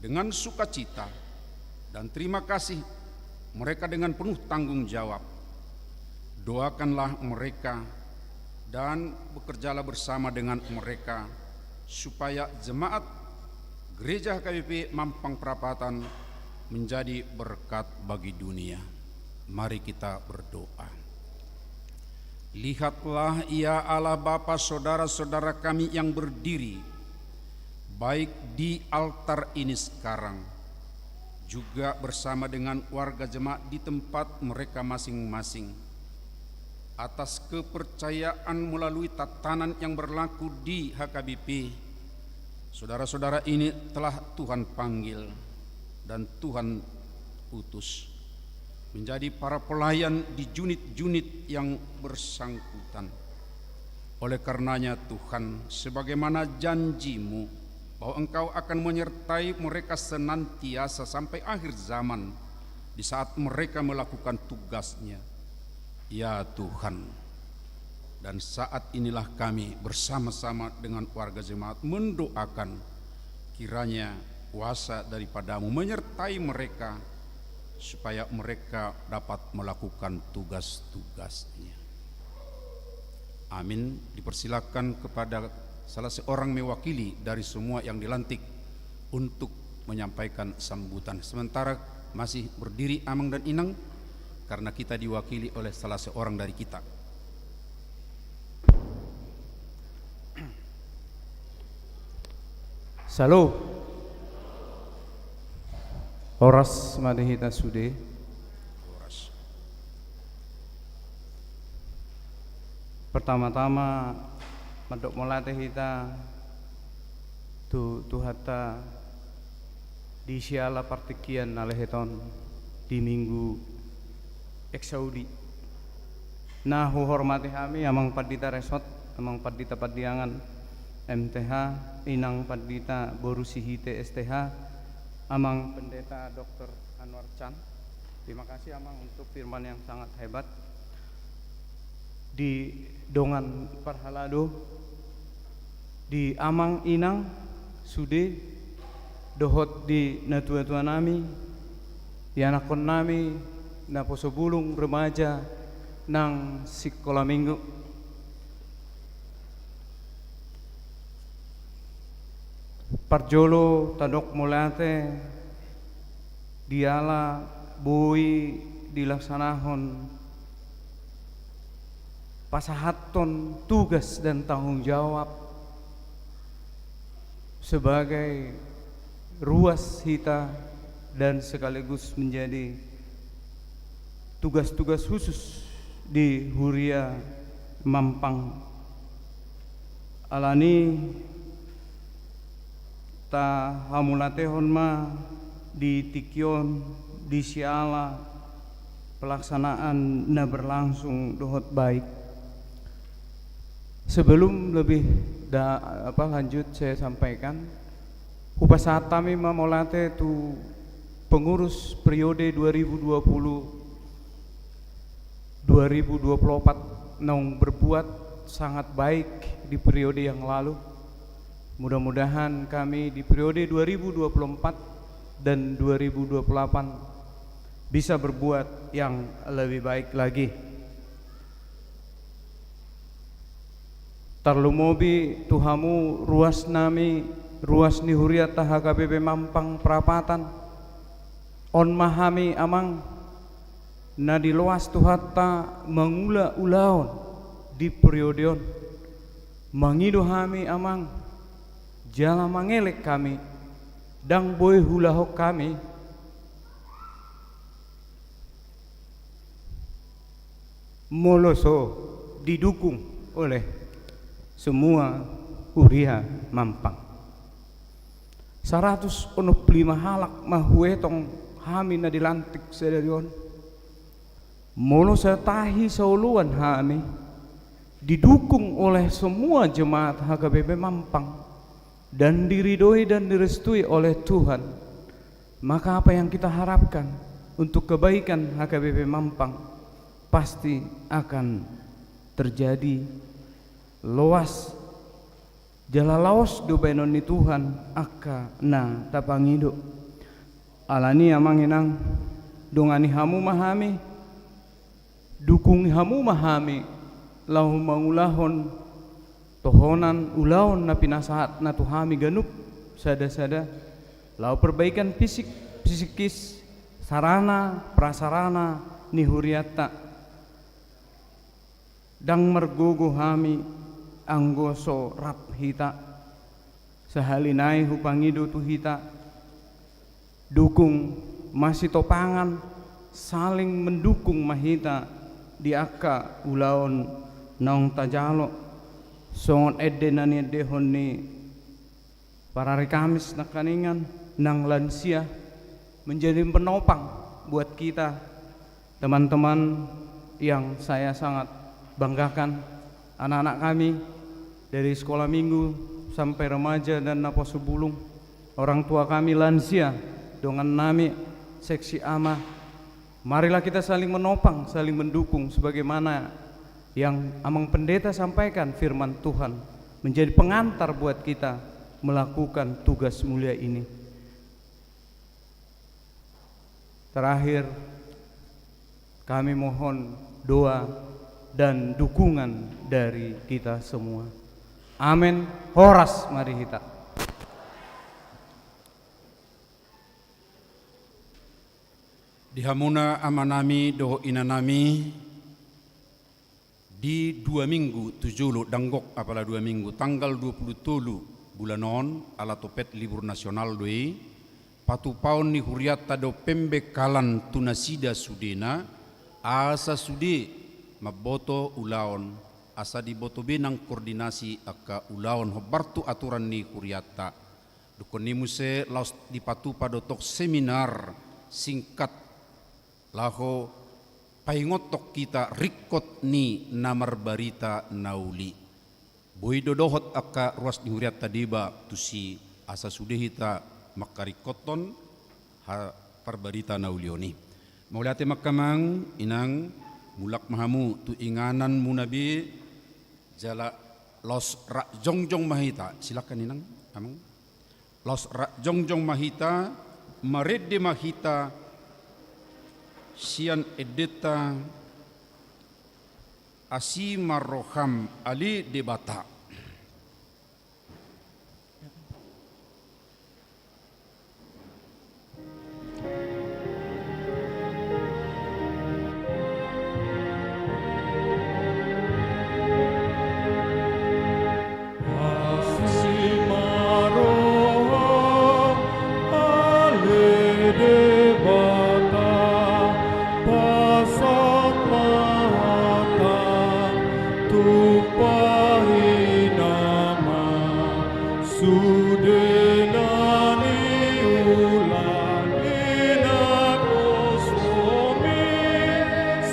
dengan sukacita dan terima kasih mereka dengan penuh tanggung jawab. Doakanlah mereka dan bekerjalah bersama dengan mereka, supaya jemaat Gereja H K B P Mampang Perapatan menjadi berkat bagi dunia. Mari kita berdoa. Lihatlah, ya Allah Bapa, saudara-saudara kami yang berdiri, baik di altar ini sekarang, juga bersama dengan warga jemaat di tempat mereka masing-masing, atas kepercayaan melalui tatanan yang berlaku di H K B P. Saudara-saudara ini telah Tuhan panggil dan Tuhan utus menjadi para pelayan di unit-unit yang bersangkutan. Oleh karenanya, Tuhan, sebagaimana janji-Mu bahwa Engkau akan menyertai mereka senantiasa sampai akhir zaman, di saat mereka melakukan tugasnya. Ya Tuhan, dan saat inilah kami bersama-sama dengan warga jemaat mendoakan, kiranya kuasa daripada-Mu menyertai mereka, supaya mereka dapat melakukan tugas-tugasnya. Amin. Dipersilakan kepada salah seorang mewakili dari semua yang dilantik untuk menyampaikan sambutan. Sementara masih berdiri Amang dan Inang, karena kita diwakili oleh salah seorang dari kita. Shalom. Horas ma di hita sude. Horas. Pertama-tama, mandok mauliate hita tu Tuhanta di siala partingkian na lehet on di Minggu Exaudi. Na huhormati hami Amang Pandita Resot, Amang Pandita Pandiangan M T H, Inang Pandita Boru Sihite S T H, Amang Pendeta Doktor Anwar Chan. Terima kasih, Amang, untuk firman yang sangat hebat. Di dongan parhalado, di amang inang sude, dohot di natua-tua nami, di anakkon nami, naposo bulung, remaja, nang sikola minggu. Parjolo tadok mauliate diala boi dilaksanahon pasahathon tugas dan tanggung jawab sebagai ruas hita dan sekaligus menjadi tugas-tugas khusus di Huria Mampang. Alani tahamauliatehon ma di tingki on di siala pelaksanaan na berlangsung dohot baik. Sebelum lebih da-, apa, lanjut saya sampaikan, hupasahat hami ma mauliate tu pengurus periode dua ribu dua puluh, dua ribu dua puluh empat naung berbuat sangat baik di periode yang lalu. Mudah-mudahan kami di periode dua ribu dua puluh empat dan dua ribu dua puluh delapan bisa berbuat yang lebih baik lagi. Tarlumobi tu hamu ruas nami, ruas ni hurianta H K B P Mampang Prapatan. On ma hami, Amang, na diloas Tuhanta mangula ulaon di periode on. Mangido hami, Amang, jala mangelek hami, ndang boi huulahon hami molo so didukung oleh semua huria Mampang. Saratus onom pulu lima halak ma huetong hami na dilantik sadari on. Molo satahi saoloan hami, didukung oleh semua jemaat H K B P Mampang, dan diridhoi dan direstui oleh Tuhan, maka apa yang kita harapkan untuk kebaikan H K B P Mampang pasti akan terjadi. Loas jala laos do baenon ni Tuhan angka na tapangido. Alani i, amang inang, dongani hamu ma hami, dukungi hamu ma hami laho mangulahon tohonan ulaon na pinasahatna tu hami ganup sada-sada, laho perbaikan fisik, psikis, sarana prasarana ni hurianta. Ndang margogo hami anggo so rap hita. Sahali nai hupangido tu hita, dukung masitopangan, saling mendukung ma hita di angka ulaon naung tajalo. Songon ende na niendehon ni parari Kamis nangkaningan, nang lansia menjadi penopang buat kita, teman-teman yang saya sangat banggakan, anak-anak kami dari sekolah minggu sampai remaja dan naposobulung, orang tua kami lansia, dongannami seksi ama. Marilah kita saling menopang, saling mendukung, sebagaimana yang Amang Pendeta sampaikan, firman Tuhan menjadi pengantar buat kita melakukan tugas mulia ini. Terakhir, kami mohon doa dan dukungan dari kita semua. Amen. Horas ma di hita. Di hamuna amanami dohot inanami, di dua minggu tu jolo, ndang gok apala dua minggu, tanggal dua pulu tolu bulan on, ala topet libur nasional do i, patupaon ni hurianta do pembekalan tu nasida sudena, asa sude mamboto ulaon, asa diboto be nang koordinasi angka ulaon hombar tu aturan ni hurianta. Dungkon i muse laos dipatupa do tong seminar singkat laho paingothon hita ringkot ni na marbarita na uli. Boi do dohot angka ruas ni hurianta deba tusi, asa sude hita mangkaringkothon ha-, parbarita na uli on i. Mauliate ma, amang inang, mulak ma hamu tu ingananmuna be, jala laos rap jongjong ma hita. Silakan inang, amang. Laos rap jongjong ma hita, marende ma hita sian endenta: Asi ma roham, ale Debata. Asi ma roham, ale Debata, pasahat ma hatam, tumpahi nama sude na niula ni naposomi,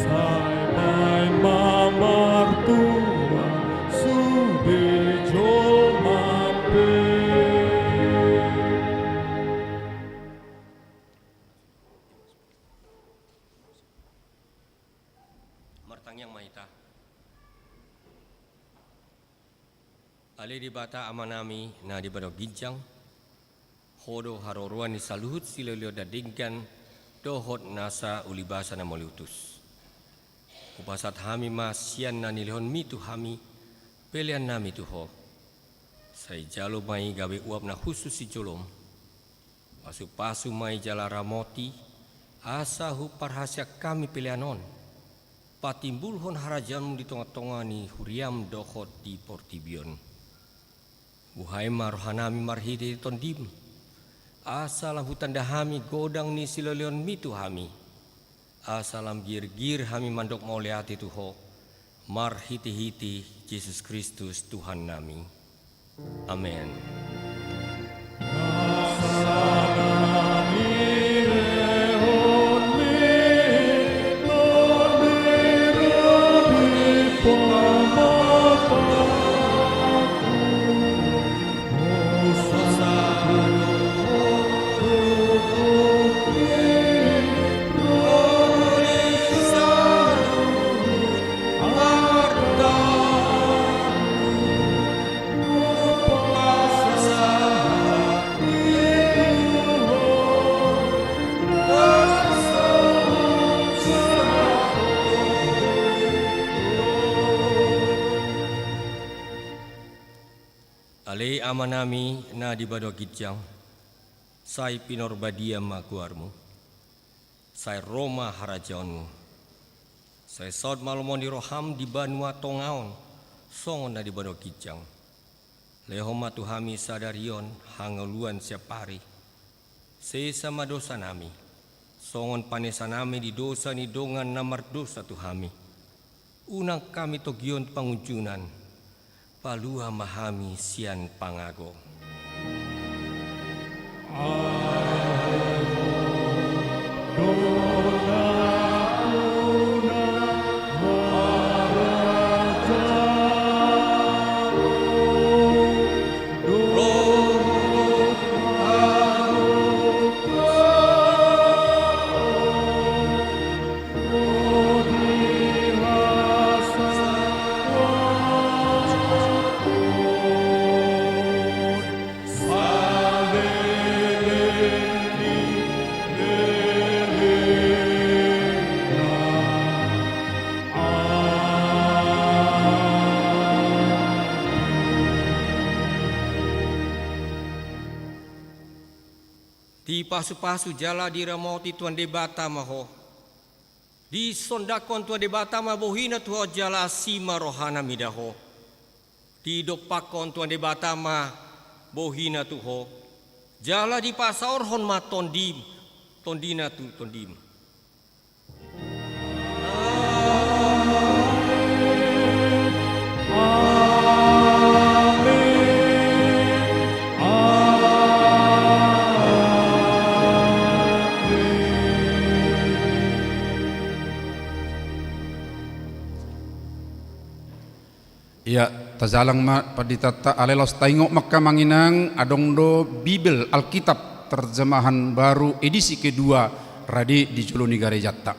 sai baen ma martua sude jolma pe. Martangiang ma hita. Ale Debata Amanami na di banua ginjang, Ho do haroroan ni saluhut silehonlehon na denggan dohot nasa ulibasa na mauliutus. Hupasahat hami ma sian na nilehonMi tu hami, peleannami tu Ho. Sai jalo ma i gabe uap na hushus sijolom. Pasupasu ma i jala ramoti, asa huparhaseang hami pelean on. Patimbulhon harajaonMu di tongatonga ni huriaM dohot di portibi on. Buhai ma rohanami marhitehite TondiM, asa lam hutanda hami godang ni silehonlehonMi tu hami, asa lam girgir hami mandok mauliate tu Ho, marhitehite Jesus Kristus Tuhannami. Amen. Ale Amanami na di banua ginjang, sai pinarbadia ma goarMu. Sai ro ma harajaonMu. Sai saut ma lomo ni rohaM di banua tonga on, songon na di banua ginjang. Lehon ma tu hami sadari on hangoluan siapari. Sesa ma dosanami, songon panesanami di dosa ni dongan na mardosa tu hami. Unang hami togihon tu pangunjunan, palua ma hami sian pangago. Dipasupasu jala diramoti Tuhan Debata ma ho. Disondangkon Tuhan Debata ma bohiNa tu ho jala asi ma rohaNa mida ho. Didompakkon Tuhan Debata ma bohiNa tu ho, jala dipasaorhon ma tondim, tondiNa tu tondim. Ia, tajalang ma panditanta, alai laos taingot ma angka amang inang, adong do Bibel Alkitab terjemahan baru edisi kedua rade di jolo ni garejanta.